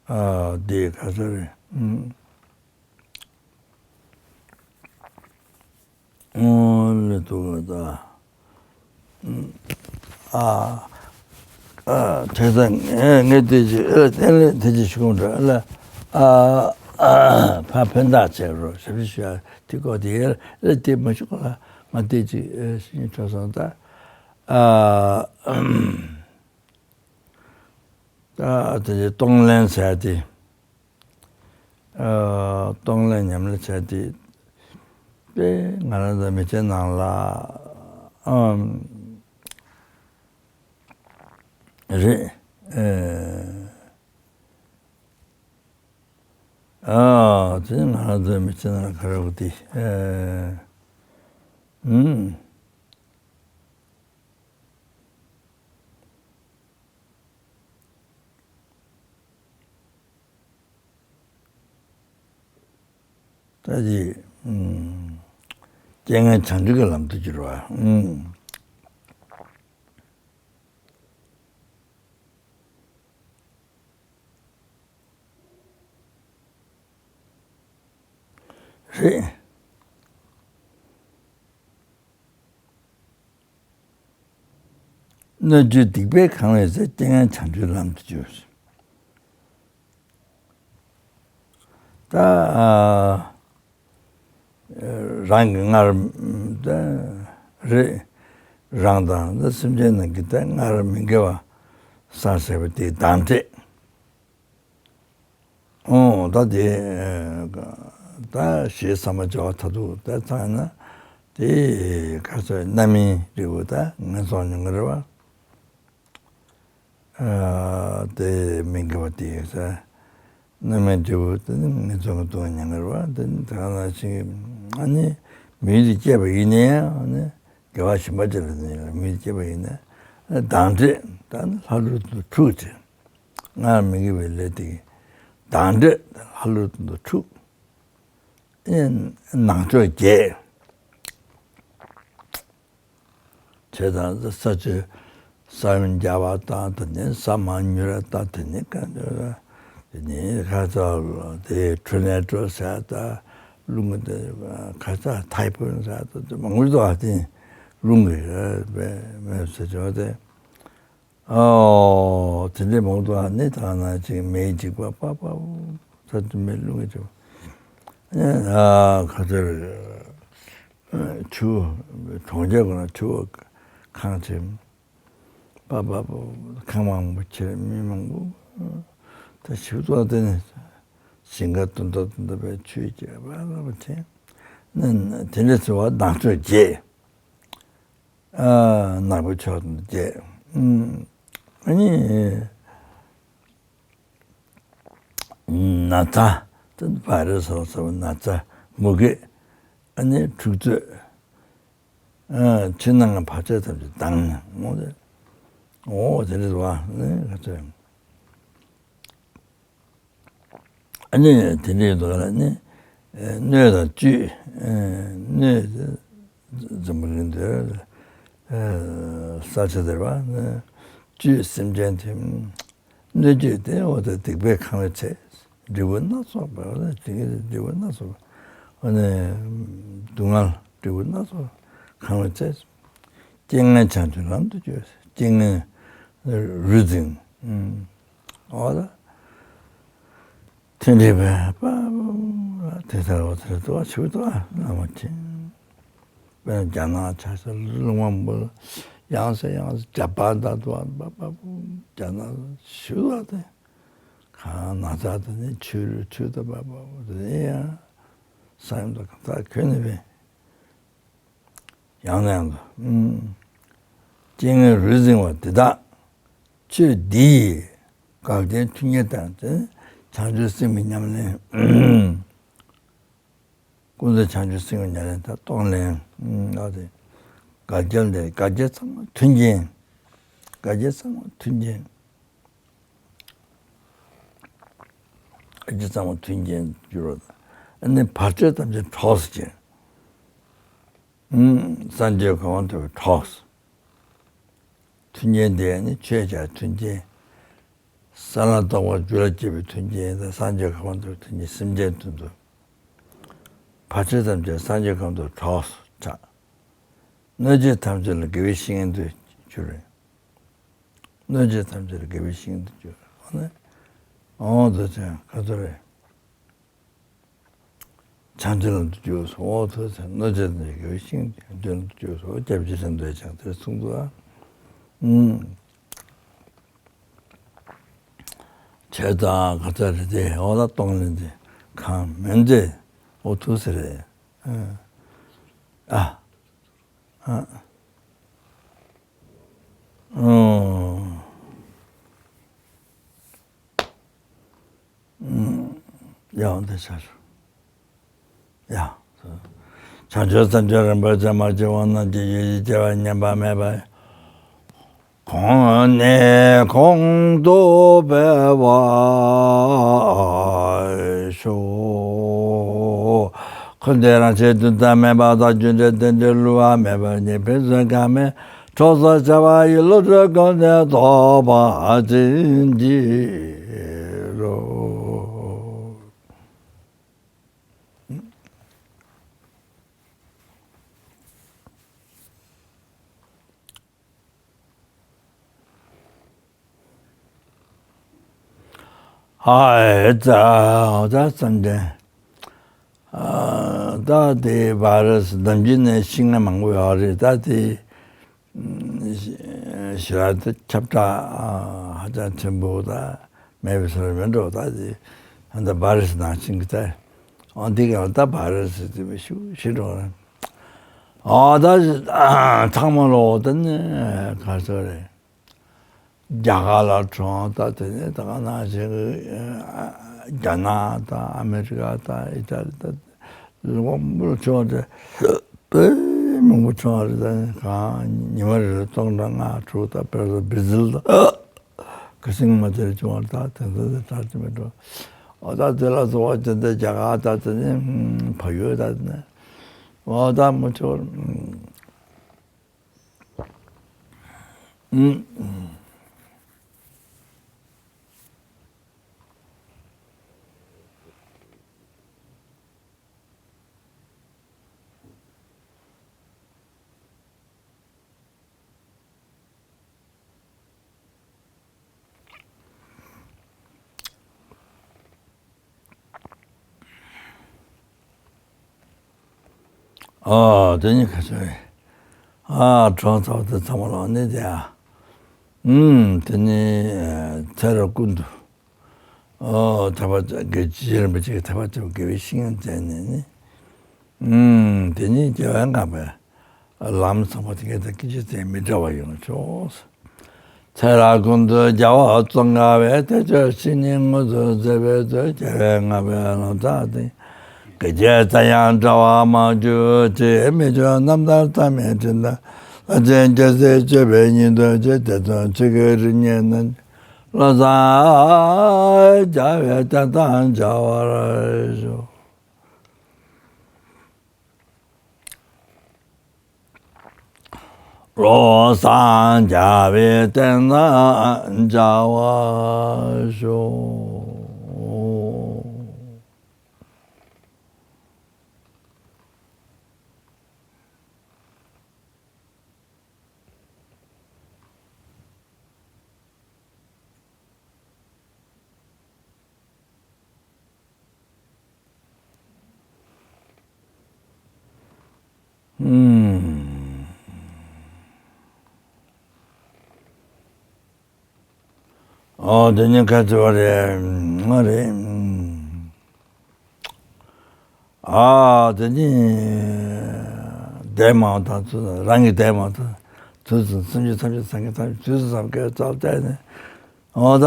ཨ་དེ་ག་ཚོད་རེད། ཨོ་ལེ་ཏོ་ད། ཨ་ཨ་དེ་ད་ངས་ངས་དེ་ཅི་ཨ་དེ་ལས་དེ་ཅི་ཞུ་གོང་འདྲ་ལ། ཨ་ཨ་ཕ་ཕན་ཐག་ཆེ་རོ་ཞབས་ཞུ་ཡ་དེ་གོ་དེ་ལ་དེ་མ་ཞུ་གོ་ལ་ང་དེ་ཅི་ཨ་ཤི་ནི་ཁྲོ་སོང་ད། ཨ་ད་དེ་ཅི་གཏོང་ལེན་ཟེར་དེ། ཨ་གཏོང་ལེན་ཉམས་ལེན་བྱས་ཏེ་དཔེ་ང་རང་ཚོ་མི་ཚེ་ནང་ལ་ཨམ་རེད། ཨ་དེ་ང་རང་ཚོ་མི་ཚེ་ནང་ལ་ག་རེ་བ་དེ་ཨ་ཨུམ། ད་ཅི། རྐྱེན་ངན་བྱང་ཆུབ་ཀྱི་ལམ་དུ་བསྒྱུར་བ། རེད། སྣོད་བཅུད་སྡིག་པས་གང་བའི་ཚེ། རྐྱེན་ངན་བྱང་ཆུབ་ལམ་དུ་བསྒྱུར། ད་རང་གི་སྔར་ད་རེད། རང་དང་ད་སེམས་ཅན་རྣམས་ཀྱི་ད་སྔར་མི་དགེ་བ་བསགས་ཟེར་བ་དེའི་དང་འབྲས། ཨོ་ད་དེ་ད་ཞེས་བསམ་པ་བྱ་བ་མཐར་ཐུག་ད་ཚང་ན་དེ་ག་ཚོད་རྣམ་སྨིན་འབྲས་བུ་ད་ངན་སོང་མྱོང་གི་རེད་བ། ཨ་དེ་མི་དགེ་བ་དེ་ས་རྣམ་སྨིན་འབྲས་བུ་དེ་ནི་ངན་སོང་གི་སྡུག་བསྔལ་མྱོང་གི་རེད་བ། དེ་ནི་ད་ག་ན་ཞིག་ཨ་ནི་མི་ཡུལ་དུ་སྐྱེས་པ་ཡིན་ནའང་ཨ་ནི་དགེ་བ་གཞན་པ་ཅིག་ལ་ནི་མི་ཡུལ་སྐྱེས་པ་ཡིན་ན་དང་འབྲས་ད་ནི་ལྷ་ཀླུ་དུ་འཁྲུག་ཅིང་། སྔར་མི་དགེ་བའི་ལས་དེ་གི་དང་འབྲས་ལྷ་ཀླུ་དུ་འཁྲུག་ནང་ཆོས་བརྒྱད། བྱས་ཙང་ས་ཆུ་ས་བོན་རྒྱག་པ་དང་དེ་ནས་ས་མང་མྱུར་བ་དང་དེ་ནས་ག་དེ་ནས་ཁ་ཚ་དེ་འཕྲོ་ནས་འགྲོ་ས་དང་རླུང་དེ་ཁ་ཚ་ཐའི་ཕུན་ས་དང་དེ་མང་པོ་འདུག་ཨ་དེ་རླུང་གི་མེ་ཟེར་བྱ་བ་དེ། ཨོ། དེ་འདྲའི་མང་དུ་ཨ་ནི་ད་ན་ཅིག་མེའི་འཇིགས་པ་པ་པ། ད་དུ་མེ་རླུང་གི་འཇིགས་པ། ཨ་ཁ་ཚར་ཆུ་གྲོང་ཁྱེར་ཁོ་ན་ཆུ་བོ་ཁང་ཆེན་པ་པ་པ་ཁང་མང་པོ་ཁྱེར་མི་མང་པོ་ད་ཞིག་ཏུ་དེ་ནི་ཞིང་ཁ་དུན་ཏོ་དུན་ཏོ་པའི་ཆུའི་སྐྱེ་བ་པ་པ་ཆེན་ནི་དེ་འདྲའི་ཚོ་བ་ནག་ཚོས་རྒྱས། ཨ་ནག་པོ་ཕྱོགས་ནས་བརྒྱད། ཨ་ནི་ན་ཚ་དེ་བྷ་ར་སི་ཟེར་བ་ན་ཚ་མུ་གེ། ཨ་ནི་འཁྲུག་རྩོད། ཨ་ཕྱི་ནང་བར་ཆད་ཐམས་ཅད་དང་ངོ་། འོ་དེ་འདྲ་བ་ནི་ག་ཚོད། ཨ་ནི་དེ་འདྲའི་འདུག་ལ་ནི་སྣོད་དང་བཅུད། སྣོད་འཛམ་བུ་གླིང་འདིར་ས་ཆ་དེར་བ་ནི་བཅུད་སེམས་ཅན་དེ་སྣོད་བཅུད་དེ་འོ་དེ་སྡིག་པས་གང་བའི་ཚེ་འབྲས་བུ་སྣ་ཚོགས་པ་འབྲས་བུ་སྣ་ཚོགས་པ་ནི་སྡུག་བསྔལ་འབྲས་བུ་སྣ་ཚོགས་གང་བའི་ཚེ་རྐྱེན་ངན་བྱང་ཆུབ་ལམ་དུ་བཅུག་རྐྱེན་ངན་རུས་འཛིན། འོ་ད། དེ་འདྲའི་བས་པ་དེ་ལྟར་བ་དེ་ལྟ་བ་ཆུ་ལྟ་བ་བླ་མ་མཁྱེན། དཔེར་ན་རྒྱ་ནག་ཆ་ས་ལུང་བ་འབུལ་ཡང་སེ་ཡང་སེ་ཇ་པན་ད་དུ་བ་པ་པ་རྒྱ་ནག་ཆུ་ལ་དེ་གང་ན་ཚ་དེ་ནི་ཆུ་ཆུ་ད་པ་པ་དེ་ནི་ཡང་ས་ཡོམ་དང་གང་ཚ་གོན་ནི་བས། ཡང་ན་ཡང་དུ། རྐྱེན་ངན་རུས་འཛིན་པ་འདི་དག་ཆོས་འདི་ཡིས་འགལ་རྐྱེན་མཐུན་རྐྱེན་དང་བྱང་ཆུབ་སེམས་ཀྱི་ཉམས་ལེན། ཀུན་རྫོབ་བྱང་ཆུབ་སེམས་ཀྱི་ཉམས་ལེན་དང་གཏོང་ལེན། ཨ་དེ་འགལ་རྐྱེན་དེ་འགལ་རྐྱེན་ཚང་མ་མཐུན་རྐྱེན། འགལ་རྐྱེན་ཚང་མ་མཐུན་རྐྱེན། ཨ་ཅེ་ཚང་མ་མཐུན་རྐྱེན་འགྱུར་བ་དང་། ཨ་ནི་བར་ཆད་ཐམས་ཅད་འགྲོགས་སུ་བྱེད། ཨུམ། སངས་རྒྱས་གོ་འཕང་ཐོབ་པའི་གྲོགས། མཐུན་རྐྱེན་དེ་ནི་ཆོས་ཀྱི་མཐུན་རྐྱེན། སེམས་ལ་རྟོགས་པ་རྒྱུད་ལ་སྐྱེས་པའི་མཐུན་རྐྱེན་དང་། སངས་རྒྱས་གོ་འཕང་ཐོབ་པའི་མཐུན་རྐྱེན། སེམས་ཅན་མཐུན་ཐོབ། བར་ཆད་ཐམས་ཅད་སངས་རྒྱས་གོ་འཕང་ཐོབ་པའི་གྲོགས་སུ་གྲགས། གནོད་བྱེད་ཐམས་ཅད་ལ་དགེ་བའི་བཤེས་གཉེན་དུ་གྱུར། གནོད་བྱེད་ཐམས་ཅད་ལ་དགེ་བའི་བཤེས་གཉེན་དུ་གྱུར། འོ་ན། འོ་དེ་ཚེ་ག་ཚོད་རེད། བྱང་ཆུབ་ལམ་དུ་བཅུག་སོ། འོ་དེ་ཚེ་གནོད་བྱེད་ཐམས་ཅད་དགེ་བའི་བཤེས་གཉེན་དུ་གྱུར་སོ། སྐྱབས་རྗེ་བྱང་ཆུབ་ཀྱིས་ཀྱང་དེར་གསུངས་འདུག་ཨ། ཨུམ། ཆོས་དང་ག་ཚོད་རེད་དེ། འོ་ད་གཏོང་ལེན་དེ་གང་མིན་ཏེ། འོ་ཐུགས་སྲས་རེད། ཨ། ཨ། ཨ། ཨུམ། ཡང་འདི་ཆ་ཡ། བྱང་ཆུབ་སེམས་མཆོག་རིན་པོ་ཆེ། མ་སྐྱེས་པ་རྣམས་ཀྱི་ཡེ་ཤེས་སྐྱེ་བ་ཉམས་པ་མེད་པ། གོང་ནས་གོང་དུ་འཕེལ་བར་ཤོག། འཁོར་འདས་རང་ཆས་དུས་མཐའ་མེད་པ་དང་། རྒྱུ་འབྲས་རྟེན་འབྲེལ་བསླུ་བ་མེད་པར་གནས། ཕན་ཚུན་འགལ་མེད་གྲོགས་སུ་བྱ་བ་ཡི། བློ་གྲོས་ཀུན་ནས་རྟོགས་པ་ཅན་གྱི་རོ། ཧའི་ཙ་ད་བསམ་གཏན། ཨ། ད་དེ་བྷ་རུ་སི་ནམ་རྒྱུན་ནས་ཤིང་སྣ་མང་པོ་ཡོད་རེད། ད་དེ་ཞེ་དྲག་དེ་ཁྱབ་བསྒྲགས་ཧ་ཅང་ཆེན་པོ་ད་མེད་པའི་བཟོ་འདྲ་མི་འགྲོ། ད་དེ་ད་བྷ་རུ་སི་ནང་བཞིན་གྱི་ད། འོ་འདི་ག་ད་བྷ་རུ་སི་དེ་བས་ཤུགས་ཆེ་འགྲོ་རེད། ཨ། ད་ཚང་མ་ལོ་དེ་ནས་ག་ཚོད་རེད། རྒྱ་གར་ལ་གྲོངས། ད་དེ་ནས་ད་ག་ནང་བཞིན་རྒྱ་ནག་དང་ཨ་མེ་རི་ཀ་དང་ཨི་ཏཱ་ལི་དང་མང་པོ་ལ་བྱུང་བ་དེ་དཔེ་མང་པོ་བྱུང་བ་རེད། ད་གང་ཉི་མ་རེ་ལ་སྟོང་ཕྲག་ལྔ་དྲུག་དང་། དཔེར་ན་བི་ཛིལ་དང་ག་ཤིང་མ་དེར་བྱུང་བ། ད་དེ་ཚོ་དེ་དྲག་ཅིག་མི་འགྲོ། འོ་ད་དེ་ལ་སོགས་པ་དེ་འདྲ་རྒྱ་གར་ད་དེ་ནས་བལ་ཡུལ་ད་དེ་ནས་འོ་ད་མི་ཆོག་ཨོ། དེ་ནི་ཁ་ཤས། ཨ། གྲོངས་ཚར་བ་དེ་ཚང་མ་ལ་ནི་དེ། ཨ། ཨུམ། དེ་ནི་ཚེ་རབས་ཀུན་ཏུ། ཨོ། ཐར་པ་དགེ་རྒྱུ་རིན་པོ་ཆེ་གི་ཐར་པ་ཐོབ་དགེ་བའི་བཤེས་གཉེན་བཙལ་ནས་ནི། ཨུམ། དེ་ནི་རྒྱལ་བའི་བསྔགས་པའི་ལམ་བཟང་པོ་དེ་གའི་དང་སྐད་ཅིག་ཙམ་མི་འབྲལ་བར་ཡོང་ཆོག། ཚེ་རབས་ཀུན་ཏུ་རྒྱལ་བ་ཙོང་ཁ་པའི། དེ་ཕྱིར་བཤེས་གཉེན་དངོས་སུ་མཛད་པའི་མཛོད། རྒྱལ་བའི་བསྔགས་པའི་ལམ་བཟང་དེ། སྐད་ཅིག་ཙམ་ཡང་འབྲལ་བར་མ་གྱུར་ཅིག། མི་ཆོས་རྣམ་ཐར་མཐའ་མེད་འཕྲིན་ལས། ལྷ་ཆེན་རྒྱལ་སྲས་སྤྱོད་པའི་སྙིང་སྟོབས་ཀྱིས། དེ་མཚོན་ཆོས་ཀྱི་རིགས་ལྔའི་རྣམ་བློ་བཟང་རྒྱལ་བའི་བསྟན་དང་མཇལ་བར་ཤོག། བློ་བཟང་རྒྱལ་བའི་བསྟན་དང་མཇལ་བར་ཤོག། ཨུམ། ཨོ། དེ་ནི་ག་ཚོད་རེད། ང་རེད། ཨ། དེ་ནི་འདས་མ་དང་ཚུལ་རང་གི་འདས་མ་དང་ཚུལ་སུམ་ཅུ་ཐམ་ཅུ་སངས་རྒྱས་ཐམས་ཅད་ཚུལ་སུམ་ཀའི་རྩ་བལྟས་ནས། འོ་ད་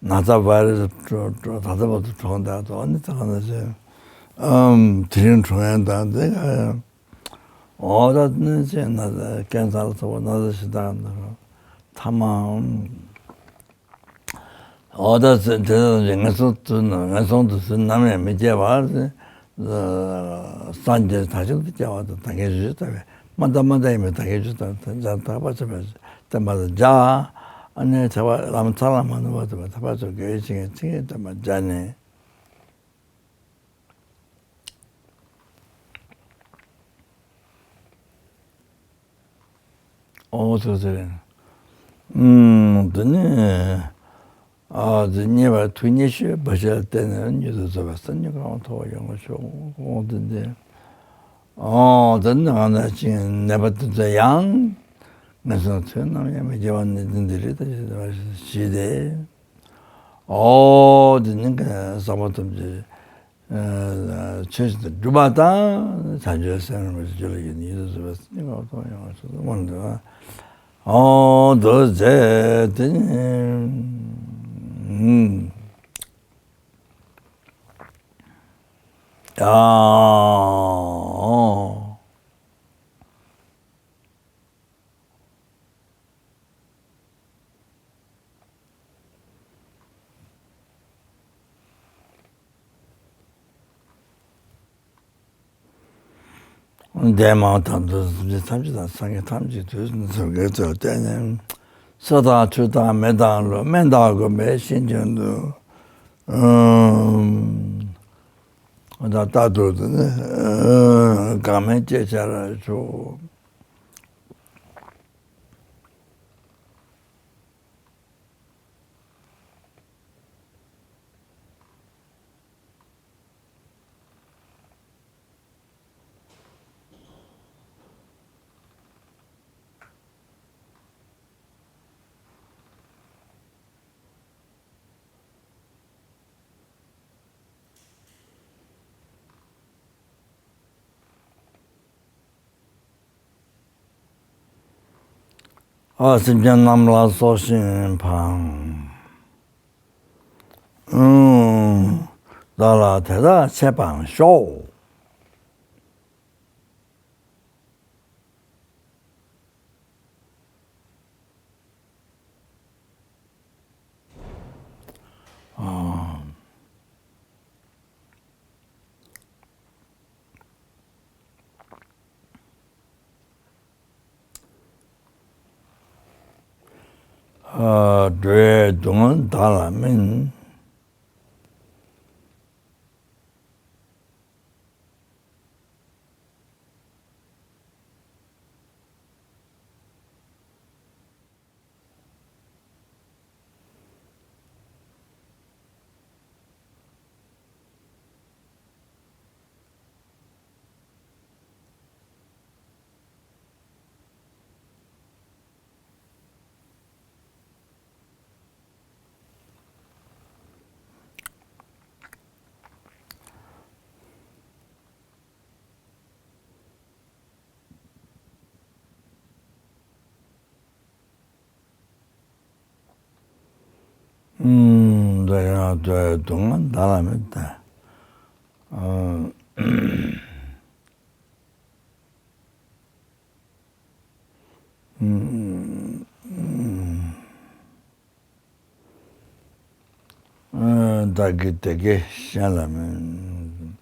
ན་ཚ་བྷ་རུ་སི་ད་ལྟ་བར་དུ་གྲོངས་བསྡད་དོ། ཨ་ནི་ད་ག་ནང་བཞིན་དེ་རིང་གྲོངས་ཡས་དང་དེ་ག་ཡང་། འོ་ད་ནི་ཅེས་ན་ཀན་སར་ལ་སོགས་པ་ན་ཚ་ཞེ་དྲག་འདི་རུ་ཐ་མ། འོ་ད་དེ་དེ་ངན་སོང་དུ་ངན་སོང་དུ་ནམ་ཡང་མི་སྐྱེ་བར། སངས་རྒྱས་དང་ཤིན་ཏུ་སྐྱེ་བ་དང་ད་གིན་ཞུས་ལྟ་བས་མ་འདའ་མ་འདའ་ཡིན་པས་ད་གིན་ཞུས་ལྟ་བས་ད་ཐག་པ་ཆོད་པའི་བསྟན་པ་དང་སྦྱར། ཨ་ནི་ཐེག་པ་ལམ་འཚར་ལ་མ་ནུབ་པ་དང་ཐག་པ་ཆོད་དགེ་བའི་བཤེས་གཉེན་ཚིག་གི་བསྟན་པ་སྦྱར་ནས། ཨོ་ཚོ་ཚེ་རིང་། ཨུམ། དེ་ནས་ཨ་དེ་ཉེ་བར་ཐུགས་ཉེ་ཤོས་བ་ཞལ་བསྟན་ནས་མྱུར་དུ་རྫོགས་པའི་སངས་རྒྱས་གོ་འཕང་ཐོབ་པར་ཡོང་བར་ཤོག། ཨོ་དེ་འདི། ཨོ་དེ་ནས་ང་ན་ཅིང་ནད་པ་དེ་ཚོ་ཡང་ངན་སོང་དུ་ནམ་ཡང་མི་སྐྱེ་བར་གནས་བརྟན་འདི་རིགས་ལྟ་ཞིག་ཞུས་ཏེ། ཨོ་དེ་ནི་ཟག་པ་ཐམས་ཅད་ཆོས་བཞིན་དུ་སྒྲུབ་པ་དང་བྱང་ཆུབ་སེམས་རིན་པོ་ཆེ་རྒྱུད་ལ་ཡོད་ནི་ཡིན་དུ་གསུངས་པའི་སེམས་ཀྱི་ཐོག་ཡོང་བ་སོ་སོ་མངོན་དུ། ཨོ་དེ་ཚེ་དེ་ནི། ཨོ། འདས་མ་ཐག་ཏུ་སེམས་ཅན་ཐམས་ཅད་དང་སངས་རྒྱས་ཐམས་ཅད་དུས་གསུམ་དུ་བརྒྱུད་དུ་བསྟན་ནས། ས་དང་ཆུ་དང་མེ་དང་རླུང་སྨན་དང་དགོན་པའི་ཤིང་ཀྱང་དུ། ཨུམ། ད་ལྟ་དུ་དུ་ནི་འགག་མེད་སྐྱེ་བྱ་ར་ཆོག། ཨ་སེམས་ཅན་རྣམས་ལ་སོགས་ཤིང་འཕངས། ཨུམ། བདག་ལ་དེ་དག་ཆད་པར་ཤོག། ཨ། ཨ། འགྲོ་བའི་སྡུག་བསྔལ་བདག་ལ་སྨིན། ཨུམ། འདི་ཡང་སྡུག་བསྔལ་བདག་ལ་མེད་ད། ཨ། ཨུམ། བདག་གིས་དེ་སྐད་གཞན་ལ་མིན།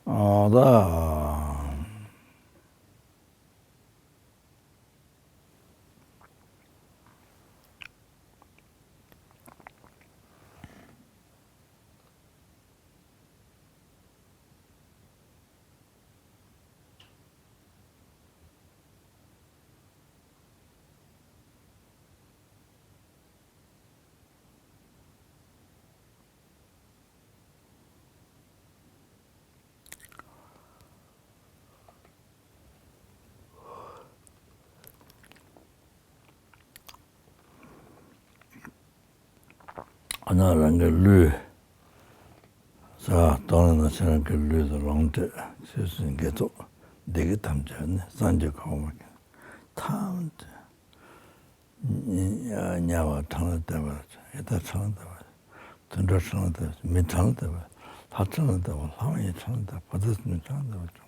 ཨ་ད། ཨ་ན་རང་གི་ལུས། ས་གཏོང་ལ་ན་ཕྱི་རང་གི་ལུས་སུ་ལོངས་སྤྱོད་ཚུལ་བཞིན་དགེ་ཚོགས་བདེ་དགེ་ཐམས་ཅད་ནི་སངས་རྒྱས་གོ་འཕང་ཐམས་ཅད། དམྱལ་བ་འཕྲང་ལས་འདས་པ། ཡི་དྭགས་འཕྲང་ལས་འདས་པ། དུད་འགྲོ་འཕྲང་ལས་འདས་པ། མི་འཕྲང་ལས་འདས་པ། ལྷ་འཕྲང་ལས་འདས་པ། ལྷ་མ་ཡིན་འཕྲང་ལས་འདས་པ། བུ་ཚ་མི་འཕྲང་ལས་འདས་པ་བྱུང་།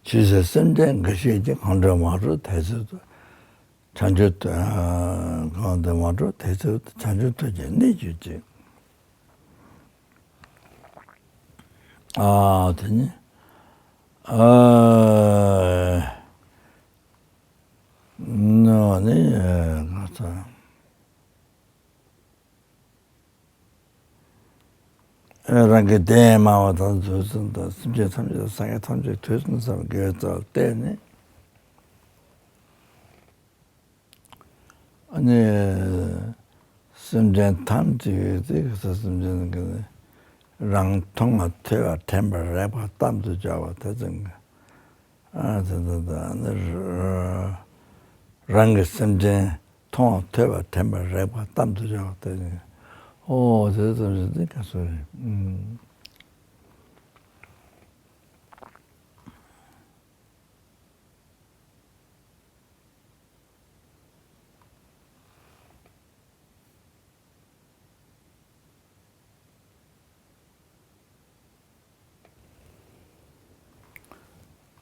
ཆོས་སྲིད་སེམས་ཅན་འགའ་ཞིག་ཀྱང་གང་འགྲོ་མ་འགྲོ་དེ་ཚོ་དང་། བྱང་ཆུབ་ཏུ་གང་དུ་མ་འགྲོ་དེ་ཚོ་དང་། བྱང་ཆུབ་ཐོབ་ཀྱི་གནས་གྱུར་ཅིག་ཨ་དེ་ནི་ཨ་ནི་ནི་ང་ཚོ། རང་གི་དེ་སྨྲ་བ་དང་དུས་གསུམ་དང་། སེམས་ཅན་ཐམས་ཅད་དང་སངས་རྒྱས་ཐམས་ཅད་དུས་གསུམ་གསུམ་དགེ་བའི་རྩ་བ་བརྟེན་ནས། ཨ་ནི་སེམས་ཅན་ཐམས་ཅད་ཀྱི་དེ་ག་ས་སེམས་ཅན་གྱི་རང་མཐོང་བ་ཐོས་པ་དྲན་པ་རེག་པ་གཏམ་དུ་སྦྱར་བ་དེ་ཙམ་གྱི། ཨ་དེ་དེ་དེ་ནི་རང་གི་སེམས་ཅན་མཐོང་བ་ཐོས་པ་དྲན་པ་རེག་པ་གཏམ་དུ་སྦྱར་བ་དེ་ནི། ཨོ་དེ་ཙམ་ཞིག་དེ་ག་སོ་རེད། ཨུམ།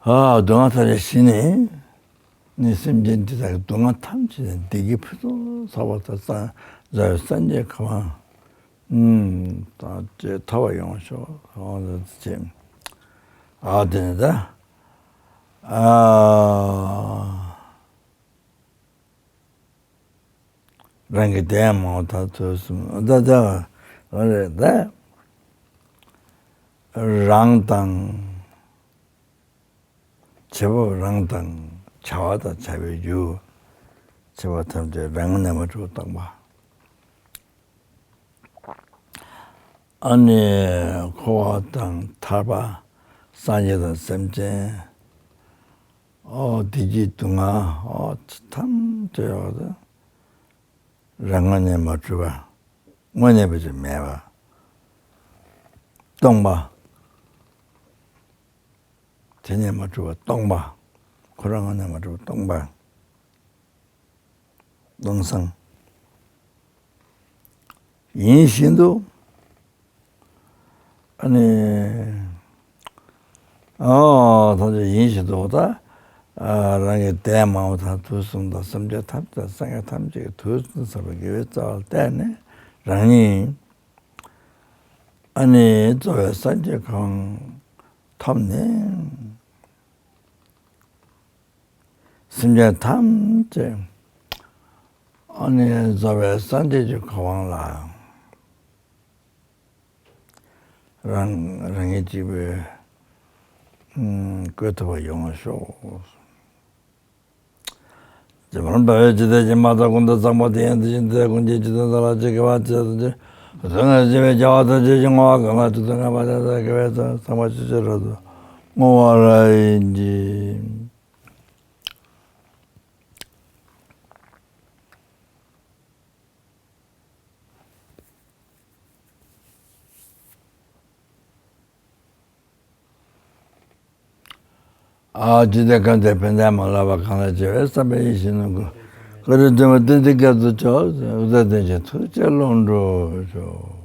ཨ་སྡུག་བསྔལ་ཐམས་ཅད་ཞི་ནས་ནི། སེམས་ཅན་འདི་དག་གི་སྡུག་བསྔལ་ཐམས་ཅད་ནས་བདེ་སྐྱིད་ཕུན་སུམ་ཚོགས་པ་དང་། སངས་རྒྱས་ཀྱི་གོ་འཕང་ཨུམ་དང་བཅས་ཐོབ་པ་ཡོང་ཤོག་ཨང་། ཨ་དེ་ནི་ད་ཨ། རང་གི་དེ་སྨྲ་བ་དང་དུས་གསུམ་ད་ལྟ་བ་རེད་ད། རང་དང་། བྱེད་པ་རང་དང་། བྱ་བ་དང་བྱ་བའི་རྒྱུ། བྱེད་པ་ཐམས་ཅད་རང་ངོས་ནས་མ་གྲུབ་པ་སྟོང་པ། ཨ་ནི་འཁོར་བ་དང་ཐར་པ། སངས་རྒྱས་དང་སེམས་ཅན། ཨོ་བདེ་སྐྱིད་སྡུག་བསྔལ། ཨོ་ཐམས་ཅད་ཡོད་དེ་རང་ངོས་ནས་མ་གྲུབ་པ། དངོས་གནས་པ་ཅིག་མེད་པ། སྟོང་པ། དེ་ནས་མ་གྲུབ་པ་སྟོང་པ། ཁོ་རང་ངོས་ནས་མ་གྲུབ་པ་སྟོང་པ། སྟོང་སང་། ཡིན་བཞིན་དུ། ཨ་ནི། ཨོ་ཐམས་ཅད་ཡིན་བཞིན་དུ་ད། ཨ་རང་གི་དེ་སྨྲ་བ་དང་དུས་གསུམ་དང་། སེམས་ཅན་ཐམས་ཅད་སངས་རྒྱས་ཐམས་ཅད་ཀྱི་དུས་གསུམ་ཟབ་པའི་དགེ་བའི་རྩ་བ་བརྟེན་ནས་རང་ཉིད། ཨ་ནི་རྫོགས་པའི་སངས་རྒྱས་གོ་འཕང་ཐོབ་ནས། སེམས་ཅན་ཐམས་ཅད་ཨ་ནི་རྫོགས་པའི་སངས་རྒྱས་ཀྱི་གོ་འཕང་ལ་རང་རང་ཉིད་གཅིག་པུས་ཨུམ་བཀོད་ཐུབ་པ་ཡོང་བར་ཤོག། རྗེ་འབངས་བདག་ཡོད་ཇི་ལྟར་ཞིག་མ་ཐག་ཀུན་ཏུ་གཙང་པ་དེ་ཡང་དེ་བཞིན་ཏེ། ཀུན་གྱི་འཇིག་རྟེན་དག་ལ་ཇི་སྐད་པ་ཇི་ལྟར་ཇི། སྡུག་བསྔལ་ཞི་བའི་བྱ་བ་ཐམས་ཅད་ཀྱི། བསྔོ་བ་གང་ལ་ཇི་ལྟར་བསྔགས་པ་དེ་ལྟར། དགེ་བའི་རྩ་བ་ཚངས་པར་སྤྱོད་ཕྱིར་རབ་ཏུ་བསྔོ་བར་བགྱི། ཨ་ཇི་ལྟར་གང་དེ་ཕན་བདེ་མ་ལགས་པ་གང་ལ་སྤྱད་པའི་བསམ་པ་ཡིད་བཞིན་ནོར་བུ། བཀའ་དྲིན་ལྡན་པ་བསྟན་འཛིན་རྒྱ་མཚོ་མཆོག། འུ་ཚོ་བསྟན་ཆེན་ཐུགས་རྗེ་ལོངས་སྤྲོ་མཆོག།